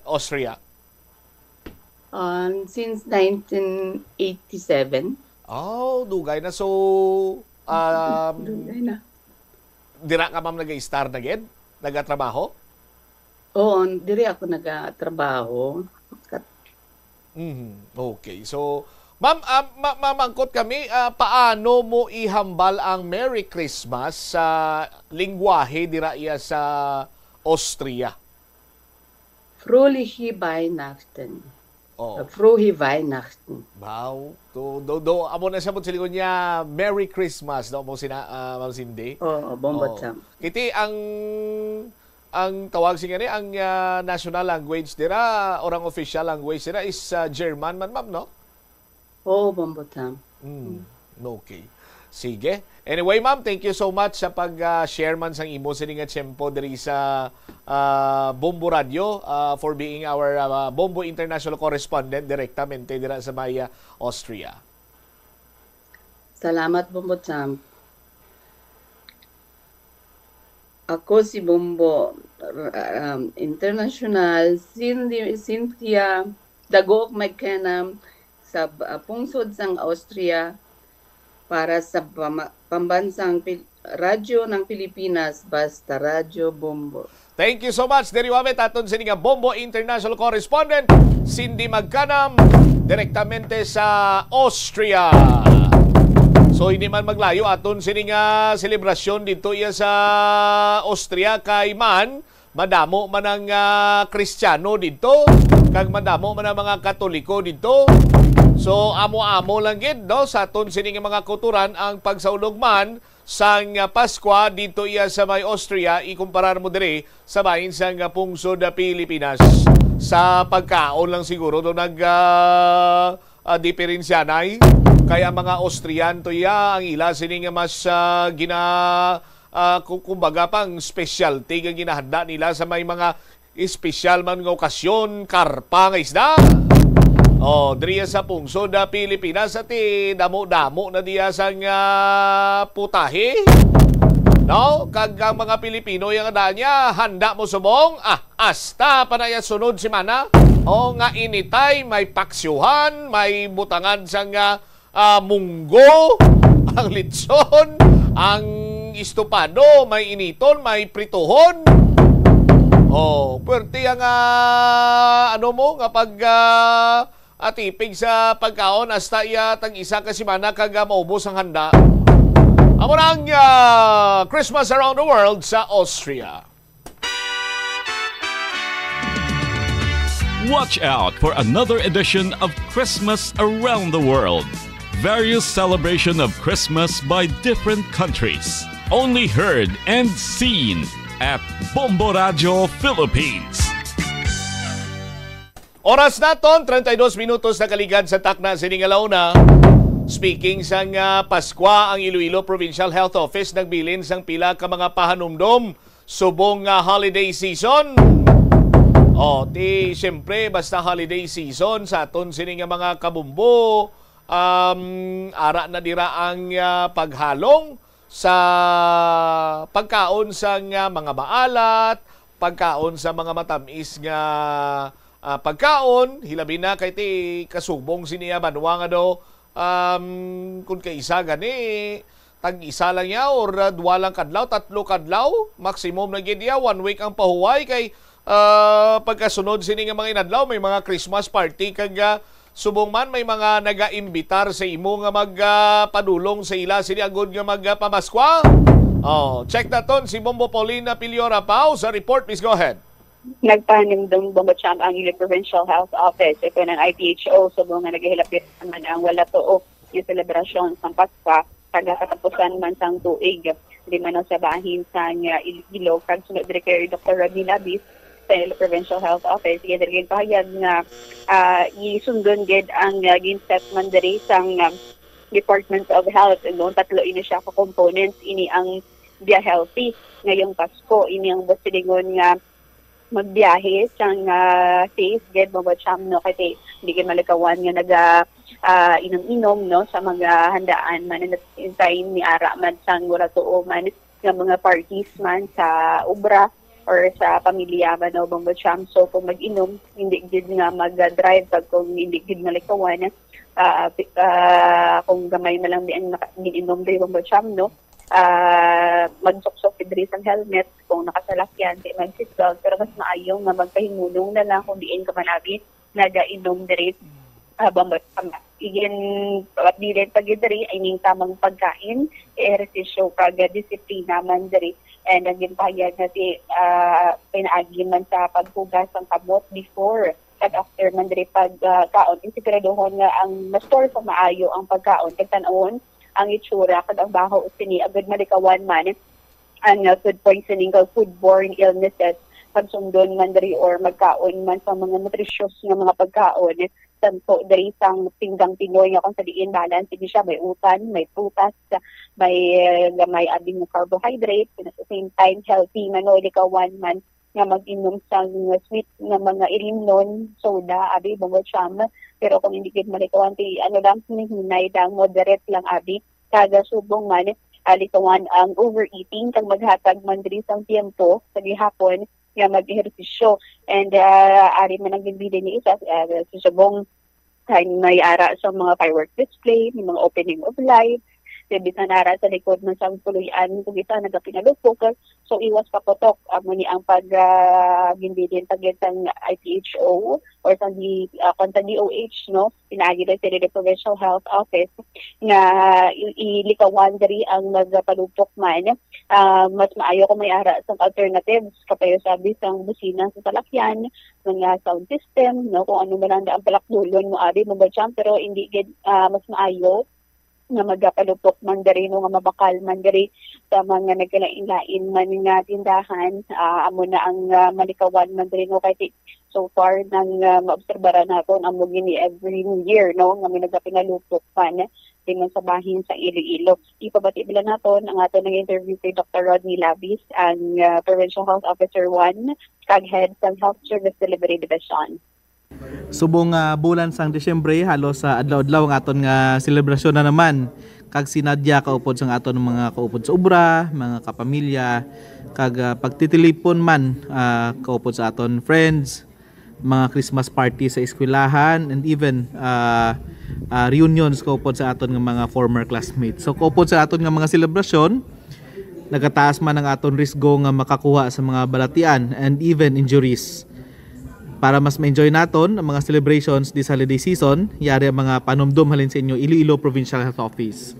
Austria? Um, since nineteen eighty-seven. Oh, dugay na. So, um, Dugay na. dira ka, ma'am, nag-i-star na gid? Nagatrabaho? Oo, diri ako nagatrabaho. Kat-, Mhm. Okay. So, ma'am, ah, ma- mamangkot kami, ah, paano mo ihambal ang Merry Christmas sa lingwahe dira iya sa Austria? Fröhliche Weihnachten. Oh. Frohe Weihnachten. Wow. Do, do, do, amo na siya mo silingon niya, "Merry Christmas," no, mo sina, ah, Ma'am Cindy? Oo, Bombo Oh. Cham. Kiti ang ang tawag siya ni ang ah, national language dira or ang official language dira is ah, German man, ma'am, no? Oo, Bombo Cham. Mm. Okay. Sige. Anyway, ma'am, thank you so much sa pag-share man sang imo sini nga tiyempo diri sa ah, Bombo Radio, ah, for being our ah, Bombo International Correspondent direktamente dira sa may ah, Austria. Salamat, Bombo Cham. Ako si Bombo um, International, Cindy, Cynthia Dagook McKenna sa uh, pungsod sang Austria para sa pama- pambansang Pil- Radyo ng Pilipinas, basta Radyo Bombo. Thank you so much. Diri wabit aton sini nga Bombo International Correspondent, Cindy Magkanam, direktamente sa Austria. So, hindi man maglayo aton sini nga selebrasyon dito iya sa Austria kay man madamo man ang ah, Kristiyano dito kag madamo man ang mga Katoliko dito. So, amo-amo lang gid, no, sa aton sini nga mga kuturan ang pagsaulog man sang ah, Paskwa dito iya sa may Austria, ikumparar mo diri sa bahin sang ah, pungsod ah, Pilipinas. Sa pagkaon lang siguro do nag ah, ah, diferensyanay. Kay ang mga Austrian to iya, ang ila sini nga mas ah, gina ah, ku- kumbaga pang specialty nga ginahanda nila sa may mga espesyal man nga okasyon, karpa nga isda. Oh, diriya sa pungsod na Pilipinas, ati damo-damo na diya sang ah, putahe. No? Kag ang mga Pilipino yang ada niya, handa mo subong, ah, hasta pa na iya sunod semana. Oh, nga initay, may paksiuhan, may butangan sang ah, ah, munggo, ang litson, ang estopado, may initon, may prituhon. Oh, pwerte ang ah, ano mo nga pag ah, atipig sa pagkaon hasta iya tag isa ka semana kag ah, maubos ang handa. Amo na ang ah, Christmas around the world sa Austria. Watch out for another edition of Christmas Around the World. Various celebration of Christmas by different countries. Only heard and seen at Bombo Radio Philippines. Oras naton, treinta y dos minutos nakaligad sa takna sini nga launa. Speaking sang ah, Paskwa, ang Iloilo Provincial Health Office nagbilin sang pila ka mga pahanumdom subong nga holiday season. Oh, ti siyempre basta holiday season sa aton sini nga mga kabumbo, um, ara na dira ang ah, paghalong sa pagkaon sang ah, mga maalat, pagkaon sa mga matamis nga ah, pagkaon, hilabi na kay ti kasubong sini iya banwa nga do, um, kun kaisa gani, tag isa lang ya or ah, duwa lang kadlaw, tatlo kadlaw, maximum na gid ya, one week ang pahuway kay ah, pagkasunod sini nga mga inadlaw may mga Christmas party kag ah, subong man may mga nagaimbitar sa imo nga magpadulong sa ila sini agud nga magpamaskwa. Oh, check naton si Bombo Paulina Piliora Pau sa report. Please go ahead. Nagpahanumdom, Bombo Cham, ang Iloilo Provincial Health Office, ito ng I P H O, subong nga nagahilap naman ang wala tuo yung selebrasyon sang Paskwa, kag katapusan man sang tuig. Di man sa bahin sang ah, Iloilo, kag sunod diri kay Doktor Rodney Labis sa Iloilo Provincial Health Office, iya diri pahayag nga ah, isundon gid ang ah, ginset man diri sang ah, Department of Health, no? Tatlo ini siya ka components, ini ang Via Healthy ngayong Pasko, ini ang basilingon nga magbiyahe sang ah, safe gid, Bombo Cham, no, kay hindi gid malikawan nga naga ah, inom-inom, no, sa mga handaan man, and at the same time ni ara man sang wala tuo man nga mga parties man sa obra or sa pamilya man, no, Bombo Cham. So kung mag-inom, hindi gid nga mag-drive pag kung hindi gid malikawan, ah, pi- ah, kung gamay man lang di ang naka- gin-inom diri, Bombo Cham, no, ah, magsuksok diri sang helmet kung nakasalakyan, di mag seatbelt, pero mas maayo nga magpahimulong na lang kung diin ka manabi nagainom diri Habang ba-, tama, igin, pabilin pa gid diri ining tamang pagkain, ehersisyo, kag disiplina man diri. And ang ginpahayag na si, ah, pinaagi man sa paghugas ang kamot before kag after man diri pag, ah, kaon, isiguraduhon nga ang ma-store sa maayo ang pagkaon, kag tan-awon ang itsura kag ang baho sini, agud malikawan man ang, ah, food poisoning kag foodborne illnesses, pag sundon man diri or magkaon man sa mga nutritious nga mga pagkaon, tanto diri sang pinggang Pinoy nga kung sa diin balance ini siya, may utan, may prutas, may, eh, gamay abi nga carbohydrates, and at the same time healthy man, no, likawan man nga mag-inom sang sweet nga mga ilimnon, soda, abi, bungod siyam. Pero kung hindi gid malikawan, ti ano lang, hinay lang, moderate lang, abi. Kag subong man, ah, likawan ang overeating kag maghatag man diri sang tiyempo sa gihapon nga mag-ehersisyo. And, ah, ari man ang ginbilin ni isa, ah, sa subong time may ara sa mga firework display, may mga opening of lights, then bisan ara sa likod man sang puloy-an, kung isa nagapinalupok. So, iwas paputok. Amo ni ang pag, ah, ginbilin pa gid sang I P H O or sang D-, ah, kung sa D O H, no? Pinaagi lang sila ni Provincial Health Office nga i-, ilikawan diri ang nagapalupok man. Ah, mas maayo kung may ara sang alternatives, kapayo sabi sang busina sa salakyan, mga sound system, no, kung ano man ang daan palakdulon mo, abi, mga champ, pero hindi gid, ah, mas maayo nga magapalupok man diri, no, nga mabakal man diri sa mga nagkalain-lain man nga tindahan. Ah, amo na ang, ah, malikawan man diri, no, kay ti-, so far nang, ah, maobserbaran naton amo gini every New Year, no, nga may nagapinalupok man dingon sa bahin sa Iloilo. Ipabati bala naton ang aton nag-interview kay Doktor Rodney Labis, ang, ah, Provincial Health Officer one kag Head sang Health Service Delivery Division. Subong nga bulan sang Disyembre, halos sa adlaw-adlaw ang aton nga selebrasyon na naman. Kag sinadya kaupod sang aton mga kaupod sa obra, mga kapamilya, kag, ah, pagtitilipon man, ah, kaupod sa aton friends, mga Christmas party sa eskwelahan, and even, ah, ah, reunions kaupod sa aton nga mga former classmates. So, kaupod sa aton nga mga selebrasyon, nagataas man ang aton risgo nga makakuha sa mga balatian and even injuries. Para mas ma-enjoy naton ang mga celebrations this holiday season, yari ang mga panumdom halin sa inyo Iloilo Provincial Health Office.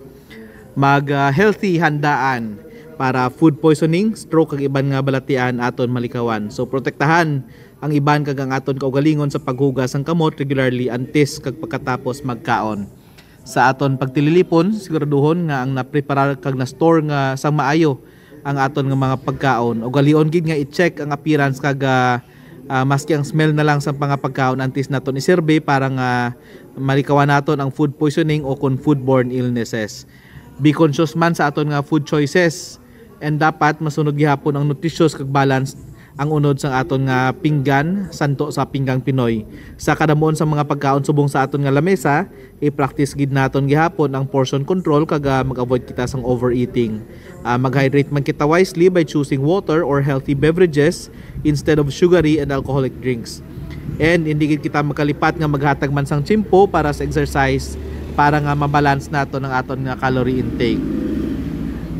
Mag, ah, healthy handaan para food poisoning, stroke, kag iban nga balatian aton malikawan. So, protektahan ang iban kag ang aton kaugalingon sa paghugas sang kamot regularly antes kag pagkatapos magkaon. Sa aton pagtililipon, siguraduhon nga ang napreparar kag na-store nga sang maayo ang aton nga mga pagkaon. Ugalion gid nga i-check ang appearance kag, ah, ah, maski ang smell na lang sang mga pagkaon antes naton iserbe para nga malikawan naton ang food poisoning o kon foodborne illnesses. Be conscious man sa aton nga food choices. And dapat masunod gihapon ang nutritious kag balanced ang unod sang aton nga pinggan, santo sa pinggang Pinoy. Sa kadamuon sang mga pagkaon subong sa aton nga lamesa, i-practice gid naton gihapon ang portion control kag, ah, mag-avoid kita sang overeating. Ah, mag-hydrate man kita wisely by choosing water or healthy beverages instead of sugary and alcoholic drinks. And hindi gid kita makalipat nga maghatag man sang tiyempo para sa exercise para nga mabalance naton ang aton nga calorie intake.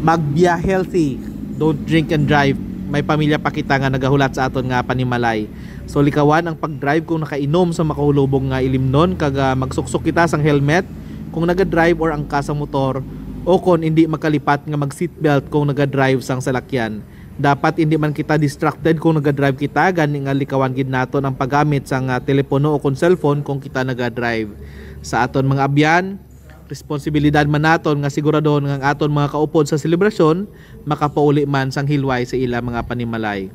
Magbiya healthy, don't drink and drive. May pamilya pa kita nga nagahulat sa aton nga panimalay. So, likawan ang pag-drive kung nakainom sa makahulubong nga ilimnon kag, ah, magsuksok kita sang helmet kung naga-drive or angkas ang motor o kon indi makalipat nga mag-seatbelt kung naga-drive sang salakyan. Dapat indi man kita distracted kung naga-drive kita, gani nga likawan gid naton ang paggamit sang, ah, telepono o kon cellphone kung kita naga-drive. Sa aton mga abyan, responsibilidad man naton nga siguradohon nga ang aton mga kaupod sa selebrasyon makapauli man sang hilway sa ila mga panimalay.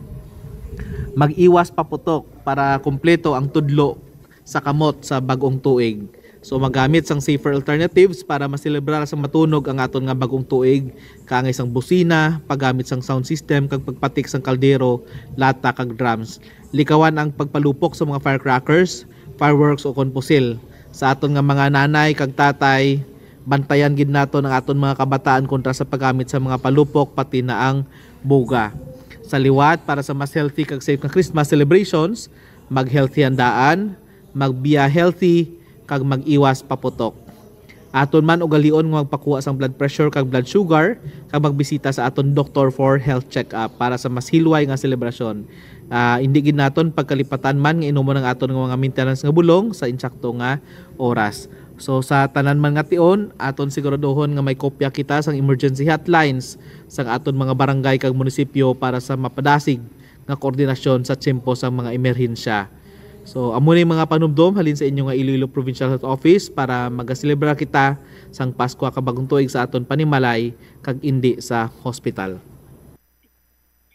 Mag-iwas paputok para kumpleto ang tudlo sa kamot sa bag-ong tuig. So, magamit sang safer alternatives para maselebrar sa matunog ang aton nga bag-ong tuig, kaangay sang busina, paggamit sang sound system, kag pagpatik sang kaldero, lata, kag drums. Likawan ang pagpalupok sa mga firecrackers, fireworks, o kon pusil. Sa aton nga mga nanay kag tatay, bantayan gid naton ang aton mga kabataan kontra sa paggamit sa mga palupok, pati na ang buga. Sa liwat, para sa mas healthy kag safe nga Christmas celebrations, mag-healthy handaan, magbiya healthy, kag mag-iwas paputok. Aton man ugalion nga magpakuha sang blood pressure kag blood sugar, kag magbisita sa aton doktor for health check-up para sa mas hilway nga selebrasyon. Ah, hindi gid naton pagkalipatan man nga inumon ang aton nga mga maintenance nga bulong sa insakto nga oras. So, sa tanan man nga tion, aton siguraduhon nga may kopya kita sang emergency hotlines sang aton mga barangay kag munisipyo para sa mapadasig nga koordinasyon sa tiyempo sang mga emerhensya. So, amo ni mga panumdom halin sa inyo nga Iloilo Provincial Health Office para magaselebra kita sang Paskwa kag Bagong Tuig sa aton panimalay kag indi sa hospital.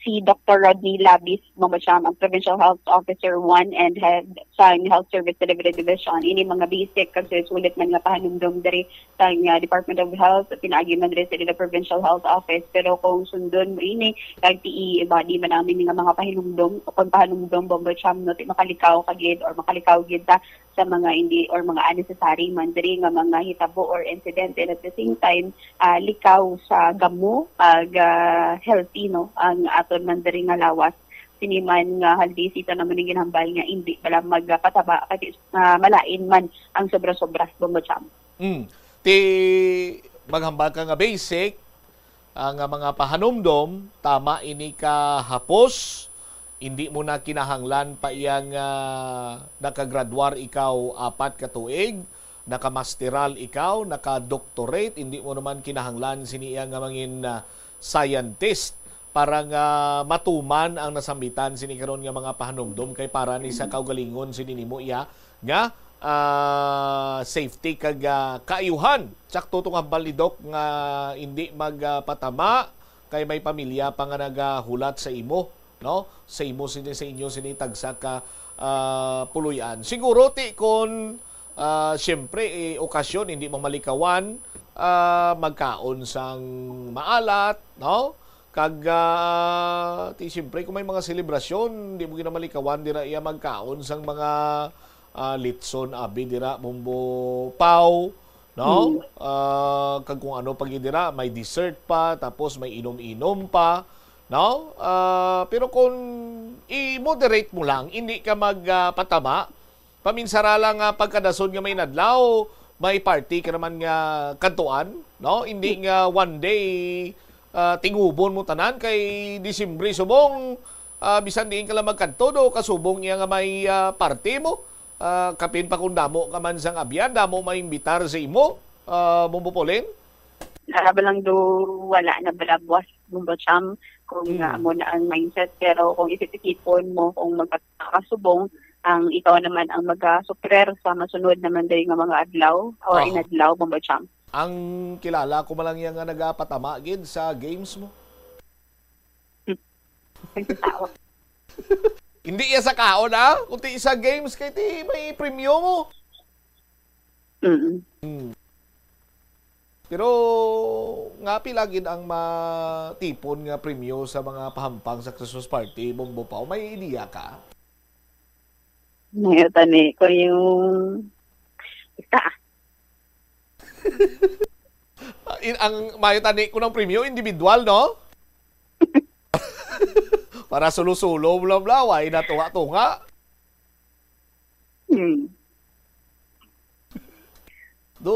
Si Doktor Rodney Labis Mamacham, ang Provincial Health Officer one and head sa Health Service Delivery Division. Ini mga basic kag sulit man nga pahanumdom diri sa, uh, Department of Health, pinaagi man diri sa Iloilo Provincial Health Office. Pero kung sundon mo ini, kag ti i-embody man namin nga mga pahinumdom o pagpahanumdom, Bombo Cham, no, ti makalikaw ka gid or makalikaw gid ta sa mga hindi or mga unnecessary man diri nga mga hitabo or incident. And at the same time, ah, likaw sa gamo, pag, ah, healthy, no, ang aton man diri nga lawas. Sini man nga haldi sita naman ang ginhambal nga hindi pala magpataba kay, ah, malain man ang sobra-sobra, Bombo Cham. Mm. Ti maghambal ka nga basic, ah, nga mga pahanumdom, tama ini ka hapos, hindi mo na kinahanglan pa iya nga nakagraduar ikaw apat ka tuig, nakamasteral ikaw, nakadoctorate, hindi mo naman kinahanglan sini iya nga mangin, ah, scientist para nga matuman ang nasambitan sini karon nga mga pahanumdom kay para ni sa kaugalingon sini nimo iya nga, ah, safety kag, ah, kaayuhan. Sakto tong hambal ni Doc nga hindi magpatama kay may pamilya pa nga nagahulat sa imo, no? Sa imo sini, sa inyo sini tagsa ka, ah, puloy-an. Siguro ti kon, ah, siyempre, eh, okasyon hindi mamalikawan, ah, magkaon sang maalat, no? Kag, ah, ti siyempre kung may mga selebrasyon, di mo ginamalikawan dira iya magkaon sang mga, ah, litson, abi dira, Bombo Pau, no? Mm. Ah, kag kung ano pa gid dira, may dessert pa, tapos may inom-inom pa, no? Ah, pero kung i-moderate mo lang, hindi ka mag, ah, patama, paminsara lang nga pagkadason nga may inadlaw, may party ka naman nga kadtuan, no? Hindi nga one day, ah, tingubon mo tanan kay Disyembre subong, ah, bisan diin ka lang magkadto, do kasubong iya nga may, ah, party mo. Ah, kapin pa kung damo ka man sang abyan, damo maimbitar sa imo, ah, Bombo Pauline? Ara ba lang do wala na bala buwas, Bombo Cham, kung Mm. nga amo na ang mindset. Pero kung isip-isipon mo, kung magkakasubong, ang ikaw naman ang magasuprer sa masunod naman diri nga mga adlaw or Oo. inadlaw, Bombo Cham. Ang kilala ko man lang iya nga nagapatama gid sa games mo. Nagkatawa. Hindi iya sa kaon, ah. Kundi sa games kay ti may premyo mo. Mm. Hmm. Pero nga pila gid ang matipon nga premyo sa mga pahampang sa Christmas party, Bombo Pau? May ideya ka? Ngayon, tani ko yung isa. In, ang mayo tani ko ng premyo, individual, no? Para sulo-sulo, bla bla, way na tunga-tunga. Hmm. Do,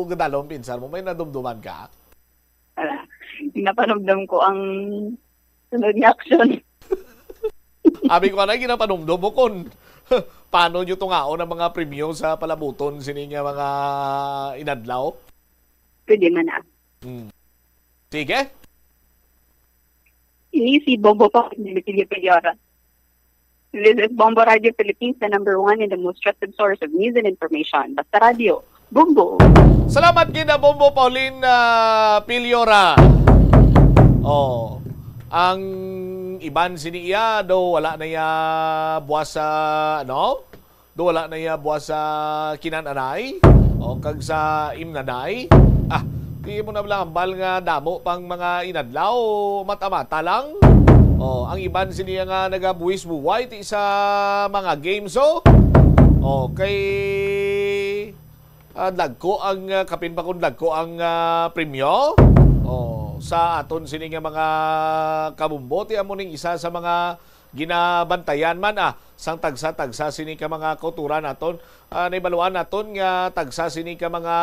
gadalom, pinsan mo, may nadumduman ka? Ala, napanumdum ko ang sunod nga action. Abi ko, anay, ginapanumdum mo kung paano nyo tungaon ang mga premyo sa palabuton sini nga mga inadlaw? Pwede man na. Hmm. Sige. Ini si Bombo pa, ni Lucilio Piliora. This is Bombo Radio Philippines, the number one and the most trusted source of news and information. Basta Radio, Bombo! Salamat gid, Bombo Pauline, ah, Piliora. Oh, ang iban sini iya do wala na iya buwas sa, ano? Do wala na iya buwas sa kinananay o kag sa imnanay. Ah, di mo na lang hambal nga damo pang mga inadlaw, mata-mata lang. Oh, ang iban sini iya nga nagabuwis-buway ti sa mga games, oh. Oh, kay, ah, dagko ang, ah, kapin pa kung dagko ang, ah, premyo. Oh, sa aton sini nga mga kabumbo, ti amo ning isa sa mga ginabantayan man, ah, sang tagsa-tagsa sini ka mga kauturan naton. Ah, naibaluan naton nga tagsa sini ka mga,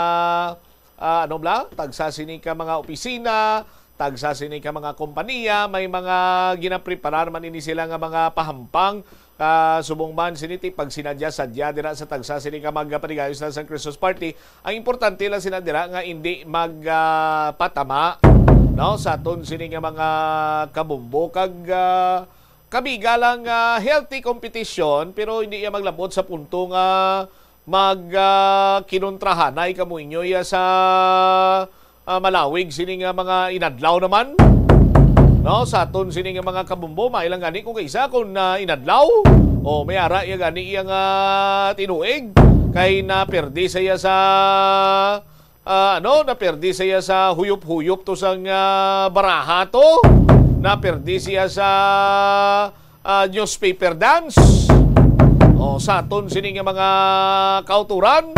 ah, ano bala? Tagsa sini ka mga opisina, tagsa sini ka mga kompanya, may mga ginapreparar man ini sila nga mga pahampang, ah, subong man sini ti pagsinadya-sadya dira sa tagsa sini ka mga panigayon sa Christmas party. Ang importante lang sina dira nga hindi mag, ah, patama, no, sa aton sini nga mga kabombo kag, ah, kabiga lang, ah, healthy competition, pero hindi iya maglabot sa punto nga mag, ah, kinontrahanay kamo inyo iya sa, ah, malawig sini nga mga inadlaw naman. No, sa aton sini nga mga kabombo, may lang gani kung kaisa kung, ah, inadlaw, o may ara iya gani iya nga tinuig, kay naperdi sa iya sa, ah, ano, naperdi sa iya sa huyop-huyop to sang, ah, baraha to, naperdi siya sa, ah, newspaper dance. O, sa aton sini nga mga kauturan.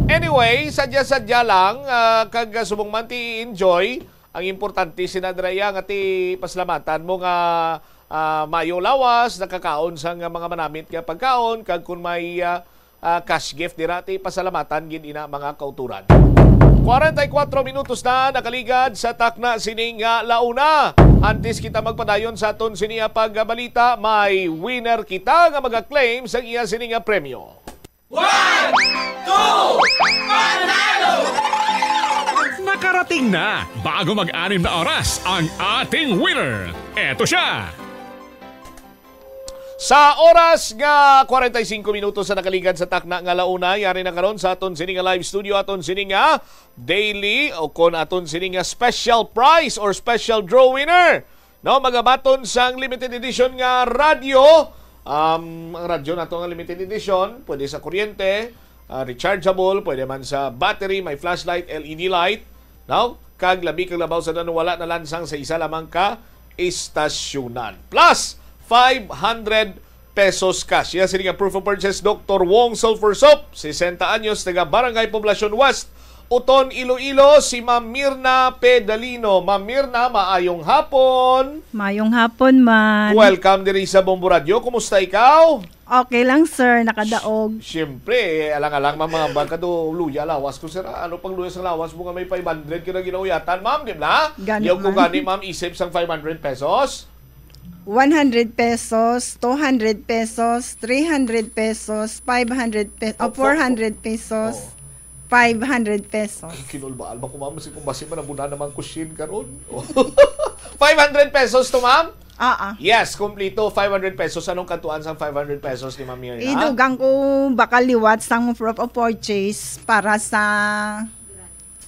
Anyway, sadya-sadya lang, ah, kag, ah, subong man ti enjoy. Ang importante sina dira iya nga ti pasalamatan mo nga, ah, mayo lawas, nakakaon sa nga mga manamit nga pagkaon, kag kung may, ah, ah, cash gift dira, ti pasalamatan gid ina, mga kauturan. Kwarenta y kuwatro minutos na nakaligad sa takna sini nga launa. Antes kita magpadayon sa aton sini nga pagbalita, may winner kita nga maga-claim sa iya sini nga premyo. One, two, panalo! Nakarating na! Bago mag-anim na oras ang ating winner. Eto siya! Sa oras nga kwarenta y singko minutos sa nakaligad sa takna nga launa, yari na karon sa aton sini nga live studio, aton sini nga daily, o kon aton sini nga special prize or special draw winner. No, magabaton sang limited edition nga radyo. Um, ang radyo nato nga limited edition, pwede sa kuryente, ah, rechargeable, pwede man sa battery, may flashlight, L E D light, no? Kag labi kag labaw sa nan wala nalansang sa isa lamang ka istasyonan. Plus, five hundred pesos cash. Iya sini nga proof of purchase, Doktor Wong Sulfur Soap, sesenta anyos, taga Barangay Poblacion West, Uton, Iloilo, si Ma'am Mirna Pedalino. Ma'am Mirna, maayong hapon. Maayong hapon man. Welcome diri sa Bombo Radyo. Kumusta ikaw? Okay lang, sir. Nakadaog. Siyempre, eh, alang-alang, ma'am, mga bangkado, luya lawas ko, sir. Ah, ano pang luya sa lawas mo nga may five hundred ka na ginauyatan, ma'am, di ba? Gani Yaw ko man. Gani, ma'am, isip sang five hundred pesos. One hundred pesos, two hundred pesos, three hundred pesos, five hundred pesos, oh, Oh, four hundred pesos, oh. Five hundred pesos. Ay, kinulbaan ba ko, ma'am? Si kung basi man, nabuna naman ko shin karon. Five hundred pesos to, ma'am? Ah, ah. Yes, kumplito, five hundred pesos. Anong katuan sang five hundred pesos ni Ma'am Mirna? Idugang ko baka liwat sang proof of purchase para sa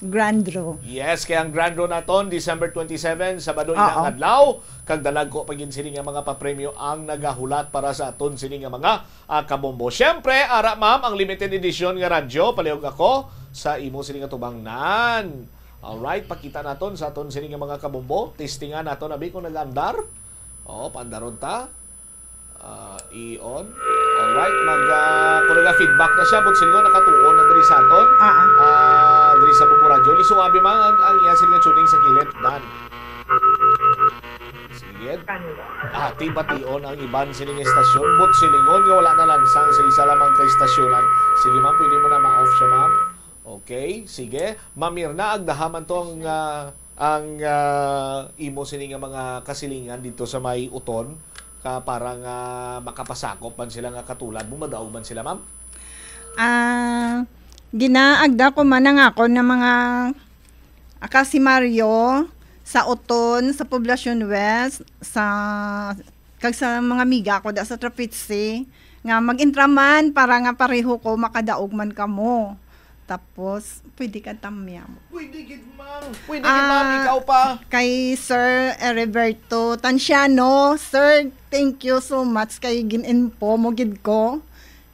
grand draw. Yes, kaya ang grand draw naton, December twenty-seven, Sabado, Oo. Inang adlaw. Kag dalagko pa gid sini nga mga papremyo ang nagahulat para sa aton sini nga mga, ah, kabombo. Siyempre, ara, ma'am, ang limited edition nga radyo, palihog ako sa imo sini nga tubangnan. Alright, pakita naton sa aton sini nga mga kabombo. Testingan naton, abi, kung nag-andar. Oo, paandaron ta. Ah, i-on. Alright, mag, ah, kung naga-feedback na siya, but silingon nakatuon na diri sa aton. Ah, ah. Ah, diri sa Bombo Radyo. Liso, abi, ma'am, ang, ang iya sila tuning sa kilid. Dan. Sige. Ati bation ang iban sining estasyon, but silingon nga wala na lansang sa isa lamang ka estasyonan. Sige, ma'am, pwede mo na ma-off siya, ma'am. Okay, sige. Ma'am Mirna, agdaha man to ang, ah, ang, ah, imo sini nga mga kasilingan dito sa may Uton, ka para nga makapasakop man sila nga katulad mo, madaog man sila, ma'am? Ah, ginaagda ko man ang ako na mga akasimaryo sa Uton, sa Poblacion West, sa, kag sa mga amiga ko da sa Trapitsi, nga mag-intra man para nga pareho ko makadaog man kamo. Tapos, pwede ka tamyam. Pwede gid, ma'am. Pwede gid, ma'am. Ah, ikaw pa. Kay Sir Heriberto Tanciano, Sir, thank you so much kay gin-info mo gid ko.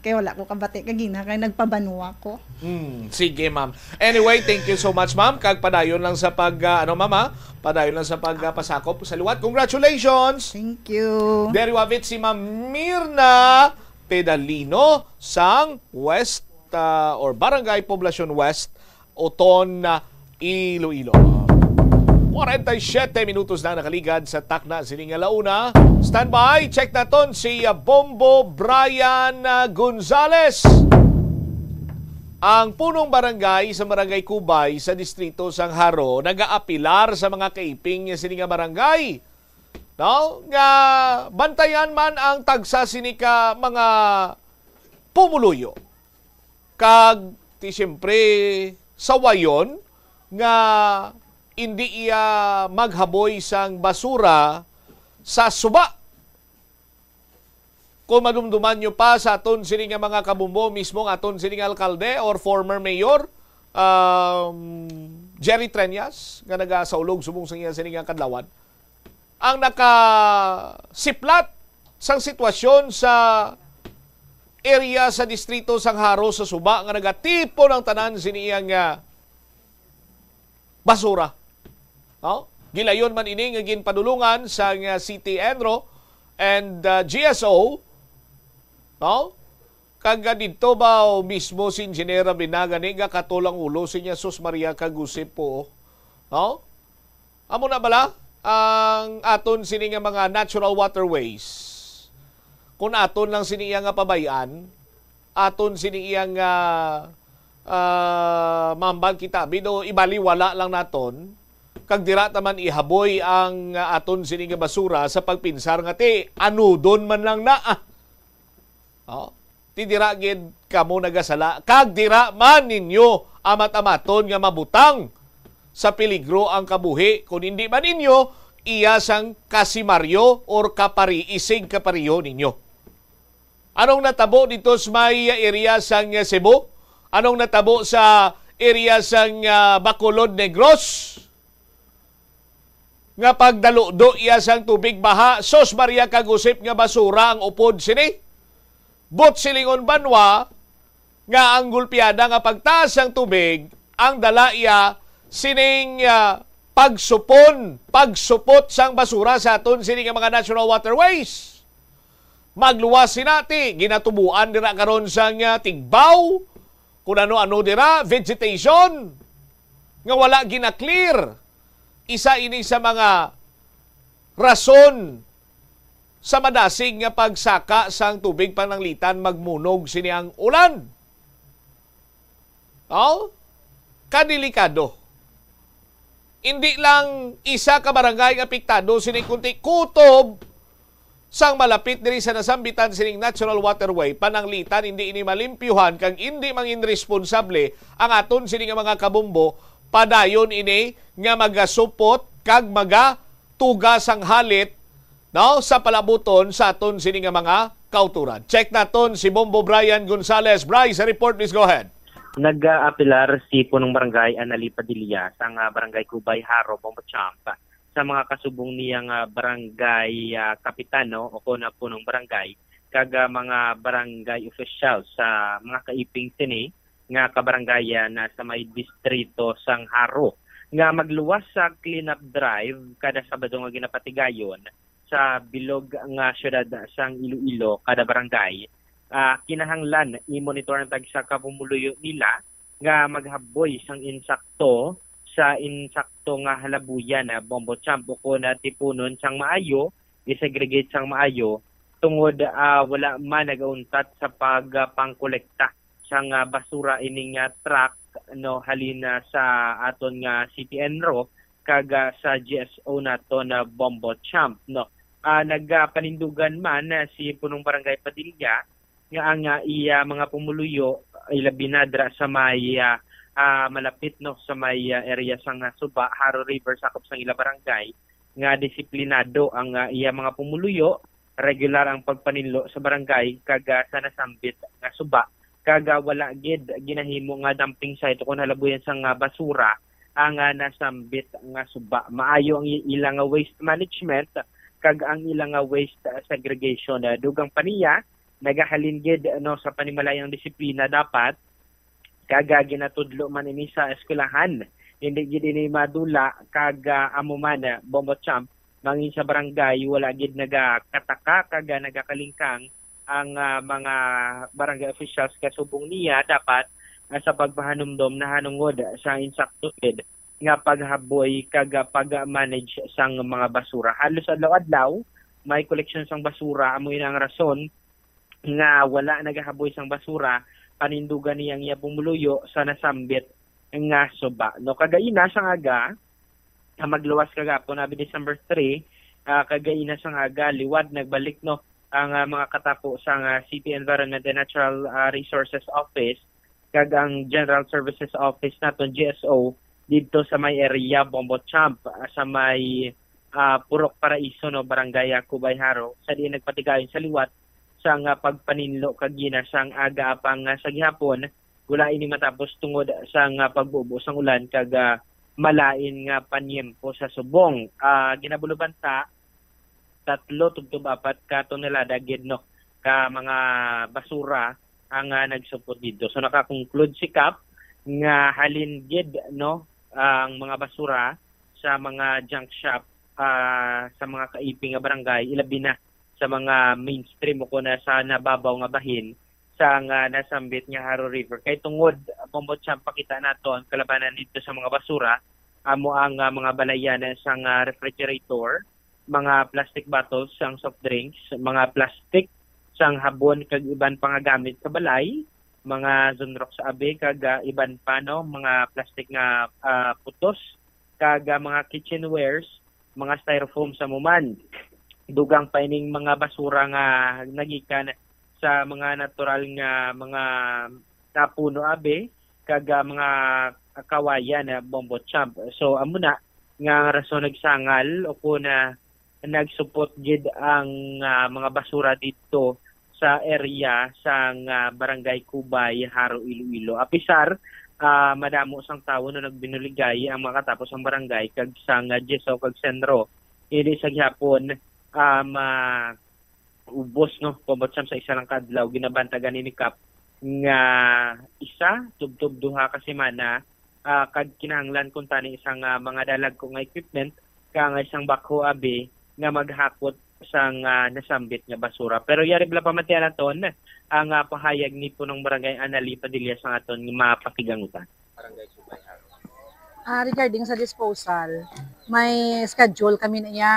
Kay wala ko kabati kagina kay nagpabanwa ko. Hmm, sige, ma'am. Anyway, thank you so much, ma'am. Kag padayon lang sa pag, ah, ano, ma'am, ha? Padayon lang sa pag, ah, pasakop sa liwat. Congratulations! Thank you. Diri wavit si Ma'am Mirna Pedalino sang West, ah, or Barangay Poblacion West, Oton, ah, Iloilo. Kwarenta y siyete minutos na nakaligad sa takna sini nga launa. Standby, check naton si, ah, Bombo Brian, ah, Gonzales. Ang punong barangay sa Barangay Cubay sa distrito sang Jaro nagaapilar sa mga kaiping niya sini nga barangay, no, nga bantayan man ang tagsa sini ka mga pumuluyo. Kag ti siyempre sawayon nga indi iya maghaboy sang basura sa suba. Kung madumduman nyo pa sa aton sini nga mga kabumbo, mismo nga aton sini nga alkalde or former mayor, um, Jerry Treñas, nga nagasaulog subong sa iya sini nga kadlawan, ang nakasiplat sang sitwasyon sa area sa distrito sang Jaro sa Suba nga nagatipon ang tanan sini iyang, ah, basura. No? Gilayon man ini nga ginpadulungan sang, ah, City ENRO and, ah, G S O, no? Kag, ah, didto ba mismo si Engineer Rabinaga ni nga katol ang ulo siya, sus Maria kag Josep po, no? Amo na bala ang aton sini nga mga natural waterways. Kung aton lang sini iya nga pabay-an, aton sini iya nga, ah, mambag kita, bido ibaliwala lang naton, kag dira ta man ihaboy ang, ah, aton sini nga basura sa pagpinsar nga ti anudon man lang na. Ah. Oh. Ti dira gid kamo nagasala, kag dira man ninyo amat-amaton nga mabutang sa peligro ang kabuhi, kun indi man ninyo iya sang kasimaryo or kapari-, isig kapariho ninyo. Anong natabo dito sa may area sang Cebu? Anong natabo sa area sang, ah, Bacolod, Negros? Nga pagdaludo iya sang tubig baha, sus Maria kag Josep nga basura ang upod sini. But silingon banwa nga ang gulpiada nga pagtaas sang tubig ang dala iya sining, ah, pagsupon, pagsupot sang basura sa aton sini nga mga natural waterways. Magluwas sina ti ginatubuan dira karon sang, ah, tigbaw, kun ano-ano dira, vegetation nga wala gina-clear. Isa ini sa mga rason sa madasig nga pagsaka sang tubig pananglitan magmunog sini ang ulan. Oh? Kadelikado. Indi lang isa ka barangay ang apektado sini, kundi kutob sang malapit diri sa nasambitan sining natural waterway, pananglitan indi ini malimpyuhan kag indi mangin responsable ang aton sini nga mga kabombo, padayon ini nga magasupot kag magatuga sang halit, no, sa palabuton sa aton sini nga mga kauturan. Check naton si Bombo Brian Gonzalez. Bry, sa report, please go ahead. Nag-aapilar si Punong Barangay Anali Padilla sang, ah, Barangay Cubay, Jaro, Bombo Champ, sa mga kasubong niya nga barangay, ah, kapitano o kon punong barangay kag, ah, mga barangay officials sa mga kaiping sini nga kabarangayan na sa may distrito sang Jaro nga magluwas sa cleanup drive kada Sabado nga ginapatigayon sa bilog nga siyudad sang Iloilo. Kada barangay, ah, kinahanglan i-monitor ang tagsa ka pumuluyo nila nga maghaboy sang insakto sa insakto nga halabuyan, ah, Bombo Champ, o kon, ah, tipunon sang maayo, i-segregate sang maayo, tungod, ah, wala man nagauntat sa pag, ah, pangkolekta sang, ah, basura ining, ah, truck, no, halin, ah, sa aton nga City ENRO kag, ah, sa G S O naton, ah, Bombo Champ, no. Ah, nagapanindugan man, ah, si Punong Barangay Padilla nga ang, ah, iya mga pumuluyo, ilabi na dira sa may, ah, ah, malapit, no, sa may, ah, area sang, ah, Suba, Jaro River, sakop sang ila barangay, nga disiplinado ang, ah, iya mga pumuluyo, regular ang pagpaninlo sa barangay kag, ah, sa nasambit nga suba, kag, ah, wala gid ginahimo nga dumping site o kon halabuyan sang, ah, basura ang, ah, nasambit nga suba. Maayo ang i-, ila nga waste management kag ang ila nga waste, ah, segregation. Ah, dugang pa niya, nagahalin gid, no, sa panimalayang disiplina dapat kag, ah, ginatudlo man ini sa eskwelahan. Hindi gid ini madula kag, ah, amo man, ah, Bombo Champ, mangin sa barangay, wala gid nagakataka kag, ah, nagakalingkang ang, ah, mga barangay officials kasubong niya dapat, ah, sa pagpahanumdom nahanungod sa insakto gid nga paghaboy kag, ah, pag-manage sang mga basura. Halos adlaw-adlaw may koleksyon sang basura, amo yun ang rason nga wala nagahaboy sang basura panindugan niya ang iya pumuluyo sa nasambit nga suba. No, kagaina sang aga, ah, magluwas kagapon, abi, December three, ah, kagaina sang aga, liwat nagbalik, no, ang, ah, mga katapo sang, ah, City Environment and Natural, ah, Resources Office kag ang General Services Office naton, G S O, didto sa may area Bombo Champ, ah, sa may, ah, Purok Paraiso, no, Barangay, ah, Cubay, Jaro, sa diin nagpatigayon sa liwat sang, ah, pagpaninlo kagaina sang aga, apang, ah, sa gihapon, wala ini matapos tungod sang, ah, pagbubo sang ulan kag, ah, malain nga panyempo sa subong. Ah, ginabuloban ta, tatlo tubtob apat ka tonelada gid, no, ka mga basura ang, ah, nagsupot didto. So, naka-conclude si Kap nga halin gid, no, ang mga basura sa mga junk shop, ah, sa mga kaiping nga barangay, ilabi na sa mga mainstream o kon sa nababaw nga bahin sa nga nasambit nga Jaro River. Kay tungod, Bombo Champ, pakita nato ang kalabanan didto sa mga basura, amo ang, ah, mga balayan sang, ah, refrigerator, mga plastic bottles sang soft drinks, mga plastic sang habon kag iban pa nga gamit sa balay, mga Zonrox, abi, kag, ah, iban pa, no, mga plastic nga, ah, putos, kag, ah, mga kitchenwares, mga styrofoam sa muman. Dugang pa ining mga basura nga nagikan sa mga natural nga mga napuno, abi, kag, ah, mga kawayan, ah, Bombo Champ. So, amo na nga ang rason nagsangal o kon, ah, nagsupot gid ang, ah, mga basura didto sa area sang, ah, Barangay Cubay, Jaro, Iloilo. Apisar, ah, madamo sang tawo no nagbinuligay ang mga katapo sang barangay kag sang, ah, G S O kag Senro, ini sa gihapon, ah, ma-, ubos, no, Bombo Champ, sa isa lang ka adlaw. Ginabantagan ni Kap nga isa tubtob duha ka semana, ah, kag kinahanglan kuntani sang, ah, mga dalagko nga equipment, kag isang backhoe, abi, nga maghakot sang, ah, nasambit nga basura. Pero yari bala pamatian naton ang, ah, pahayag ni Punong Barangay Anali Padilla sa aton nga mapakigangutan. Barangay Subay, Jaro. Ah, regarding sa disposal, may schedule kami na iya,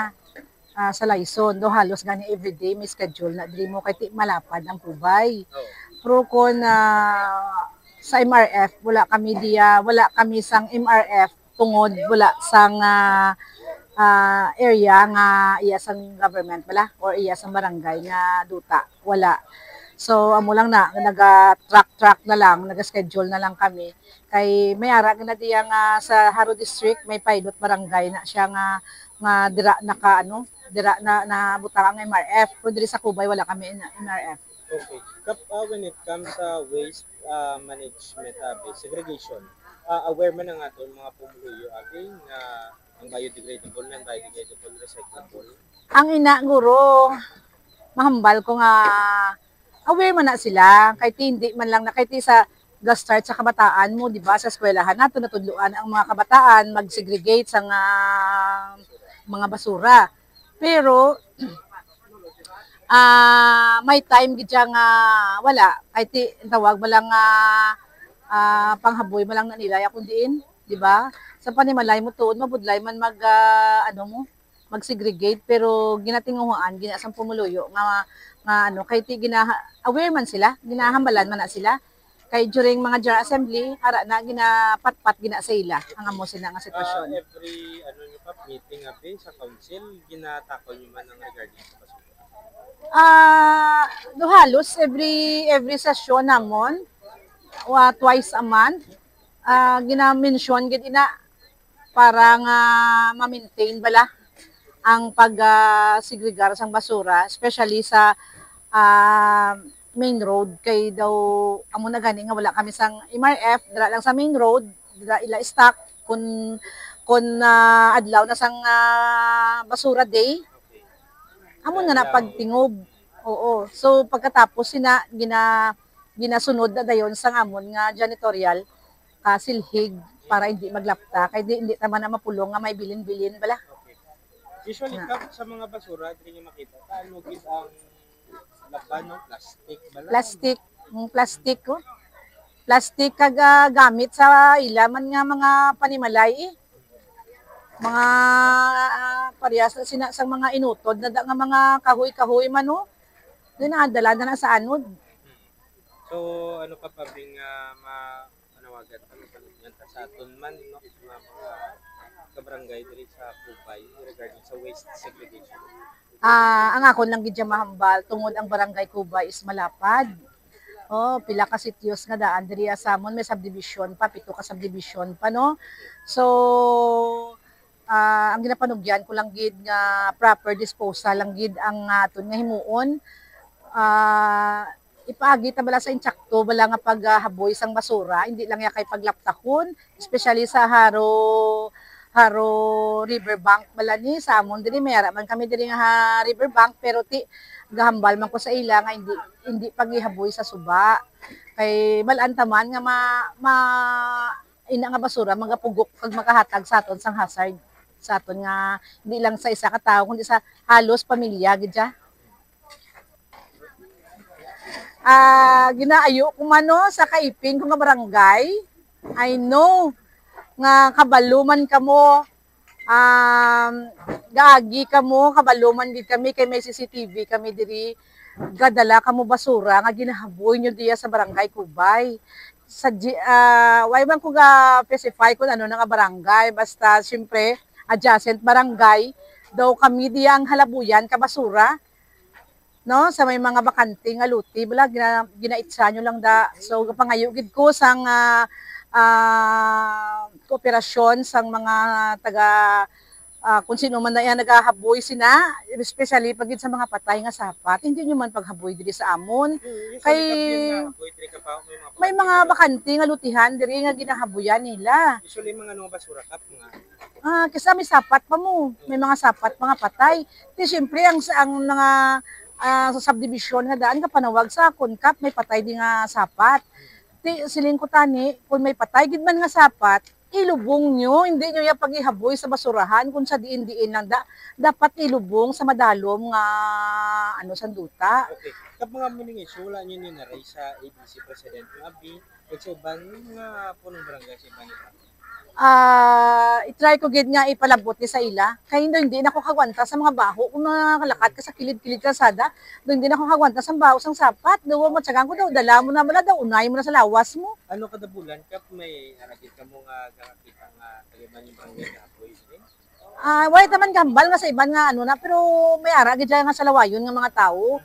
ah, sa Laison. Do halos gani everyday may schedule na diri mo kay ti malapad ang Cubay. Oh. Pero kung, ah, sa M R F, wala kami diya, wala kami sang M R F tungod wala sang, ah, ah, area nga iya sang government bala or iya sang barangay nga duta. Wala. So, amo lang na, naga-track-track na lang, naga-schedule na lang kami. Kay may ara na diya nga sa Jaro District, may pilot barangay na siya nga, nga dira naka, ano, dira na, nabutang ang M R F. Pero diri sa Cubay, wala kami na M R F. Okay. Kap-, ah, when it comes sa waste, ah, management, abi, segregation, ah, aware man ang aton mga pumuluyo, abi, nga ang biodegradable, non-biodegradable, recyclable? Ang ina, guro, mahambal ko nga aware man na sila, kay ti hindi man lang na, kay ti sa ga-start sa kabataan mo, di ba, sa eskwelahan nato, natudloan ang mga kabataan mag-segregate sa nga mga basura. Pero, ah, may time gid siya nga wala, kay ti ang tawag mo lang nga, ah, panghaboy mo lang na nila, ya kung diin, di ba? Sa panimalay mo tuon, mabudlay man mag, ah, ano mo, mag-segregate, pero ginatinguhaan, gina sang pumuluyo nga, nga ano, kay ti ginaha-, aware man sila, ginahambalan man na sila. Kay during mga General Assembly, ara na ginapatpat gina sa ila ang amo sila nga sitwasyon. Ah, every, ano niyo pa, meeting, abi, sa council, ginatakol niyo man ang regarding sa basura? Ah, do halos every, every session namon, wa-, twice a month, ah, gina-mention gid ina para nga ma-maintain bala ang pag, ah, segregar sang basura, especially sa, ah, main road, kay daw amo na gani nga wala kami sang M R F, dira lang sa main road, dira ila stock kun, kun, ah, adlaw na sang, ah, basura day. Amo na na pagtingob. Oo. So, pagkatapos sina, gina-, ginasunod na dayon sang amon nga janitorial kasilhig para hindi maglapta, kay di, hindi naman na mapulong nga may bilin-bilin bala. Okay. Usually, na. Kap, sa mga basura, diri nga makita, ano gid ang laban, no? Plastic bala? Plastic, mm, plastic, oh. Plastic kag, ah, gamit sa ila man nga mga panimalay, eh. Mga, ah, parehas na sina sang mga inutod na da nga mga kahoy-kahoy man, oh. Di na, dala na lang sa anod. So, ano pa pa bing ah, ma manawagan pa nga panugyan ta sa aton man, no, sa mga, mga kabarangay diri sa Cubay regarding sa waste segregation? Ah, ang akon lang gid siya mahambal tungod ang barangay Cubay is malapad. Oh, pila ka sitios nga daan diri sa amon, may subdivision pa, pito ka subdivision pa, no? So, ah, ang ginapanugyan ko lang gid nga proper disposal lang gid ang aton nga himuon. Ah, ipaagi ta bala sa insakto bala nga paghaboy sang basura, hindi lang ya kay paglaptakon, especially sa Haro, Haro River Bank bala ni sa amon diri, may ara man kami diri nga ha River Bank, pero ti gahambal man ko sa ila nga hindi, hindi pagihaboy sa suba. Kay bal-an ta man nga ma, ma ina nga basura magapugok kag makahatag sa aton sang hazard sa aton nga hindi lang sa isa ka tawo kundi sa halos pamilya gid siya. Ah, ginaayo ko man, no, sa kaipin ko nga barangay. I know nga kabalo man kamo, um, gaagi kamo, kabalo man gid kami kay may C C T V kami diri. Gadala kamo basura nga ginahaboy nyo diya sa barangay Cubay. Sa G-, ah, why man ko ga specify kung ano na nga barangay, basta siyempre adjacent barangay daw kami diya ang halabuyan ka basura, no, sa may mga bakante nga lote, bala, gina-, ginaitsa nyo lang da. So, pangayo gid ko sang, ah, ah, kooperasyon sang mga taga, ah, kung sino man na yan nagahaboy sina, especially pag gid sa mga patay nga sapat, hindi nyo man paghaboy diri sa amon. Mm, usually Kay kami yung nahaboy diri ka pa, may mga may bakante mga nga bakante nga lutihan diri nga ginahabuyan nila. Usually, mga ano, basura kap, mga Ah, kisa may sapat pa mo. May mga sapat, mga patay. Di siyempre, ang, ang mga ah, sa subdivision nga daan nga panawag sa akon, kap, may patay di nga sapat. Ti, siling ko tani, kung may patay gid man nga sapat, ilubong nyo, hindi nyo ya pag-ihaboy sa basurahan kung sa diin-diin lang da, dapat ilubong sa madalom nga ano, sanduta. Okay. Kap, mga mining issue, wala nyo ni naray sa A D C President nga abi, kag sa iban nga punong barangay sa iban nga Ah, i-try ko gid nga ipalabot ni sa ila. Kay daw hindi na ko kagwanta sa mga baho. Kung nakalakat ka sa kilid-kilid kalsada, daw hindi na ko kagwanta sa baho sang sapat. Daw matyagan ko daw, dala mo na bala daw, unay mo na sa lawas mo. Ano kada bulan ka may aragit ka mo nga gakakita nga tagiban yung barangay nga apoy? Ah, wala naman gambal nga sa iban nga ano na, pero may ara gid nga sa lawayon nga mga tao.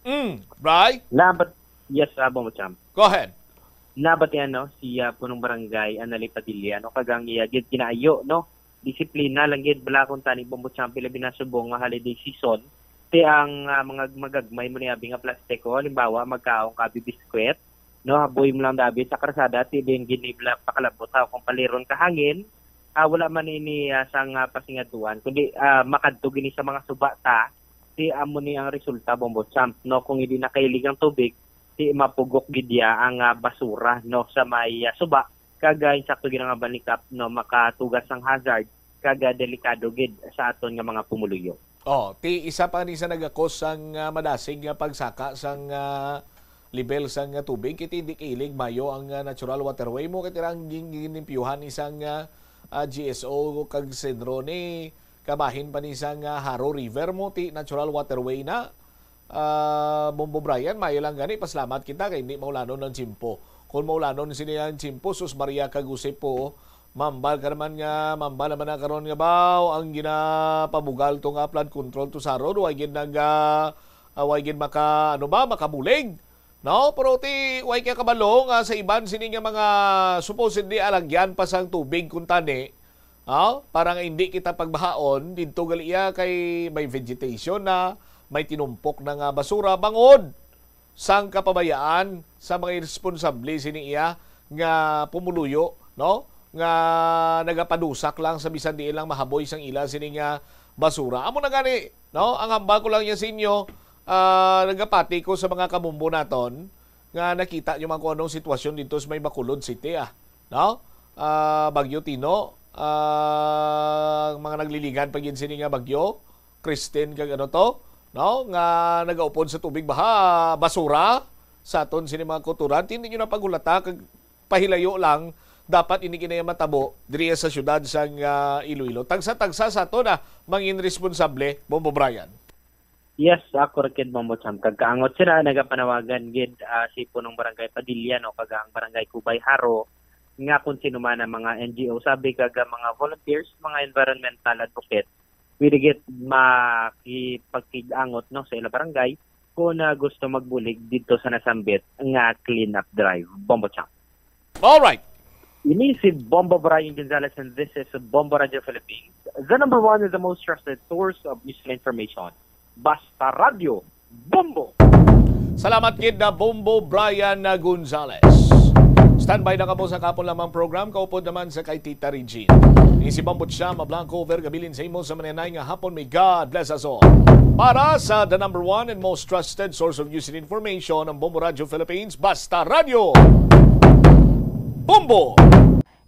Mm, Bri? Nabat, yes, Abong Champ. Go ahead. Nabatian, no, si ah, Punong Barangay Anali Padilla, no, kag ang iya gid kinaayo, no, disiplina lang gid bala kung tani Bombo Champ, labi na subong nga holiday season. Ti ang ah, mga magagmay mo ni abi nga plastiko, halimbawa magkaon ka abi biskwit, no, haboy mo lang dabi sa karsada, ti din gid nibla pakalabot ha kung paliron ka hangin. Ah, wala man ini ah, sang ah, pasingaduan, kundi ah, makadto gini sa mga suba ta, ti amo ni ang resulta, Bombo Champ, no, kung hindi nakailig ang tubig, ti mapugok gid ya ang ah, basura, no, sa may ah, suba, kag ah, insakto gid nga balikap, no, makatugas sang hazard, kag ah, delikado gid sa aton nga mga pumuluyo. Oh, ti isa pa ni sa nagakos sang ah, madasig nga pagsaka sang ah, level sang ah, tubig, kay ti hindi kailig mayo ang ah, natural waterway mo, kay tira ang gin-, ginlimpyuhan ni sang ah, ah, G S O kag Sedro ni kabahin pa ni sang ah, Haro River mo, ti natural waterway na. Ah, Bombo Brian, maayo lang gani, pasalamat kita kay hindi maulanon ang tiyempo. Kung maulanon sini ang tiyempo, sus Maria kag Jose po, mambal ka naman nga, mambal naman na karon nga baw, ang ginapabugal to nga flood control to sa road, way gid nag, ah, ah, way gid maka, ano ba, makabulig. No? Pero ti, way kay kabalo nga sa iban sini nga mga supposedly alagyan pa sang tubig kung tani, ah, para nga hindi kita pagbahaon, didto gali iya kay may vegetation na, may tinumpok na nga basura, bangod sang kapabayaan sa mga iresponsable sini iya nga pumuluyo, no? Nga nagapadusak lang sa bisan diin lang mahaboy sang ila sini nga basura. Amo na gani, no? Ang hambal ko lang niya sa inyo, ah, nagapati ko sa mga kabombo naton nga nakita nyo man kung anong sitwasyon dito sa may Bacolod City, ah. No? Ah, Bagyo Tino, ah, mga nagliligad pa gid sini nga bagyo, Kristen kag ano to, no? Nga nagaupod sa tubig baha, basura sa aton sini mga kultura. Ti hindi nyo na paghulata kag pahilayo lang, dapat ini kinaya matabo diri sa syudad sang ah, Iloilo. Tagsa-tagsa sa ato na mangin responsable, Bombo Brian. Yes, ako ra gid, Bombo Cham. Kag kaangot sila, nagapanawagan gid, ah, si Punong Barangay Padilla, no, kag ang Barangay Kubay Haro, nga kung sino man ang mga N G O sabi, kag ang mga volunteers, mga environmental advocate, pwede gid makipagkig-angot, no, sa ila barangay kung, ah, gusto magbulig dito sa nasambit nga clean-up drive. Bombo Cham. All right. Ini si Bombo Brian Gonzalez, and this is Bombo Radio Philippines, the number one and the most trusted source of useful information. Basta Radio, Bombo! Salamat gid na Bombo Brian na Gonzalez. Standby na kamo sa kapon lamang program, kaupod naman sa kay Tita Regine. Ini si Bombo Cham Blanco, over kabilin sa imo sa maninay nga hapon. May God bless us all. Para sa the number one and most trusted source of news and information, ang Bombo Radio Philippines, Basta Radio, Bombo!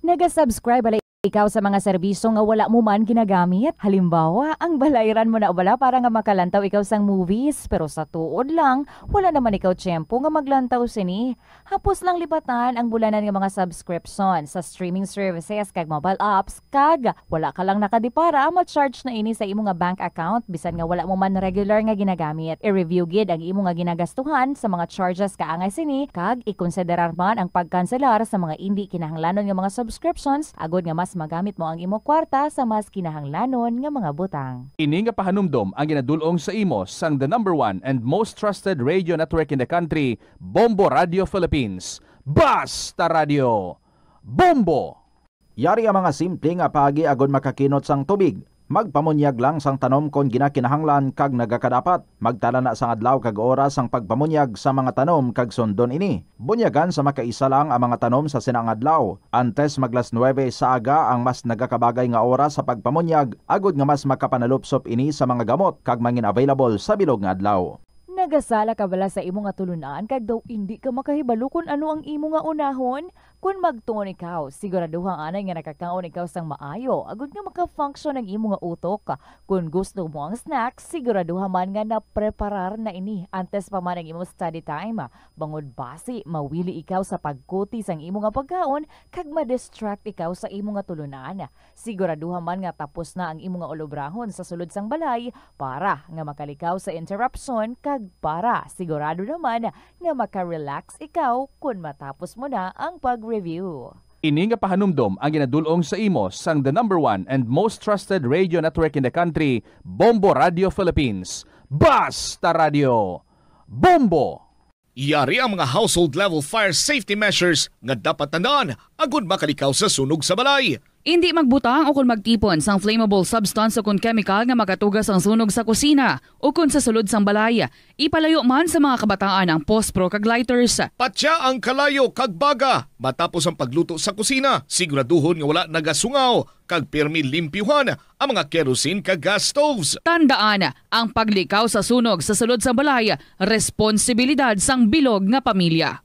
Naga-subscribe bala ikaw sa mga serbisyo nga wala mo man ginagamit? Halimbawa, ang balayran mo na bala para nga makalantaw ikaw sang movies, pero sa tuod lang, wala naman ikaw tiyempo nga maglantaw sini. Hapos lang lipatan ang bulanan nga mga subscription sa streaming services kag mobile apps, kag wala ka lang nakadipara, ma-charge na ini sa imo nga bank account bisan nga wala mo man regular nga ginagamit. I-review gid ang imo nga ginagastuhan sa mga charges kaangay sini, kag ikonsiderar man ang pagkanselar sa mga indi kinahanglanon nga mga subscriptions, agod nga mas magamit mo ang imo kwarta sa mas kinahanglanon nga mga butang. Ini nga pahanumdom ang ginadul-ong sa imo sang the number one and most trusted radio network in the country, Bombo Radio Philippines. Basta Radio, Bombo! Yari ang mga simple nga paagi agod makakinot sang tubig. Magpamunyag lang sang tanom kon ginakinahanglan kag nagakadapat. Magtala na sang adlaw kag oras sang pagpamunyag sa mga tanom kag sundon ini. Bunyagan sa makaisa lang ang mga tanom sa sina nga adlaw. Antes mag las nuebe sa aga ang mas nagakabagay nga oras sa pagpamunyag, agod nga mas makapanalupsop ini sa mga gamot kag mangin available sa bilog nga adlaw. Nagasala ka bala sa imo nga tulunan kag daw indi ka makahibalo kon ano ang imo nga unahon? Kon magtuon ikaw, siguraduha anay nga nakakaon ikaw sang maayo agud nga maka-function ang imo nga utok. Kon gusto mo ang snack, siguraduha man nga napreparar na ini antes pa man ang imo study time. Bangod basi mawili ikaw sa pagkuti sang imo nga pagkaon kag ma-distract ikaw sa imo nga tulunan. Siguraduha man nga tapos na ang imo nga ulobrahon sa sulod sang balay para nga makalikaw sa interruption kag para sigurado naman nga maka-relax ikaw kon matapos mo na ang pag-review. Ini nga pahanumdom ang ginadul-ong sa imo sang the number one and most trusted radio network in the country, Bombo Radio Philippines. Basta Radio, Bombo! Yari ang mga household level fire safety measures nga dapat tandaan agud makalikaw sa sunog sa balay. Indi magbutang o kon magtipon sang flammable substance o kon chemical nga makatuga sang sunog sa kusina o kon sa sulod sang balay. Ipalayo man sa mga kabataan ang pospro kag lighters. Patya ang kalayo kag baga matapos ang pagluto sa kusina. Siguraduhon nga wala nagasungaw kag pirmi limpyuhan ang mga kerosene kag gas stoves. Tandaan, ang paglikaw sa sunog sa sulod sang balay, responsibilidad sang bilog nga pamilya.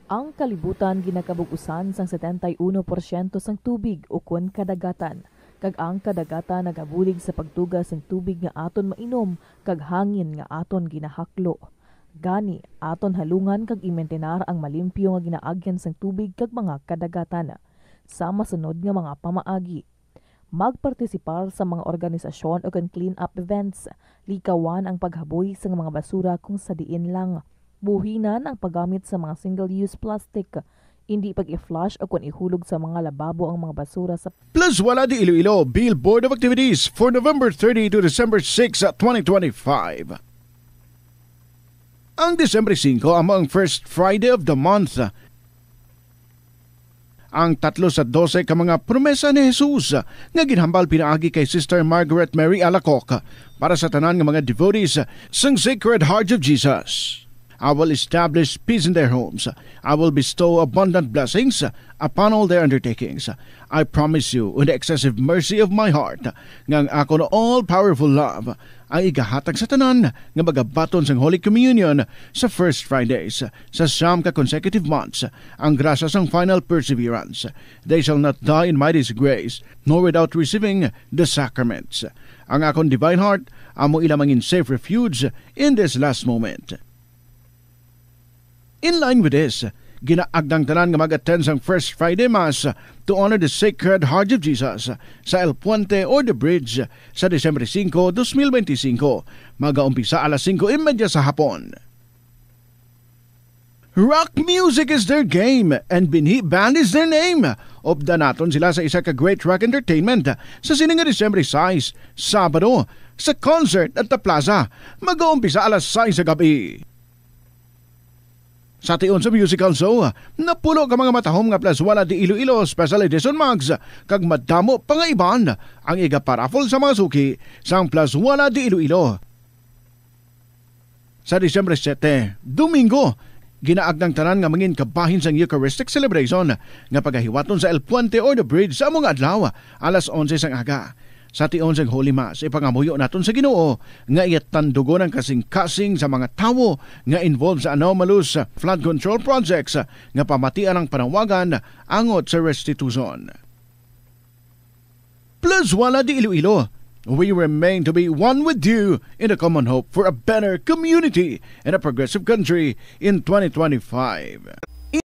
Ang kalibutan ginakabug-usan sang setenta y uno porsyento sang tubig ukon kadagatan, kag ang kadagatan nagabulig sa pagtuga sang tubig nga aton mainom kag hangin nga aton ginahaklo. Gani, aton halungan kag imintinar ang malimpyo nga ginaagyan sang tubig kag mga kadagatan. Sa masunod nga mga pamaagi, magpartisipar sa mga organisasyon ukon clean-up events. Likawan ang paghaboy sang mga basura kung sa diin lang. Buhinan ang paggamit sa mga single-use plastic. Indi pag-i-flush ukon ihulog sa mga lababo ang mga basura sa Plus Wala de Iloilo Bill Board of Activities for November thirty to December six, twenty twenty-five. Ang Disyembre singko amo ang first Friday of the month. Ang tatlo sa dose ka mga promesa ni Jesus nga ginhambal pinaagi kay Sister Margaret Mary Alacoque para sa tanan nga mga devotees sang Sacred Heart of Jesus. I will establish peace in their homes. I will bestow abundant blessings upon all their undertakings. I promise you, in the excessive mercy of my heart, nga ang akon all-powerful love ang igahatag sa tanan nga magabaton sang Holy Communion sa first Fridays sa siyam ka consecutive months, ang grasya sang final perseverance. They shall not die in my disgrace, nor without receiving the sacraments. Ang akon divine heart amo ila mangin safe refuge in this last moment. In line with this, Ginaagdang tanan nga mag-attend sang First Friday Mass to honor the Sacred Heart of Jesus sa El Puente or the Bridge sa Disyembre singko, dos mil benti singko. Magaumpisa alas singko y media sa hapon. Rock music is their game, and Binhi Band is their name. Updan naton sila sa isa ka great rock entertainment sa sini nga Disyembre sais, Sabado, sa concert at the plaza. Mag-uumpisa alas sais sa gabi. Sa tion sa musical show, napulo ka mga matahom nga Plazuela de Iloilo Special Edition mugs, kag madamo pa nga iban ang iga-paraffle sa mga suki sang Plazuela de Iloilo. Sa Disyembre siyete, Domingo, ginaagdang tanan nga mangin kabahin sang Eucharistic celebration nga pagahiwaton sa El Puente or the Bridge sa amo nga adlaw, alas onse sang aga. Sa tion sang Holy Mass, ipangamuyo naton sa Ginoo nga iya tandugon ang kasing-kasing sa mga tawo nga involved sa anomalous flood control projects nga pamatian ang panawagan angot sa restitution. Plazuela de Iloilo, we remain to be one with you in the common hope for a better community and a progressive country in twenty twenty-five.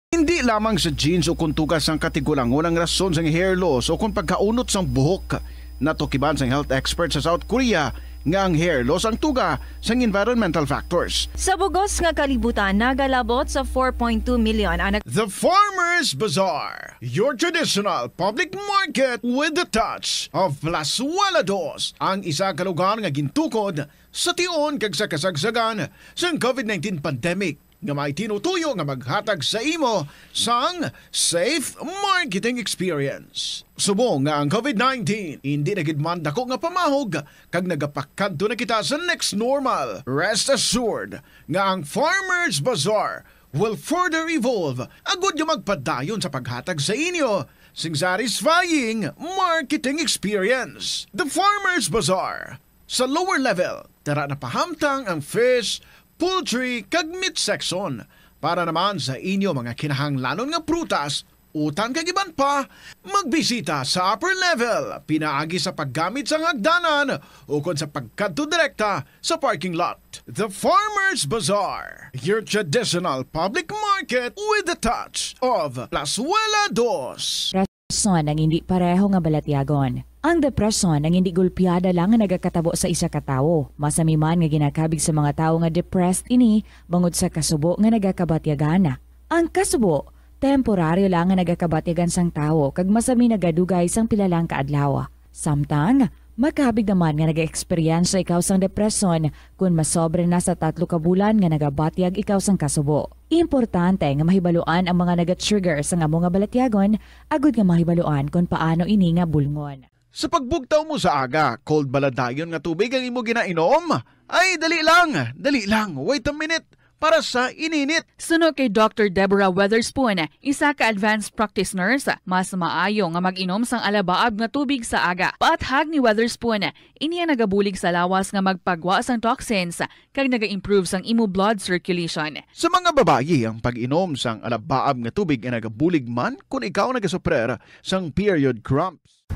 Hindi lamang sa genes o kon tuga sang katigulangon ang rason sang hair loss o kon pagkaunot sang buhok. Natukiban sang health expert sa South Korea nga ang hair loss ang tuga sang environmental factors. Sa bugos nga kalibutan, nagalabot sa four point two million ang nag- The Farmers Bazaar, your traditional public market with the touch of Plazuela Dos, ang isa ka lugar nga gintukod sa tion kag sa kasagsagan sang covid nineteen pandemic, nga may tinutuyo nga maghatag sa imo sang safe marketing experience. Subong nga ang covid nineteen indi na gid man dako nga pamahog kag nagapakadto na kita sa next normal, rest assured nga ang Farmers Bazaar will further evolve agud nga magpadayon sa paghatag sa inyo sing satisfying marketing experience. The Farmers Bazaar, sa lower level, tara na pahamtang ang fish, poultry, kag meat section. Para naman sa inyo mga kinahanglanon nga prutas, utan kag iban pa, magbisita sa upper level pinaagi sa paggamit sang hagdanan ukon sa pagkadto direkta sa parking lot. The Farmers Bazaar, your traditional public market with the touch of Plazuela Dos. Depresyon ang hindi pareho nga balatyagon. Ang depresyon ang hindi gulpiada lang nga nagakatabo sa isa ka tawo. Masami man nga ginakabig sa mga tawo nga depressed ini bangod sa kasubo nga nagakabatyagan. Ang kasubo, temporaryo lang nga nagakabatyagan sang tawo kag masami nagadugay sang pila lang ka adlaw. Samtang, makabig naman nga nag-eksperyensya ikaw sang depresyon kon masobra na sa tatlo ka bulan nga nagabatyag ikaw sang kasubo. Importante nga mahibaluan ang mga naga-trigger sang amo nga balatyagon agud nga mahibaluan kon paano ini nga bulngon. Sa pagbugtaw mo sa aga, cold bala dayon nga tubig ang imo ginainom? Ay, dali lang, dali lang, wait a minute, para sa ininit. Suno kay Doctor Deborah Weatherspoon, isa ka advanced practice nurse, mas maayo nga mag-inom sang alabaab nga tubig sa aga. Paathag ni Weatherspoon, ini ang nagabulig sa lawas nga magpagwa sang toxins kag naga-improve sang imo blood circulation. Sa mga babayi, ang pag-inom sang alabaab nga tubig ay nagabulig man kon ikaw nagasuprer sang period cramps.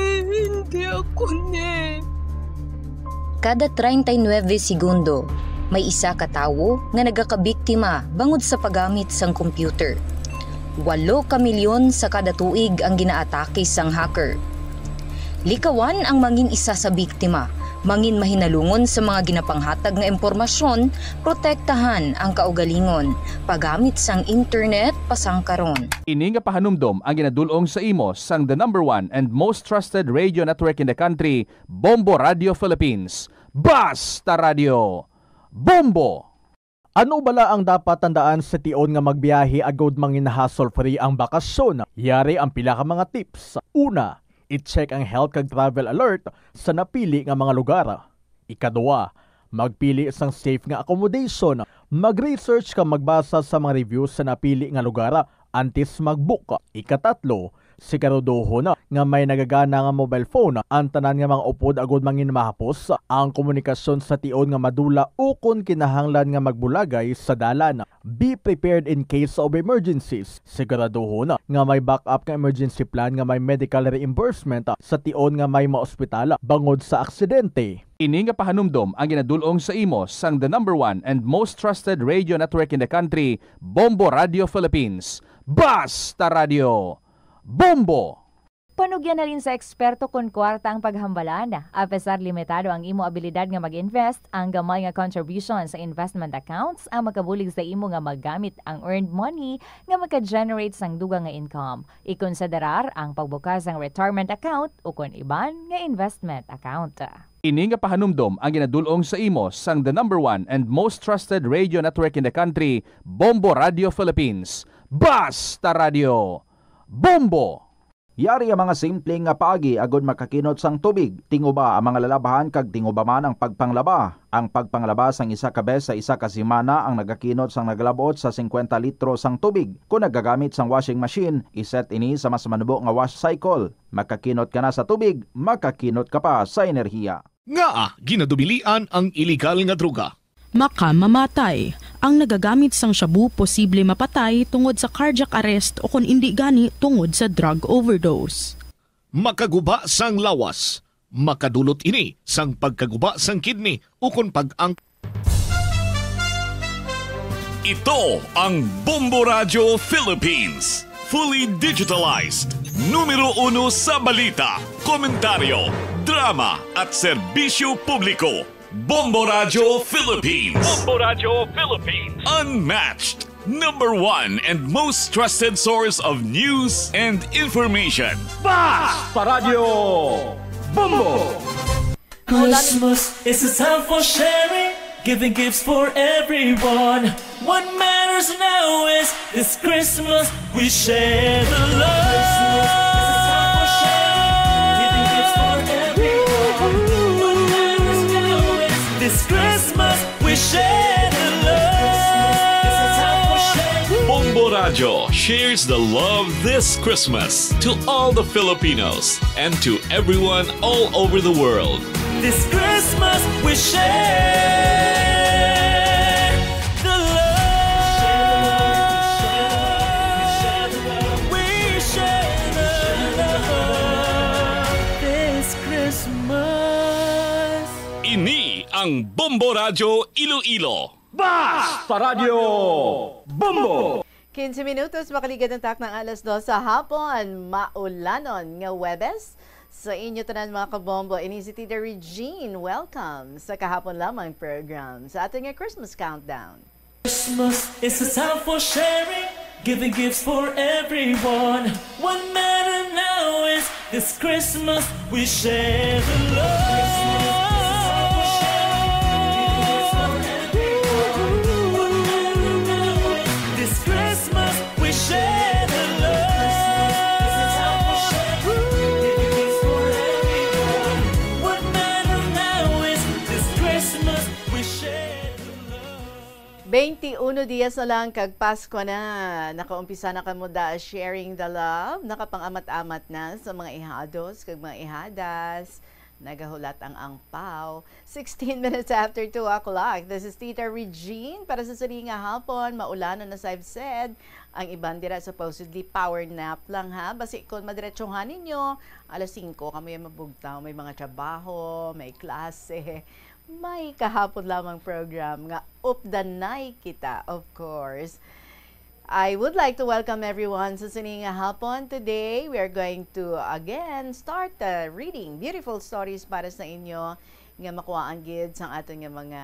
Hindi ako ni. Kada treinta y nueve segundo, may isa ka tawo nga nagakabiktima bangod sa paggamit sang computer. Walo ka milyon sa kada tuig ang ginaatake sang hacker. Likawan ang mangin isa sa biktima, mangin mahinalungon sa mga ginapanghatag nga impormasyon, protektahan ang kaugalingon, paggamit sang internet pasangkaron. Ini nga pahanumdom ang ginadul-ong sa imo sang the number one and most trusted radio network in the country, Bombo Radio Philippines. Basta Radio! Bombo! Ano bala ang dapat tandaan sa tion nga magbiyahe agud mangin hassle-free ang bakasyon? Yari ang pila ka mga tips. Una, i-check ang health kag travel alert sa napili nga mga lugar. Ikaduha, magpili sang safe nga accommodation. Mag-research kag magbasa sa mga reviews sa napili nga lugar antes mag-book. Ikatatlo, Siguraduhon nga may nagagana nga mobile phone ang tanan nga mga upod agud manginmahapos ang komunikasyon sa tion nga madula ukon kinahanglan nga magbulagay sa dalan. Be prepared in case of emergencies. Siguraduhon nga may backup nga emergency plan nga may medical reimbursement sa tion nga may maospital bangod sa aksidente. Ini nga pahanumdom ang ginadul-ong sa imo sang the number one and most trusted radio network in the country, Bombo Radio Philippines. Basta Radio Bombo! Panugyan halin sa eksperto kon kwarta ang paghambalan. Apesar limitado ang imo abilidad nga mag-invest, ang gamay nga contribution sa investment accounts ang makabulig sa imo nga magamit ang earned money nga maka-generate sang dugang nga income. Ikonsiderar ang pagbukas sang retirement account ukon iban nga investment account. Ini nga pahanumdom ang ginadul-ong sa imo sang the number one and most trusted radio network in the country, Bombo Radio Philippines. Basta Radio Bombo! Yari ang mga simple nga paagi agud makakinot sang tubig. Tinguba ang mga lalabhan kag tinguba man ang pagpanglaba. Ang pagpanglaba sang isa ka bes sa isa ka semana ang nagakinot sang nagalabot sa singkwenta litro sang tubig. Kon nagagamit sang washing machine, iset ini sa mas manubo nga wash cycle. Makakinot ka na sa tubig, makakinot ka pa sa enerhiya. Ngaa ginadubilian ang iligal nga droga? Makamamatay. Ang nagagamit sang shabu posible mapatay tungod sa cardiac arrest o kon indi gani tungod sa drug overdose. Makaguba sang lawas. Makadulot ini sang pagkaguba sang kidney ukon pag-ang Ito ang Bombo Radyo Philippines. Fully digitalized. Numero uno sa balita, komentaryo, drama, at serbisyo publiko. Bombo Radyo Philippines. Bombo Radyo Philippines. Unmatched. Number one and most trusted source of news and information. Basta Radyo Bombo! Christmas is a time for sharing, giving gifts for everyone. What matters now is this Christmas we share the love. Christmas is a time for sharing, giving gifts for everyone. What matters now is this Christmas we share the love. Bombo Radyo shares the love this Christmas to all the Filipinos and to everyone all over the world. This Christmas we share the love. We share the love this Christmas. Ini ang Bombo Radyo Iloilo. Basta Radyo Bombo! Quince minutos, makaligad ang taknang alas dos sa hapon, maulanon nga Huwebes. Sa inyo tanan, mga kabombo, ini si Tita Regine. Welcome sa Kahapon Lamang program, sa aton nga Christmas Countdown. Christmas is a time for sharing, giving gifts for everyone. What matter now is this Christmas we share the love. This Christmas we share the love. What matter now is this Christmas we share the love. Twenty-one dias na lang kag Pasko na. Nakaumpisa na kamo da sharing the love. Nakapang-amat-amat na sa mga ihados kag mga ihadas. Nagahulat ang angpaw. Sixteen minutes after two o'clock. This is Tita Regine para sa sini nga hapon. Maulanon, as I've said. Ang iban dira supposedly power nap lang, ha. Basi kon madiretsuhan ninyo, alas singko kamo ya mabugtaw. May mga trabaho, may klase. May kahapon lamang program nga Updanay Kita, of course. I would like to welcome everyone sa sini nga hapon. Today, we are going to again start, uh, reading beautiful stories para sa inyo nga makuhaan gid sang aton nga mga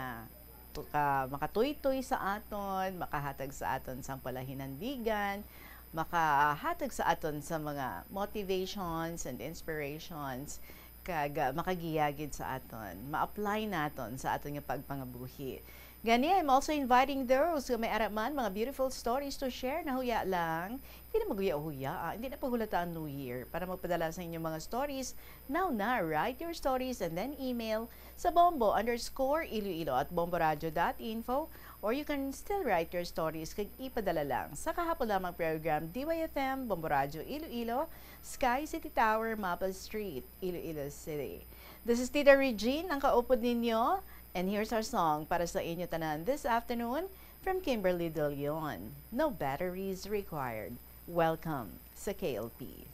tu-, ka-, makatuytoy sa aton, makahatag sa aton sang palahinandigan, makahatag sa aton sa mga motivations and inspirations. Kag, ah, makagiya gid sa aton, ma-apply naton sa aton nga pagpangabuhi. Gani, I'm also inviting those nga may ara man mga beautiful stories to share. Nahuya lang, hindi na maghuya-huya, ah, hindi na paghulata ang New Year. Para magpadala sa inyong mga stories, now na, write your stories and then email sa bombo underscore iloilo at bomboradio dot info Or you can still write your stories kag ipadala lang sa kahapon lamang program, D Y F M, Bombo Radyo Iloilo, Sky City Tower, Maple Street, Iloilo City. This is Tita Regine, ang kaupod ninyo, and here's our song para sa inyo tanan this afternoon from Kimberly De Leon, No Batteries Required. Welcome sa K L P.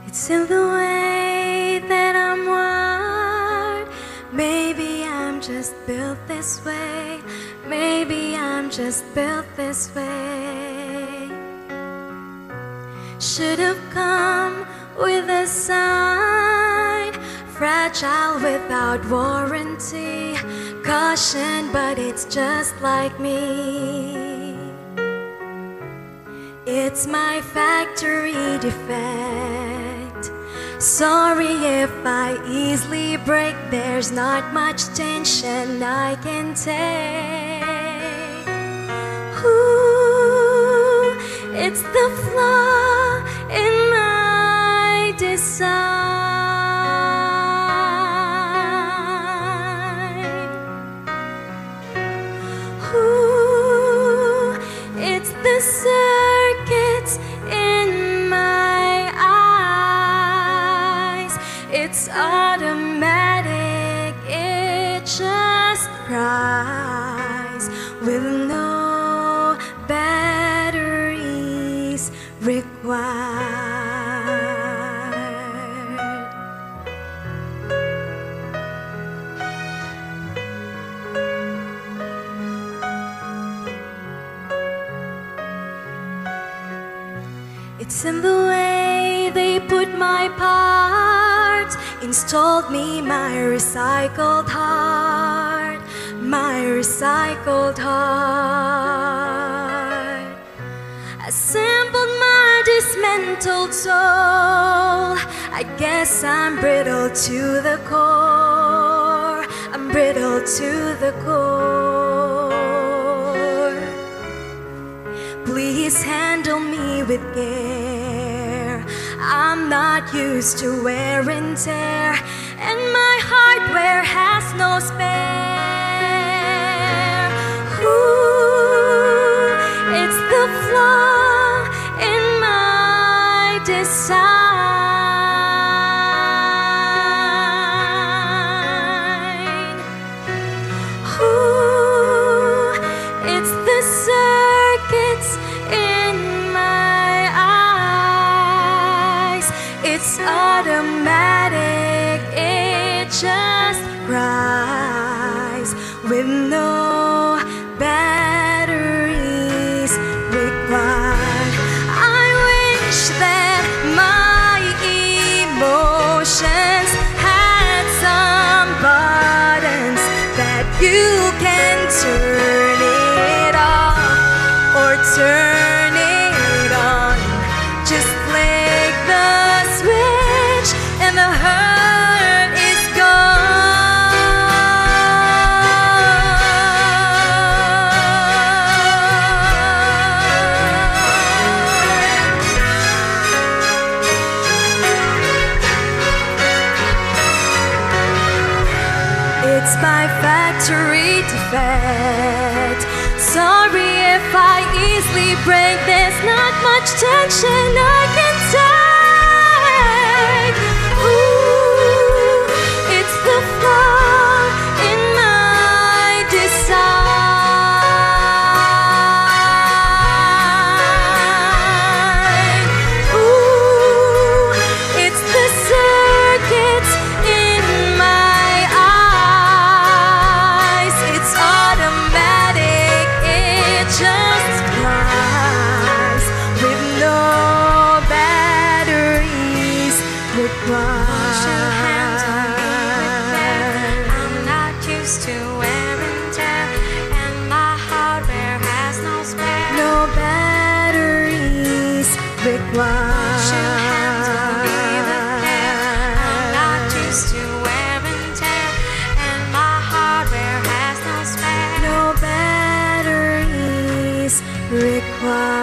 It's in the way that I'm wired. Maybe I'm just built this way. Maybe I'm just built this way. Should have come with a sign. Fragile without warranty. Caution, but it's just like me. It's my factory defect. Sorry if I easily break. There's not much tension I can take. Ooh, it's the flaw in my design. Ooh, it's the circuits in my eyes. It's automatic, it just cries with no batteries required. It's in the way they put my parts, installed me my recycled heart, my recycled heart. Assembled my dismantled soul. I guess I'm brittle to the core. I'm brittle to the core. Please handle me with care. I'm not used to wear and tear, and my hardware has no spare. Ooh, it's the flaw in my design. Ooh, it's the circuits in my eyes. It's automatic, it just cries with no batteries required. I wish that my emotions had some buttons that you can turn it off or turn it on. Just flick the switch and the hurt is gone. It's my factory defect. Sorry if I easily break. There's not much tension I can take. Ooh, it's the flaw in my design. Ooh, it's the circuits in my eyes. It's automatic, it just cries with no batteries required. Won't you handle me with care? I'm not used to wear and tear, and my hardware has no spare. No batteries required. Won't you handle me with care? I'm not used to wear and tear, and my hardware has no spare. No batteries required.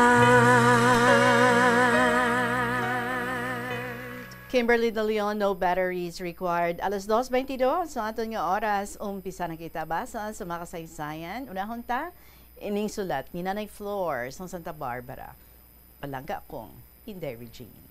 Kimberly De Leon, no batteries required. Alas dos twenty-two sa aton nga oras. Umpisa na kita basa sa mga kasaysayan. Unahon ta, ining sulat ni Nanay Flor sa Santa Barbara. Palangga kong Inday Regine.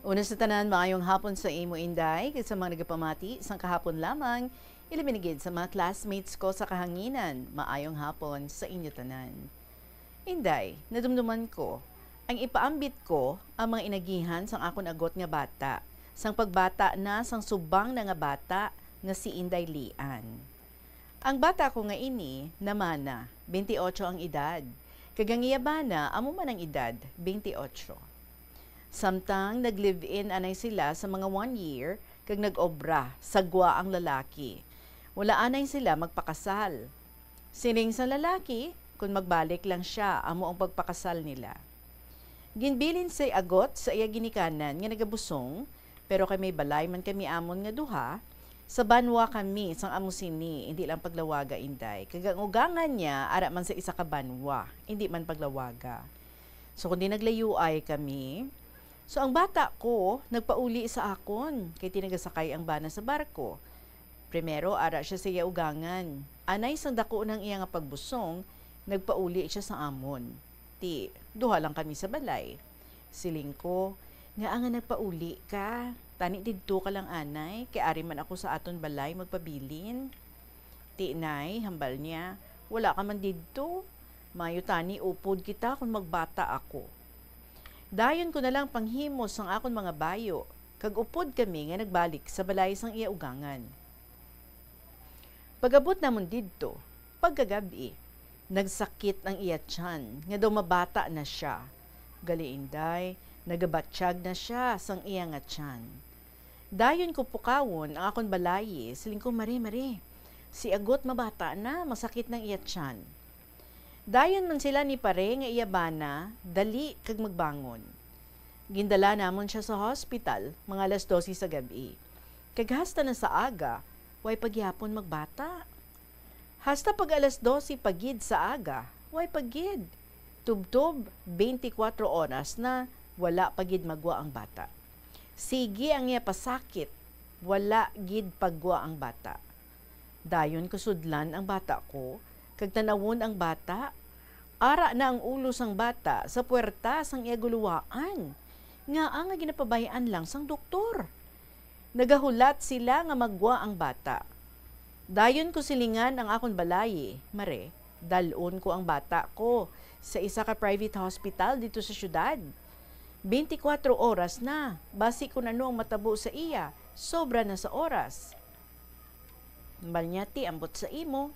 Una sa tanan, maayong hapon sa imo, Inday, kag sa mga nagapamati sang kahapon lamang, ilabi na gid sa mga classmates ko sa kahanginan, maayong hapon sa inyo tanan. Inday, nadumduman ko, ang ipaambit ko ang mga inagihan sang akon agot nga bata, sang pagbata na sang subang na nga bata nga si Inday Lian. Ang bata ko nga ini namana, twenty-eight ang edad, kag ang iya bana amo man ang edad, twenty-eight. Samtang nag-live-in anay sila sa mga one year, kag nag-obra sa gwa ang lalaki. Wala anay sila magpakasal. Siling sa lalaki, kun magbalik lang sia, amo ang pagpakasal nila. Ginbilin say agot sa iya ginikanan nga nagabusong, pero kay may balay man kami amon nga duha, sa banwa kami sang amo sini, hindi lang paglawaga, Inday. Kag ang ugangan niya, ara man sa isa ka banwa, hindi man paglawaga. So, kundi naglayuay kami, so ang bata ko nagpauli sa akon, kay tinagasakay ang bana sa barko. Primero, ara sia sa iya ugangan. Anay sang dako nang iya nga pagbusong, nagpauli sia sa amon. Ti, duha lang kami sa balay. Siling ko, "Ngaa nga nagpauli ka? Tani didto ka lang anay, kay ari man ako sa aton balay magpabilin." "Ti, Nay," hambal niya, "wala ka man didto. Mayo tani upod kita kon magbata ako." Dayon ko na lang panghimos sang akon mga bayo, kag upod kami nga nagbalik sa balay sang iya ugangan. Pag-abot namon didto, pagkagab-i, nagsakit ang iya tiyan, nga daw mabata na sia. Gali, Inday, nagabatyag na sia sang iya nga tiyan. Dayon ko pukawon ang akon balayi, siling ko, "Mare, mare, si Agot mabata na, masakit nang iya tiyan." Dayon man sila ni Pare nga iya bana, dali kag magbangon. Gindala namon sia sa hospital, mga alas dose sa gab-i. Kag hasta na sa aga, way pa gyapon magbata. Hasta pag alas dose pa gid sa aga, way pa gid. Tubtob, twenty-four oras na, wala pa gid magwa ang bata. Sige ang iya pasakit, wala gid pagwa ang bata. Dayon ko sudlan ang bata ko, kag tan-awon ang bata. Ara na ang ulo sang bata sa puwerta sang iya guluwaan. Ngaa nga ginapabay-an lang sang doktor? Nagahulat sila nga magwa ang bata. Dayon ko silingan ang akon balayi, "Mare, dal-on ko ang bata ko sa isa ka private hospital dito sa syudad. Twenty-four oras na, basi kun ano ang matabo sa iya, sobra na sa oras." Hambal niya, "Ti, ambot sa imo."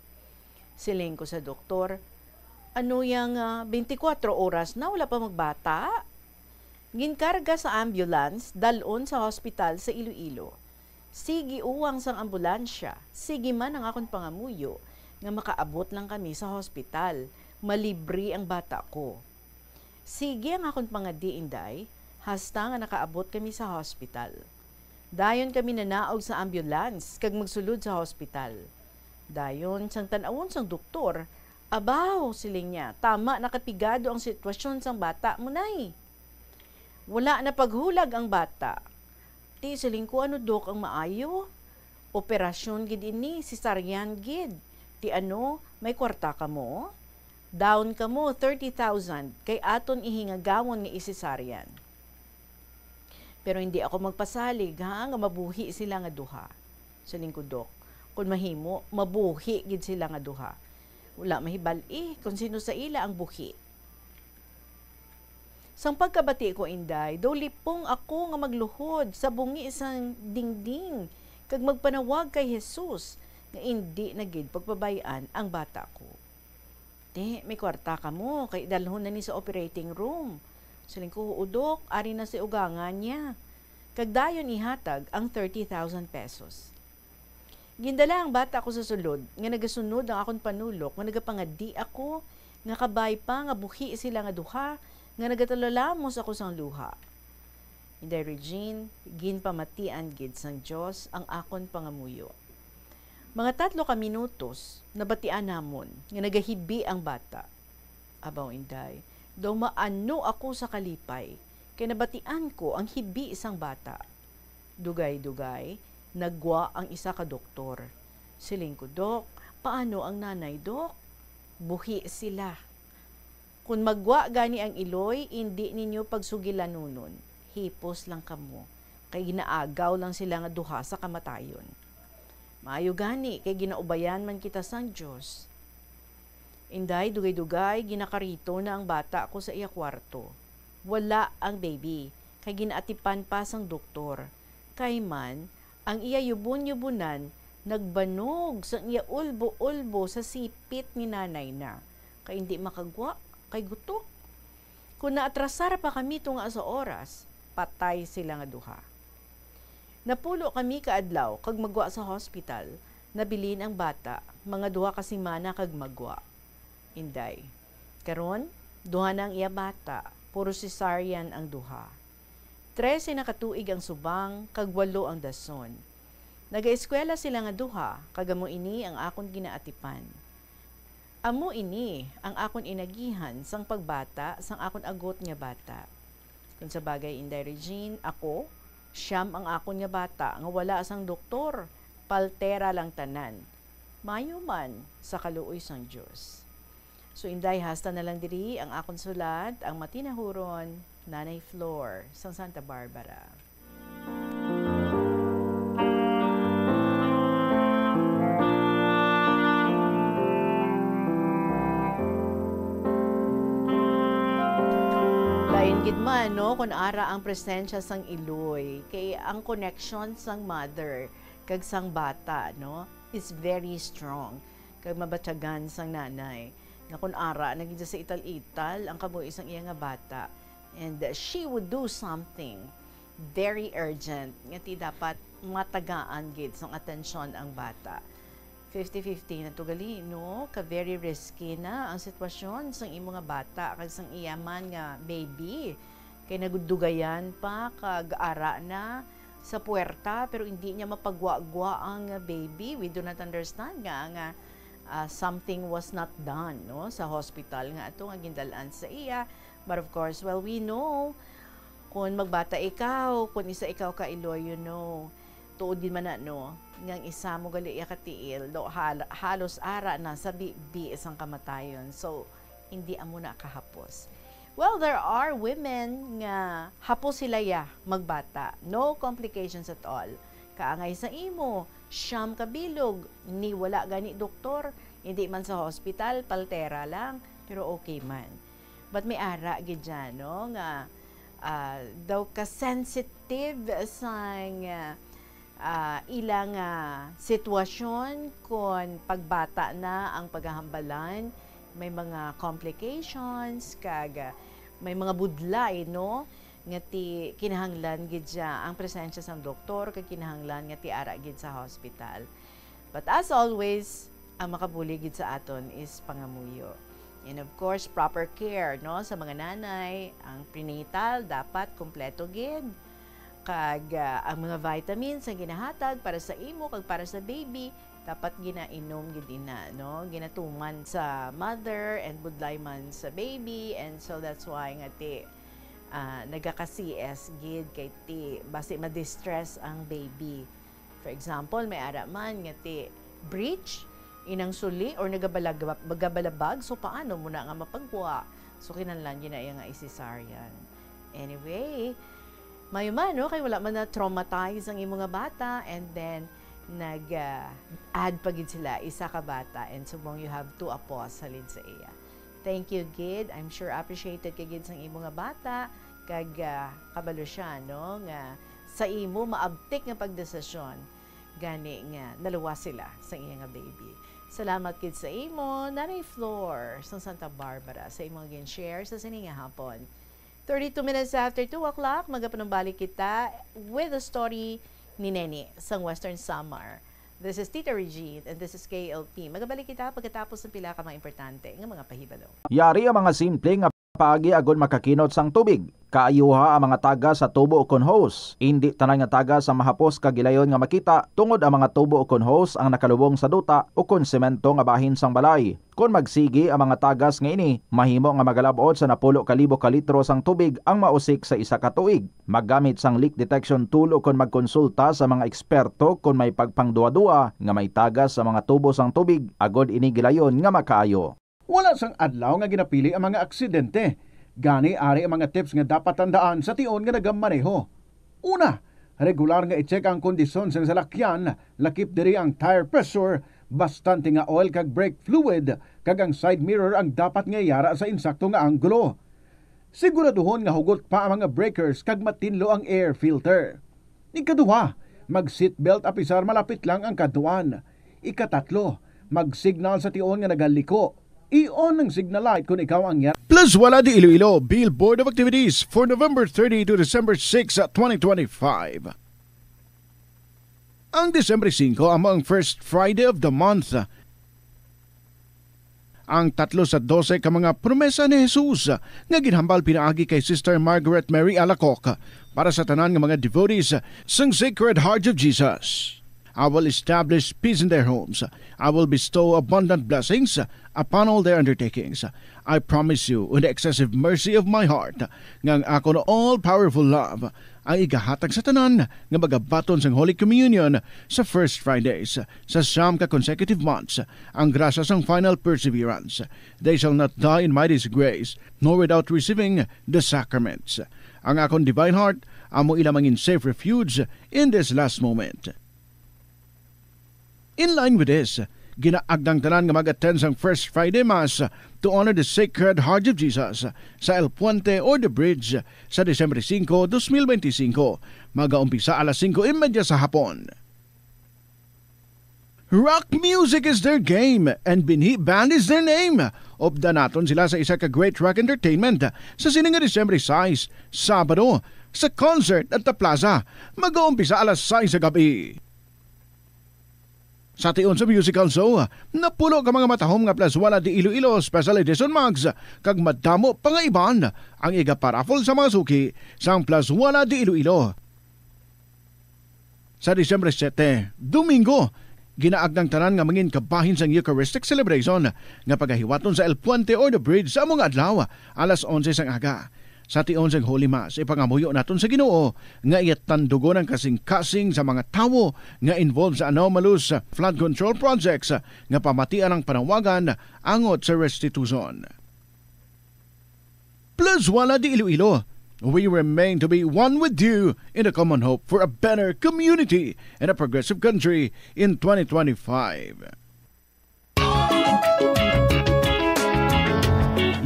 Siling ko sa doktor, "Ano yang, ah, twenty-four oras na, wala pa magbata?" Ginkarga sa ambulance, dal-on sa hospital sa Iloilo. Sige uwang sang ambulansya, sige man ang akon pangamuyo nga makaabot lang kami sa hospital, malibre ang bata ko. Sige ang akon pangadi, Inday, hasta nga nakaabot kami sa hospital. Dayon kami nanaog sa ambulance kag magsulod sa hospital. Dayon, sang tan-awon sang doktor, "Abaw," siling niya, "tama na kapigado ang sitwasyon sang bata mo, Nay. Wala na paghulag ang bata." Ti siling ko, "Ano, Dok, ang maayo? Operasyon gid ini, cesarean gid. Ti ano, may kwarta kamo? Down kamo, thirty thousand, kay aton ihingagawon nga i-cesarean." "Pero hindi ako magpasalig, ha, nga mabuhi sila nga duha." Siling ko, "Dok, kun mahimo, mabuhi gid sila nga duha. Wala mahibal-i kung sino sa ila ang buhi." Sang pagkabati ko, Inday, daw lipong ako nga magluhod sa bungi sang dingding kag magpanawag kay Jesus nga indi na gid pagpabay-an ang bata ko. "Ti, may kwarta kamo, kay dalhon na ni sa operating room." Siling ko, "Huo, Dok, ari na si ugangan niya." Kag dayon ihatag ang thirty thousand pesos. Gindala ang bata ko sa sulod, nga nagasunod ang akon panulok, nga nagapangadi ako, nga kabay pa nga buhi sila nga duha, nga nagatalalamus ako sang luha. Inday Regine, ginpamatian gid sang Dios ang akon pangamuyo. Mga tatlo ka minutos, nabatian namon nga nagahibi ang bata. Abaw, Inday, daw maano ako sa kalipay, kay nabatian ko ang hibi sang bata. Dugay-dugay, naggwa ang isa ka doktor. Siling ko, "Dok, paano ang nanay, Dok?" "Buhi sila." "Kon maggwa gani ang iloy, indi ninyo pagsugilanonon. Hipos lang kamo, kay ginaagaw lang sila nga duha sa kamatayon." Maayo gani, kay ginaubayan man kita sang Dios. Inday, dugay-dugay, ginakarito na ang bata ko sa iya kwarto. Wala ang baby, kay ginaatipan pa sang doktor. Kay man, ang iya yubon-yubonan nagbanog sang iya ulbo-ulbo sa sipit ni nanay na, kay indi makagwa, kay gutok. Kon naatrasar pa kami tunga sa oras, patay sila nga duha. Napulo kami ka adlaw kag magwa sa hospital. Nabilin ang bata, mga duha ka semana kag magwa. Inday. Karon, duha na ang iya bata, puro cesarean ang duha. Trese na ka tuig ang subang, kag walo ang dason. Nagaeskwela sila nga duha, kag amo ini ang akon ginaatipan. Amo ini ang akon inagihan sang pagbata sang akon agot nga bata. Kon sa bagay, Inday Regine, ako, siyam ang akon nga bata nga wala sang doktor, paltera lang tanan. Mayo man sa kaluoy sang Dios. So, Inday, hasta na lang diri ang akon sulat, ang matinahuron, Nanay Flor, sang Santa Barbara. Lain gid man, no, kun ara ang presensya sang iloy, kay ang connection sang mother kag sang bata, no, is very strong, kag mabatyagan sang nanay nga kun ara na gid sa ital-ital ang kabuhi sang iya nga bata, and she would do something very urgent nga ti dapat matagaan gid sang atensyon ang bata. Fifty fifty na to gali, no? Ka very risky na ang sitwasyon sang imo nga bata kag sang iya man nga baby. Kay nagudugayan pa kag ara na sa puwerta, pero hindi niya mapagwagwa ang baby. We do not understand nga, nga, ah, something was not done, no, sa hospital nga ato nga gindal-an sa iya. But of course, well, we know, kung magbata ikaw, kung isa ikaw ka iloy, you know, tuod gid man na, no, nga ang isa mo gali iya katiil, do, hal-, halos ara na sa bi-, bi sang kamatayon. So, hindi amo na kahapos. Well, there are women nga hapos sila ya magbata. No complications at all. Kaangay sa imo, siyam ka bilog, ni wala gani doktor, hindi man sa hospital, paltera lang, pero okay man. But may ara gid dyan, no, nga, ah, daw ka-sensitive sang, ah, ah, ilang, ah, sitwasyon kon pagbata na ang paghahambalan, may mga complications, kag, ah, may mga budlay, no, nga ti kinahanglan gid siya ang presensya sang doktor, kag kinahanglan nga ti ara gid sa hospital. But as always, ang makabulig gid sa aton is pangamuyo. And of course, proper care, no, sa mga nanay. Ang prenatal dapat kompleto gid. Kag, ah, ang mga vitamins nga ginahatag para sa imo kag para sa baby, dapat ginainom gid ina, no? Ginatuman sa mother and budlay man sa baby. And so that's why nga ti, ah, nagaka-C S gid kay ti basi ma-distress ang baby. For example, may ara man nga ti breech inang suli or nagabalag-, nagabalabag, so paano mo na nga mapagwa? So, kinahanglan yun na iya nga i-cesarean. Anyway, mayo man, no? Kay wala man na-traumatize ang imo nga bata, and then nag, ah, add pa gid sila, isa ka bata, and subong you have two apos halin sa iya. Thank you gid. I'm sure appreciated ka gid sang imo nga bata, kag, ah, kabalo siya, no, nga sa imo maabtik nga pagdesisyon, gani nga naluwas sila sa iya nga baby. Salamat gid sa imo, Nanay Flor, sang Santa Barbara, sa imong gin-share sa sini nga hapon. Thirty-two minutes after two o'clock, magapanumbalik kita with the story ni Neni sang Western Samar. This is Tita Regine, and this is K L P. Magabalik kita pagkatapos ng pila ka mga importante nga mga pahibalo. Yari ang mga simple nga paagi agud makakinot sang tubig. Kaayuha ang mga tagas sa tubo ukon hose. Indi tanan nga tagas ang mahapos kag gilayon nga makita, tungod ang mga tubo ukon hose ang nakalubong sa duta ukon semento nga bahin sang balay. Kon magsigi ang mga tagas nga ini, mahimo nga magalab-ot sa napulo ka libo ka litro sang tubig ang mausik sa isa ka tuig. Maggamit sang leak detection tool ukon magkonsulta sa mga eksperto kon may pagpangduhaduha nga may tagas sa mga tubo sang tubig, agod ini gilayon nga makaayo. Wala sang adlaw nga ginapili ang mga aksidente. Gani, ari ang mga tips nga dapat tandaan sa tion nga nagamaneho. Una, regular nga i-check ang kondisyon sang salakyan, lakip diri ang tire pressure, bastante nga oil kag brake fluid, kag ang side mirror ang dapat nga yara sa insakto nga anggulo. Siguraduhon nga hugot pa ang mga breakers kag matinlo ang air filter. Ikaduha, mag-seatbelt apisar malapit lang ang kadtuan. Ikatatlo, mag-signal sa tion nga nagaliko. I-on ang signal light kon ikaw ang yara. Plus Wala de Iloilo, Bill Board of Activities for November thirty to December six, twenty twenty-five. Ang Disyembre singko amo ang first Friday of the month. Ang tatlo sa dose ka mga promesa ni Jesus nga ginhambal pinaagi kay Sister Margaret Mary Alacoque para sa tanan nga mga devotees sang Sacred Heart of Jesus. I will establish peace in their homes. I will bestow abundant blessings upon all their undertakings. I promise you, in the excessive mercy of my heart, nga ang akon all-powerful love ang igahatag sa tanan nga magabaton sang Holy Communion sa first Fridays sa siyam ka consecutive months, ang grasya sang final perseverance. They shall not die in my disgrace, nor without receiving the sacraments. Ang akon divine heart amo ila mangin safe refuge in this last moment. In line with this, ginaagdang tanan nga mag-attend sang First Friday Mass to honor the Sacred Heart of Jesus sa El Puente or The Bridge sa Disyembre singko, dos mil benti singko. Magaumpisa alas singko y media sa hapon. Rock music is their game, and Binhi Band is their name. Updan naton sila sa isa ka great rock entertainment sa sini nga Disyembre sais, Sabado, sa concert at the plaza. Magaumpisa alas sais sa gabi. Sa tion sa musical show, napulo ka mga matahom nga Plazuela de Iloilo Special Edition mugs kag madamo pa nga iban ang igaparaffle sa mga suki sang Plazuela de Iloilo. Sa Disyembre siyete, Domingo, ginaagdang tanan nga mangin kabahin sang Eucharistic celebration nga pagahiwaton sa El Puente or the Bridge sa amo nga adlaw, alas onse sang aga. Sa tion sang Holy Mass, ipangamuyo naton sa Ginoo nga iya tandugon ang kasing-kasing sa mga tawo nga involved sa anomalous flood control projects nga pamatian ang panawagan angot sa restitution. Plazuela de Iloilo, we remain to be one with you in the common hope for a better community and a progressive country in twenty twenty-five.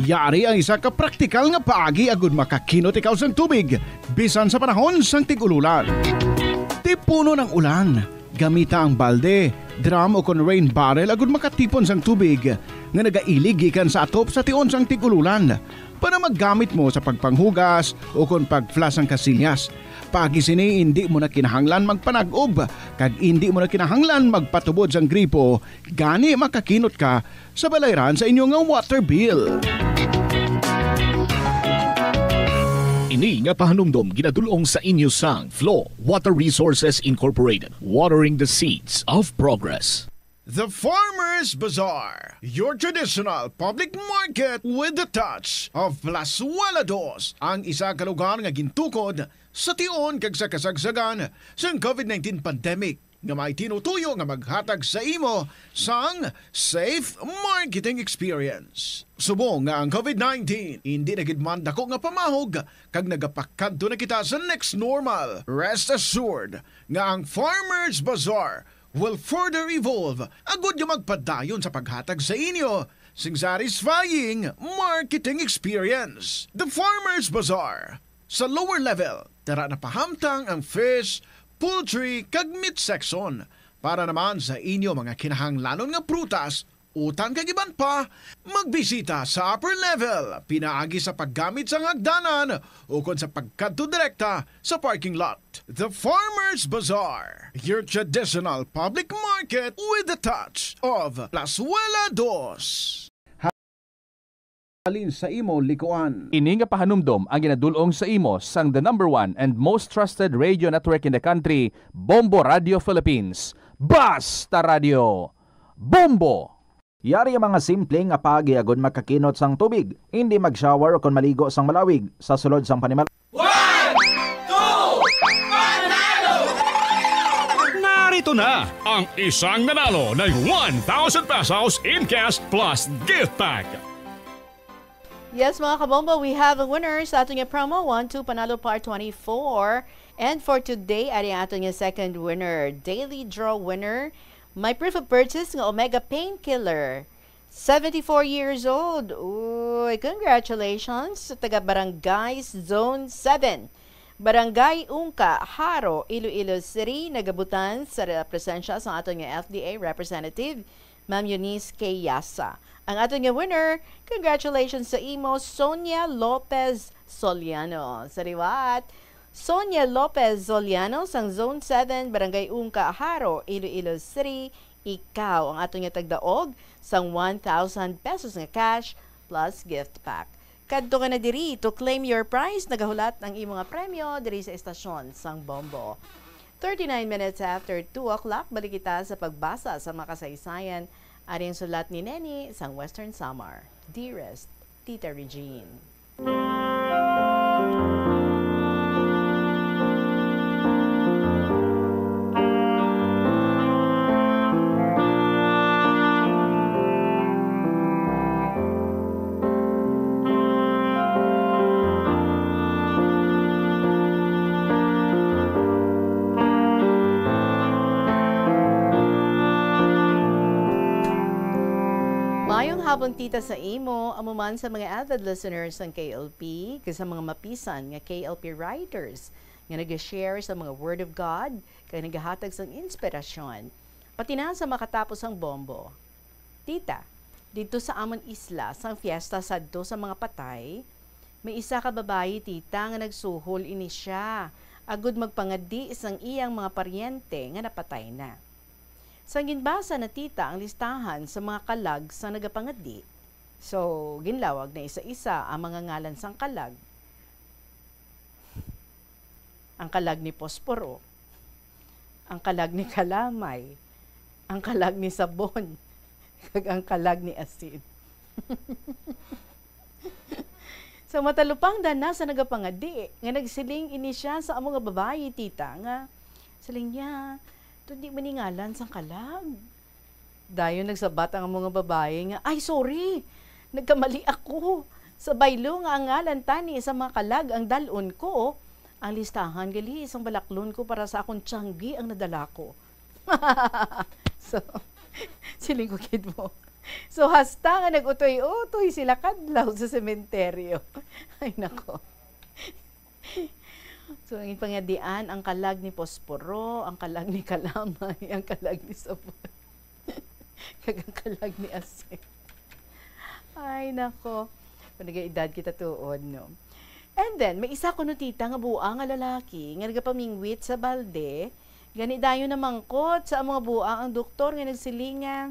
Yari ang isa ka praktikal nga paagi agud makakinot ikaw sang tubig, bisan sa panahon sang tig-ululan. Tipunon ang ulan. Gamita ang balde, drum, o kon rain barrel agud makatipon sang tubig nga nagailig gikan sa atop sa tion sang tig-ululan para magamit mo sa pagpanghugas o kon pag-flush sang kasilyas. Paagi sini, indi mo na kinahanglan magpanag-ob kag indi mo na kinahanglan magpatubod sang gripo, gani makakinot ka sa balayran sa inyo nga water bill. Ini nga pahanumdom ginadul-ong sa inyo sang Flow Water Resources Incorporated, watering the seeds of progress. The Farmers Bazaar, your traditional public market with the touch of Plazuela Dos, ang isa ka lugar nga gintukod sa tion kag sa kasagsagan sang COVID nineteen pandemic, nga may tinutuyo nga maghatag sa imo sang safe marketing experience. Subong nga ang COVID nineteen indi na gid man dako nga pamahog kag nagapakadto na kita sa next normal, rest assured nga ang Farmers Bazaar will further evolve agud nga magpadayon sa paghatag sa inyo sing satisfying marketing experience. The Farmers Bazaar. Sa lower level, tara na pahamtang ang fish, poultry, kag meat section. Para naman sa inyo mga kinahanglanon nga prutas, utang kag iban pa, magbisita sa upper level pinaagi sa paggamit sang hagdanan ukon sa pagkadto direkta sa parking lot. The Farmers Bazaar, your traditional public market with the touch of Plazuela Dos. Halin sa imo likuan. Ini nga pahanumdom ang ginadul-ong sa imo sang the number one and most trusted radio network in the country, Bombo Radio Philippines. Basta Radio Bombo! Yari ang mga simple nga paagi agud makakinot sang tubig, hindi mag-shower o kon maligo sang malawig sa sulod sang panimal. One, two, panalo! Narito na ang isang nanalo ng one thousand pesos in cash plus gift pack. Yes, mga kabombo, we have a winner sa aton nga promo, one two Panalo Part twenty-four. And for today, ari ang aton nga second winner, daily draw winner. May proof of purchase nga Omega Painkiller. Seventy-four years old. Uy, congratulations sa taga Barangay Zone seven. Barangay Ungka, Jaro, Iloilo City, nagabutan sa re-, presensya sa aton nga F D A representative, Ma'am Eunice K. Yasa. Ang aton nga winner, congratulations sa imo, Sonia Lopez Soliano. Sa liwat, Sonia Lopez Soliano sang Zone seven, Barangay Ungka, Jaro, Iloilo City. Ikaw ang aton nga tagdaog sang one thousand pesos nga cash plus gift pack. Kadto ka na diri to claim your prize. Nagahulat ang imo nga premyo diri sa estasyon sang Bombo. Thirty-nine minutes after two o'clock, balik kita sa pagbasa sa mga kasaysayan. Ari ang sulat ni Neni sang Western Samar. Dearest Tita Regine. Mayong hapon, tita, sa imo, amo man sa mga avid listeners sang K L P, kag sa mga mapisan nga K L P writers nga nag-share sa mga Word of God kag nagahatag sang inspirasyon, pati na sa makatapos sang bombo. Tita, didto sa amon isla, sang fiesta sadto sa mga patay, may isa ka babayi, tita, nga nagsuhol ini sia agud magpangadi sang iyang mga paryente nga napatay na. Sang ginbasa na, tita, ang listahan sa mga kalag sa nagapangadi, so, ginlawag na isa-isa ang mga ngalan sang kalag. Ang kalag ni Posporo, ang kalag ni Kalamay, ang kalag ni Sabon, kag ang kalag ni Asin. So, matalupangdan na sa nagapangadi nga nagsiling ini sia sa amo nga babayi, tita, nga siling niya, "Tuod di man ni ngalan sang kalag." Dayon nagsabat ang amo nga babayi nga, "Ay, sorry! Nagkamali ako. Sa baylo nga ang ngalan tani sa mga kalag ang dal-on ko, ang listahan gali sang balaklon ko para sa akon tiyanggi ang nadala ko." So, siling ko gid mo. So, hasta nga nag-utoy-utoy sila kadlaw sa sementeryo. Ay, nako. So, ang pangadian, ang kalag ni Posporo, ang kalag ni Kalamay, ang kalag ni Sabon, kag ang kalag ni Asin. Ay, nako. Kung nag-edad kita tuod, no? And then, may isa kuno, tita, nga buang nga lalaki nga nagapamingwit sa balde. Gani dayon namangkot sa amo nga buang ang doktor nga nagsiling nga,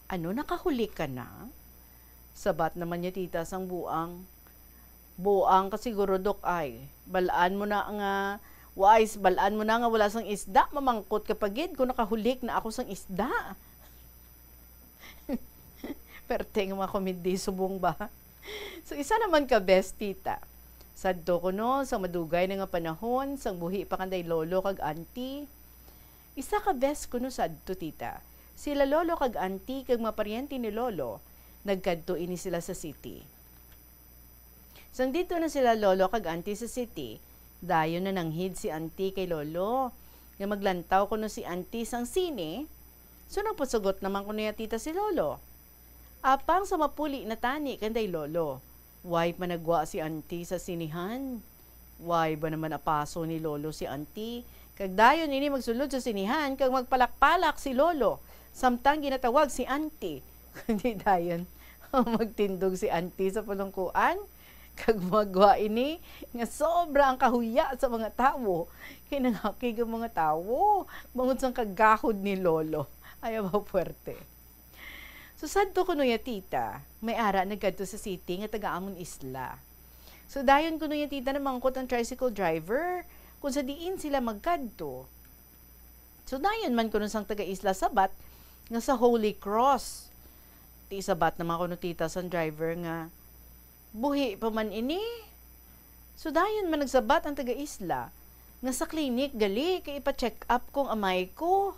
"Ano, nakahulik ka na?" Sabat naman niya, tita, sang buang, "Buang ka siguro, Dok, ay. Balaan mo na nga, wais, balaan mo na nga wala sang isda, mamangkot ka pa gid kung nakahulik na ako sang isda." Perte nga mga komedi subong ba? So, isa naman ka best, tita. Sadto kuno sa madugay na nga panahon, sang buhi pa kanday lolo kag auntie. Isa ka best kuno sadto, tita. Sila lolo kag auntie kag mga paryente ni lolo, nagkadto ini sila sa city. Sang didto na sila lolo kag auntie sa city, dayon nananghid si auntie kay lolo nga maglantaw kuno si auntie sang sine. So, nagpasugot naman kuno niya, tita, si lolo. Apang sa mapuli na tani kanday lolo, way pa nagwa si auntie sa sinehan. Way ba naman apaso ni lolo si auntie? Kag dayon ini magsulod sa sinehan kag magpalakpalak si lolo. Samtang ginatawag si auntie, kundi dayon magtindog si auntie sa pulungkuan, kag magwa ini nga sobra ang kahuya sa mga tawo. Kay nangakig ang mga tawo bangod sang kagahod ni Lolo. Ayaw ba puwerte. So, sadto kuno ya tita, may ara nagkadto sa city nga taga amon isla. So, dayon kuno ya tita namangkot ang tricycle driver kung sa diin sila magkadto. So, dayon man kuno sang taga-isla sabat nga sa Holy Cross. Ti sabat naman kuno tita sang driver nga, "Buhi pa man ini?" So, dayon man nagsabat ang taga-isla nga, "Sa clinic gali, kay ipa-check up kong amay ko."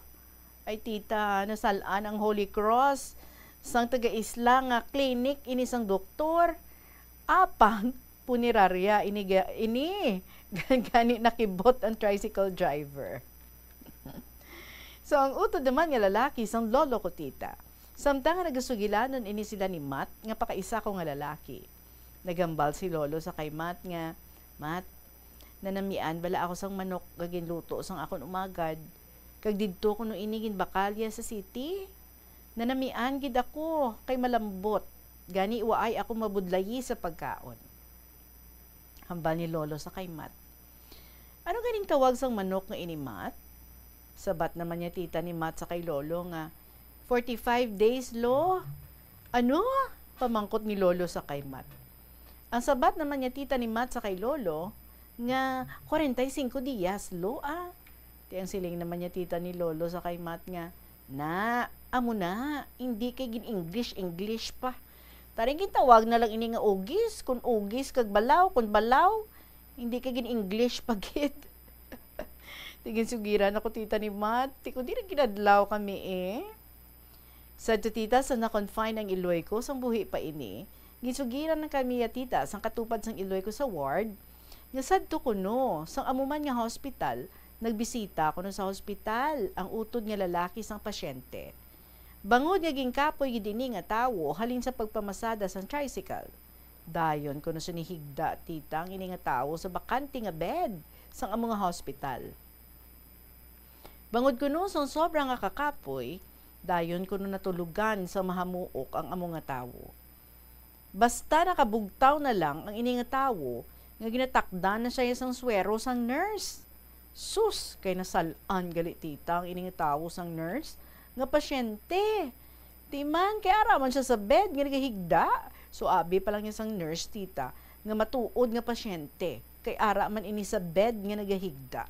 Ay, tita, nasal-an ang Holy Cross sang taga-isla nga clinic ini sang doktor. Apang, punerarya ini ga-, ini. Gani nakibot ang tricycle driver. So, ang utod naman nga lalaki sang lolo ko, tita. Samtang nga nagasugilanon ini sila ni Mat, nga pakaisa ko nga lalaki. Naghambal si lolo sa kay Mat nga, "Mat, nanamian bala ako sang manok nga ginluto sang akon umagad, kag didto kuno ini ginbakalya sa city? Nanamian gid ako, kay malambot. Gani, waay ako mabudlayi sa pagkaon." Hambal ni Lolo sa kay Mat, "Ano ganing tawag sang manok nga ini, Mat?" Sabat naman niya tita ni Mat sa kay Lolo nga, "Forty-five days, Lo." "Ano?" pamangkot ni Lolo sa kay Mat. Ang sabat naman niya tita ni Mat sa kay Lolo nga, "Kwarenta y singko diyas, Lo, ah." Ti ang siling naman niya tita ni Lolo sa kay Mat nga, "Na, amo na, hindi kay gin-English-English pa. Taring gintawag na lang ini nga ugis, kun ugis, kag balaw, kun balaw, hindi kay gin-English pa gid." Ti ginsugiran ako tita ni Mat, ti kundi nagkinadlaw kami eh. Sadto tita, sa na-confine ang iloy ko sang buhi pa ini, ginsugiran na kami ya tita sang katupad sang iloy ko sa ward, nga sadto kuno sang amo man nga hospital, nagbisita kuno sa hospital ang utod nga lalaki sang pasyente. Bangod nga ginkapoy gid ini nga tawo halin sa pagpamasada sang tricycle. Dayon kuno sini higda tita ang ini nga tawo sa bakante nga bed sang amo nga hospital. Bangod kuno sang sobra nga kakapoy, dayon kuno natulugan sa mahamuok ang amo nga tawo. Basta nakabugtaw na lang ang ini nga tawo nga ginatakdan na siya sang swero sang nurse. Sus, kay nasal-an gali tita ang ini nga tawo sang nurse nga pasyente. Ti man, kay ara man siya sa bed nga nagahigda. So, abi pa lang niya sang nurse, tita, nga matuod nga pasyente. Kay ara man ini sa bed nga nagahigda.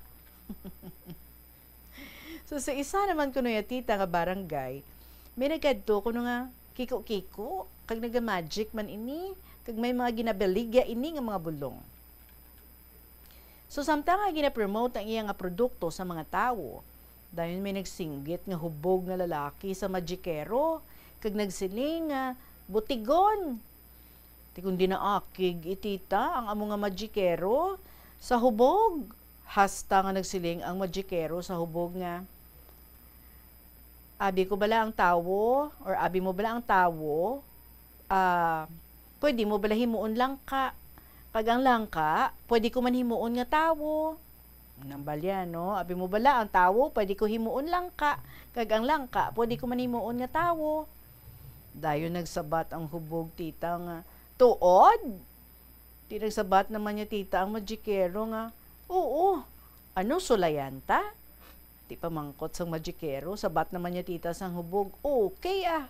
So, sa isa naman kuno ya tita nga barangay, may nagkadto kuno nga kiko-kiko, kag naga-magic man ini, kag may mga ginabaligya ini nga mga bulong. So, samtang nga gina-promote ang iya nga produkto sa mga tawo, dayon may nagsinggit nga hubog nga lalaki sa magikero, kag nagsiling nga, "Butigon!" Ti kon dinaakig i tita ang amo nga magikero sa hubog, hasta nga nagsiling ang magikero sa hubog nga, "Abi ko bala ang tawo, or abi mo bala ang tawo, ah, pwede mo bala himuon langka? Kag ang langka, pwede ko man himuon nga tawo." Nambal yan, no? "Abi mo bala ang tawo, pwede ko himuon langka? Kag ang langka, pwede ko man himuon nga tawo?" Dayon nagsabat ang hubog, tita, nga, "Tuod?" Ti nagsabat naman niya, tita, ang magikero nga, "Oo, ano, sulayan ta?" Ti pamangkot sang magikero, sabat naman niya, tita, sang hubog, "Okay, ah."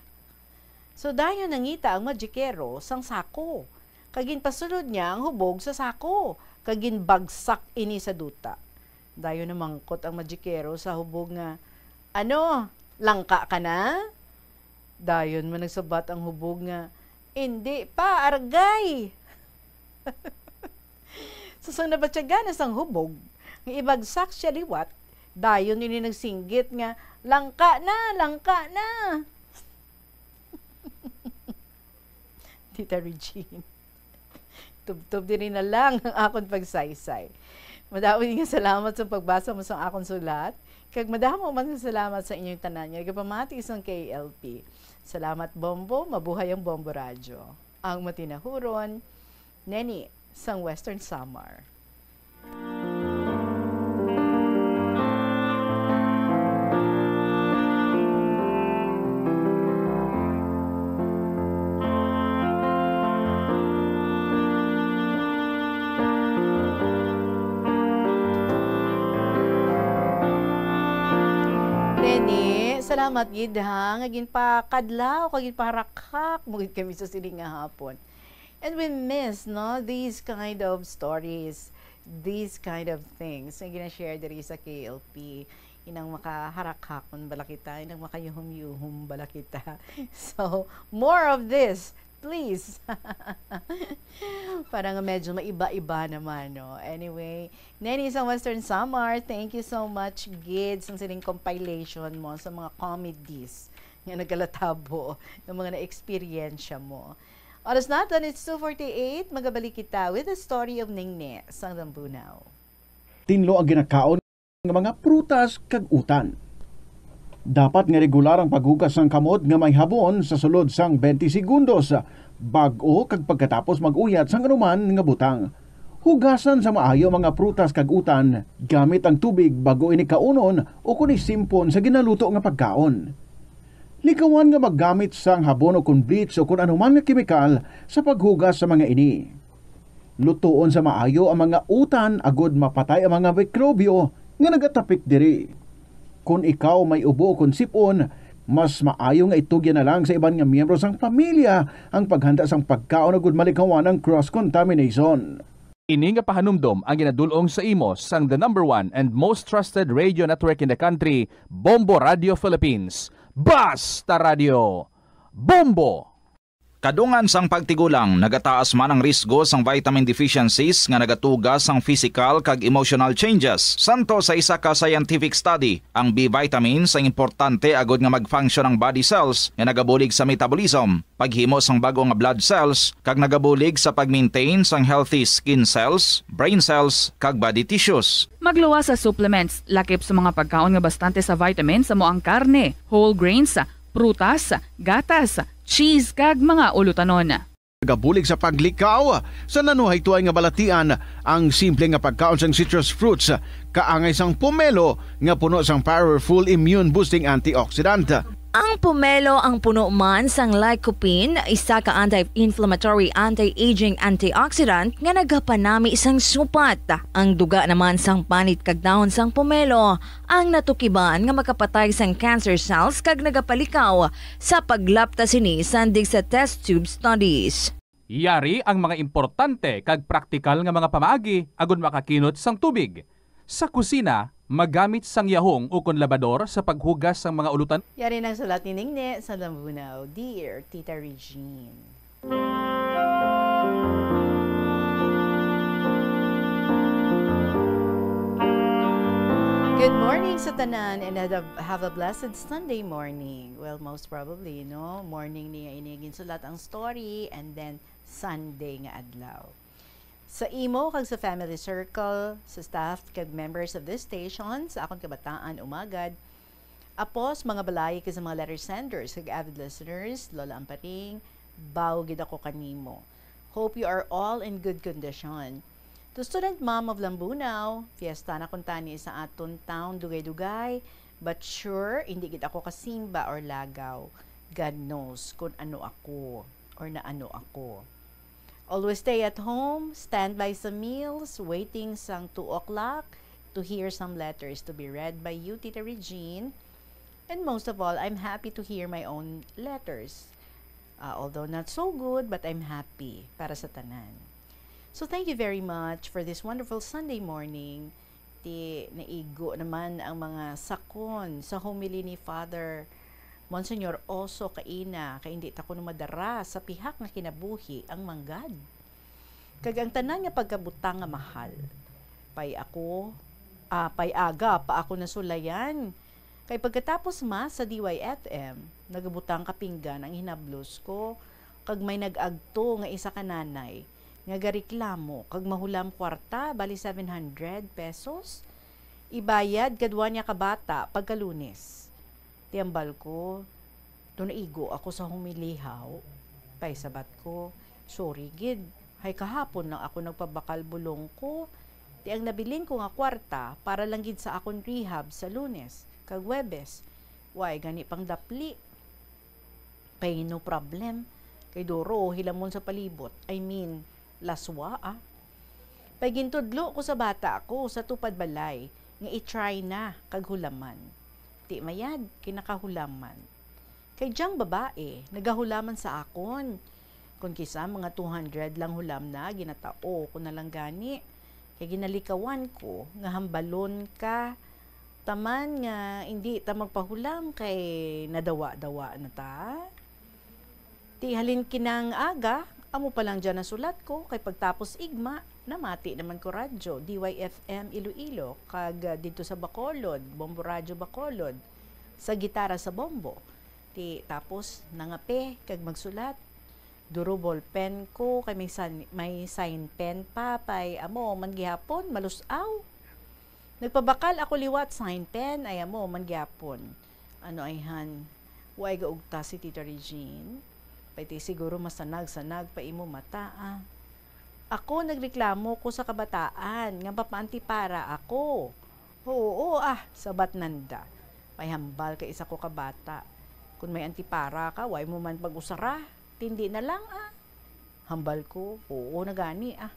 So, dayon nangita ang magikero sang sako, kag ginpasulod niya ang hubog sa sako, kag ginbagsak ini sa duta. Dayon namangkot ang magikero sa hubog nga, "Ano, langka ka na?" Dayon man nagsabat ang hubog nga, "Indi pa, argay!" So, sang nabatyagan na sang hubog nga ibagsak siya liwat, dayon ini nagsinggit nga, "Langka na, langka na!" Tita Regine, tubtob diri na lang ang akon pagsaysay. Madamo nga salamat sa pagbasa mo sa akon sulat, kag madamo man nga salamat sa inyong tanan nga nagapamati sang K L P. Salamat, Bombo. Mabuhay ang Bombo Radyo. Ang matinahuron, Neni, sang Western Samar. Ni, salamat gid ha, nga ginpakadlaw kag ginpaharakhak mo gid kami sa sining nga hapon. And we miss, no, these kind of stories, these kind of things nga gina-share diri sa K L P. Inang makaharakhakon bala kita, inang makayuhom-yuhom bala kita. So, more of this, please. Para nga medyo maiba-iba naman, no? Anyway, Neni sa Western Samar, thank you so much, gid, sa sining compilation mo sa mga comedies nga nagalatabo ng mga na-eksperyensya mo. Oras naton, it's two forty-eight. Magabalik kita with the story of Ningni sang Lambunao. Tinlo ang ginakaon nga mga prutas kag utan. Dapat nga regular ang paghugas sang kamot nga may habon sa sulod sang twenty segundos, bag-o kag pagkatapos mag-uyat sang anuman nga butang. Hugasan sa maayo ang mga prutas kag utan gamit ang tubig bag-o ini kaunon o kon isimpon sa ginaluto nga pagkaon. Likawan nga maggamit sang habon o kon bleach o kon anuman nga kemikal sa paghugas sa mga ini. Lutoon sa maayo ang mga utan agod mapatay ang mga mikrobyo nga nagatapik diri. Kon ikaw may ubo o kon sip-on, mas maayo nga itugyan na lang sa iban nga miyembro sang pamilya ang paghanda sang pagkaon agud malikawan ang cross-contamination. Ini nga pahanumdom ang ginadul-ong sa imo sang the number one and most trusted radio network in the country, Bombo Radio Philippines. Basta Radio! Bombo! Kadungan sang pagtigulang, nagataas man ang risgo sang vitamin deficiencies nga nagatuga sang physical kag emotional changes. Santo sa isa ka scientific study, ang B vitamins ang importante agud nga mag-function ang body cells nga nagabulig sa metabolism, paghimo sang bag-o nga blood cells, kag nagabulig sa pag-maintain sang healthy skin cells, brain cells, kag body tissues. Magluwas sa supplements, lakip sa mga pagkaon nga bastante sa vitamins, amo ang karne, whole grains, prutas, gatas, cheese, kag mga ulutanon. Nagabulig sa paglikaw sa nanuhaytoy nga balatian ang simple nga pagkaon sang citrus fruits, kaangay sang pomelo nga puno sang powerful immune-boosting antioxidant. Ang pomelo ang puno man sang lycopene, isa ka anti-inflammatory, anti-aging antioxidant nga nagapanami sang supat. Ang duga naman sang panit kag dahon sang pomelo ang natukiban nga makapatay sang cancer cells kag nagapalikaw sa paglapta sini sandig sa test tube studies. Yari ang mga importante kag praktikal nga mga pamaagi agud makakinot sang tubig. Sa kusina, magamit sang yahong ukon labador sa paghugas sang mga ulutan. Yari nang sulat ni Ningne sa Lambunao, Dear Tita Regine. Good morning sa tanan and have a, have a blessed Sunday morning. Well, most probably, no? Morning niya ini ginsulat ang story and then Sunday nga adlaw. Sa imo kag sa family circle, sa staff kag members of this station, sa akon kabataan umagad, apos, mga balay kag sa mga letter senders kag avid listeners, Lola Amparing, bao gid ako kanimo. Hope you are all in good condition. To student mom of Lambunao, fiesta na kuntani sa aton town dugay-dugay, but sure, hindi gid ako kasimba or lagaw. God knows kung ano ako or na ano ako. Always stay at home, stand by sa meals, waiting sang two o'clock to hear some letters to be read by you, Tita Regine. And most of all, I'm happy to hear my own letters. Uh, although not so good, but I'm happy para sa tanan. So thank you very much for this wonderful Sunday morning. Ti naigo naman ang mga sakon sa homily ni Father Monsignor Oso kaina, kay hindi ta kuno madara sa pihak nga kinabuhi ang manggad. Kag ang tanan nga pagkabutang nga mahal. Pay ako, ah, pay aga pa ako nasulayan. Kay pagkatapos mas sa D Y F M, nagabutang ka pinggan ang hinablos ko, kag may nag-agto nga isa ka nanay nga gareklamo kag mahulam kwarta, bali seven hundred pesos. Ibayad kadwa niya ka bata pagka Lunes. Ti hambal ko, do naigo ako sa humilihaw. Kay sabat ko, "Sorry gid, hay kahapon lang ako nagpabakal bulong ko. Ti ang nabilin ko nga kwarta para lang gid sa akon rehab sa Lunes kag Huwebes. Way gani pang dapli." Kay no problem, kay duro hilamon sa palibot, I mean, laswa, ah. Pay gintudlo ko sa bata ko sa tupad balay nga i-try na kag hulaman. Ti mayad, kinakahulaman. Kay dyang babae, nagahulaman sa akon. Kon kisa mga two hundred lang hulam na, ginatao ko na lang gani. Kay ginalikawan ko nga hambalon ka. Taman nga indi ta magpahulam kay nadawa-dawa na ta. Ti halin kinang aga, amo pa lang dyan nasulat ko, kay pagtapos igma, namati naman ko radyo, D Y F M Iloilo, kag, ah, didto sa Bacolod, Bombo Radyo Bacolod, sa gitara sa bombo. Ti tapos nangape kag magsulat. Duro ballpen ko, kay may san-, may sign pen pa, pay amo man gihapon, malus-aw. Nagpabakal ako liwat, sign pen, ay amo man gyapon. Ano ayhan, way gaugta si Tita Regine? Pwede siguro masanag-sanag pa imo mata, ah. Ako nagreklamo ko sa kabataan nga mapaantipara ako. Oo, ah, sabat nanda. May hambal ka isa ko ka bata. Kung may antipara ka, way mo man pag-usara. Tindi na lang, ah. Hambal ko, oo na gani, ah.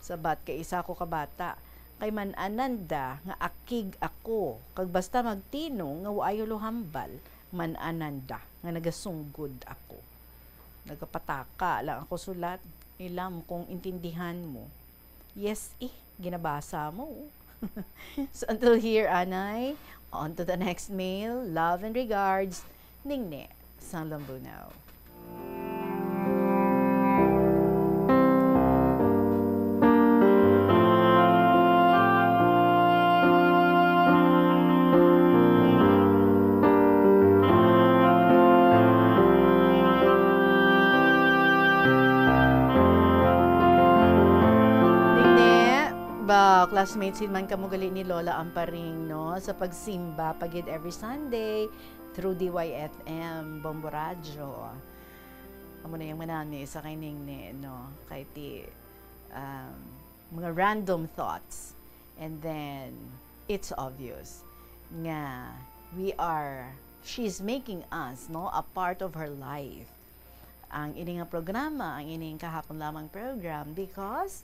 Sabat kay isa ko ka bata, kay man-anan da nga akig ako, kag basta magtino nga waay hulohambal, man-anan da nga nagasunggod ako. Nagapataka lang ako sulat, ilam kung intindihan mo. Yes, eh, ginabasa mo. So, until here, anay, on to the next mail. Love and regards, Ningne sang Lambunao. Ningne, ba, classmates, sin man kamo gali ni Lola Amparing, no? Sa pagsimba pa gid every Sunday through D Y F M, Bombo Radyo. Amo na yung manami sa kay Ningne, no? Kay ti, um, mga random thoughts. And then, it's obvious nga we are, she's making us, no, a part of her life. Ang ini nga programa, ang ining kahapon lamang program, because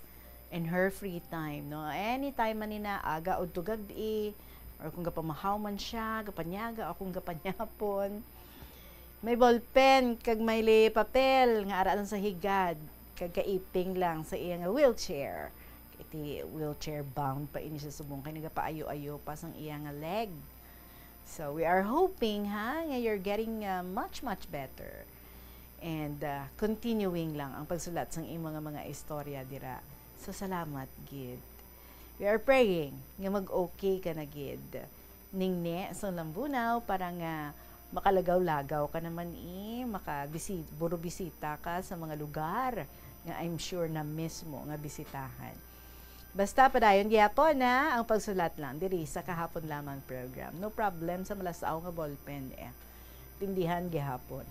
in her free time, no, anytime man nina, aga o tugag-i, or kung gapamahaw man siya, gapanyaga, o kung gapanyapon, may ballpen kag may li-, papel nga ara lang sa higad, kag kaiping lang sa iya nga wheelchair. Iti wheelchair bound pa ini siya subong kay nagapaayo-ayo pa sang iya nga leg. So, we are hoping, ha, nga you're getting, uh, much, much better. And, uh, continuing lang ang pagsulat sang imo nga mga istorya dira. So, salamat gid. We are praying nga mag-okay ka na gid. Ningne sang Lambunao para nga makalagaw-lagaw ka naman, eh, makabisi-, burubisita ka sa mga lugar nga I'm sure na mismo nga bisitahan. Basta padayon gihapon na ang pagsulat lang diri sa kahapon lamang program. No problem sa malasaw nga ballpen, eh. Tindihan gihapon.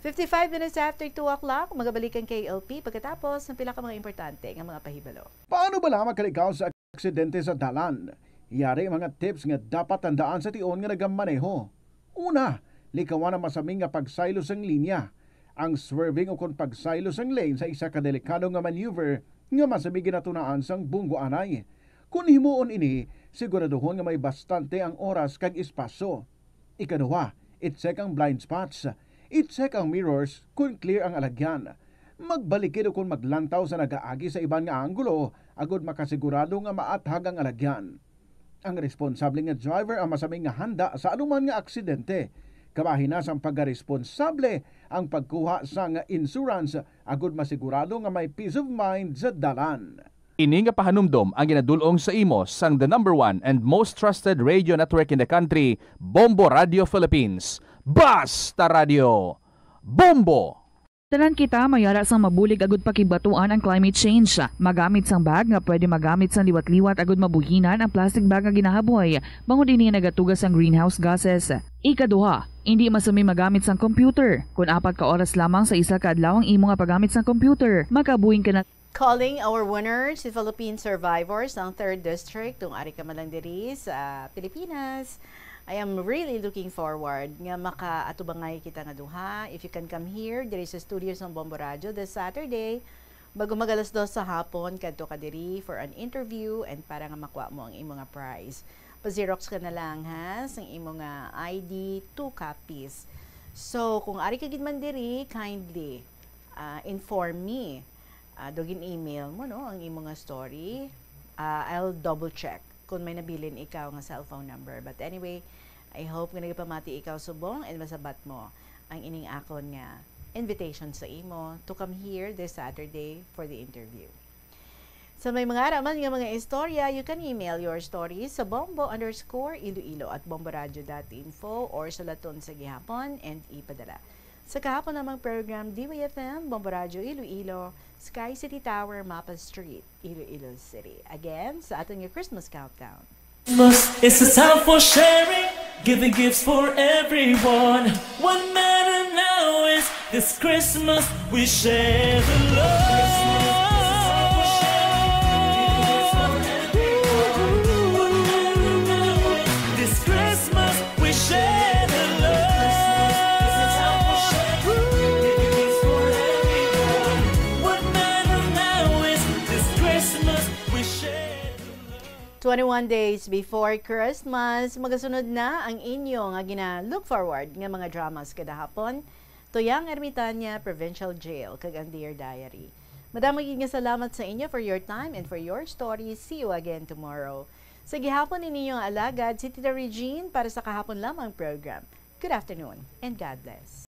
Fifty-five minutes after two o'clock, magabalik ang K L P pagkatapos ng pila ka mga importante nga mga pahibalo. Paano bala makalikaw sa aksidente sa dalan? Yari mga tips nga dapat tandaan sa tion nga nagamaneho. Una, likawan ang masami nga pagsaylo sang linya. Ang swerving ukon pagsaylo sang lane sa isa ka delikado nga maneuver nga masami ginatunaan sang bunggo anay. Kon himuon ini, siguraduhon nga may bastante ang oras kag espasyo. Ikaduha, i-check ang blind spots. I-check ang mirrors kon clear ang alagyan. Magbalikid ukon maglantaw sa nagaagi sa iban nga anggulo agod makasigurado nga maathag ang alagyan. Ang responsable nga driver ang masami nga handa sa anuman nga aksidente. Kabahin na sang pagkaresponsable ang pagkuha sang insurance agod masigurado nga may peace of mind sa dalan. Ini nga pahanumdom ang ginadul-ong sa imo sang the number one and most trusted radio network in the country, Bombo Radio Philippines. Basta Radio Bombo! Tanan kita may ara sang mabulig agud pakibatuan ang climate change. Magamit sang bag nga pwede magamit sang liwat-liwat agud mabuhinan ang plastic bag nga ginahaboy, bangod ini nagatuga sang greenhouse gases. Ikaduha, indi masumi magamit sang computer. Kon apat ka oras lamang sa isa ka adlaw ang imo nga paggamit sang computer, makabuhin ka na. Calling our winners, the Philippine survivors ng third District, kung ari ka man lang diri sa Pilipinas. I am really looking forward nga makaatubangay kita nga duha. If you can come here, diri sa studio sa Bombo Radio this Saturday, bago mag alas dos sa hapon, kadto ka diri for an interview and para nga makuha mo ang imo nga prize. Pa-xerox ka na lang, ha, sang imo nga I D, two copies. So, kung ari ka gid man diri, kindly, ah, inform me. Ah, do gin-email mo, no, ang imo nga story. Ah, I'll double check kung may nabilin ikaw nga cellphone number. But anyway, I hope nga nagapamati ikaw subong and masabat mo ang ining akon nga invitation sa imo to come here this Saturday for the interview. Sa may mga ara man nga mga istorya, you can email your stories sa bombo underscore iloilo at bomboradio dot info or sulaton sa gihapon and ipadala. Sa kahapon namang program, D Y F M, Bombo Radio Iloilo, Sky City Tower, Mapa Street, Iloilo City. Again, sa aton nga Christmas countdown. Christmas is a time for sharing, giving gifts for everyone. What matter now is this Christmas we share the love. This Christmas we share the love. What matter now is this Christmas we share the love. Twenty-one days before Christmas, magasunod na ang inyo nga gina-look forward nga mga dramas kada hapon, Tuyang Ermitaña Provincial Jail, kag ang Dear Diary. Madamo gid nga salamat sa inyo for your time and for your stories. See you again tomorrow. Sa gihapon ininyo nga alagad, si Tita Regine para sa kahapon lamang program. Good afternoon and God bless.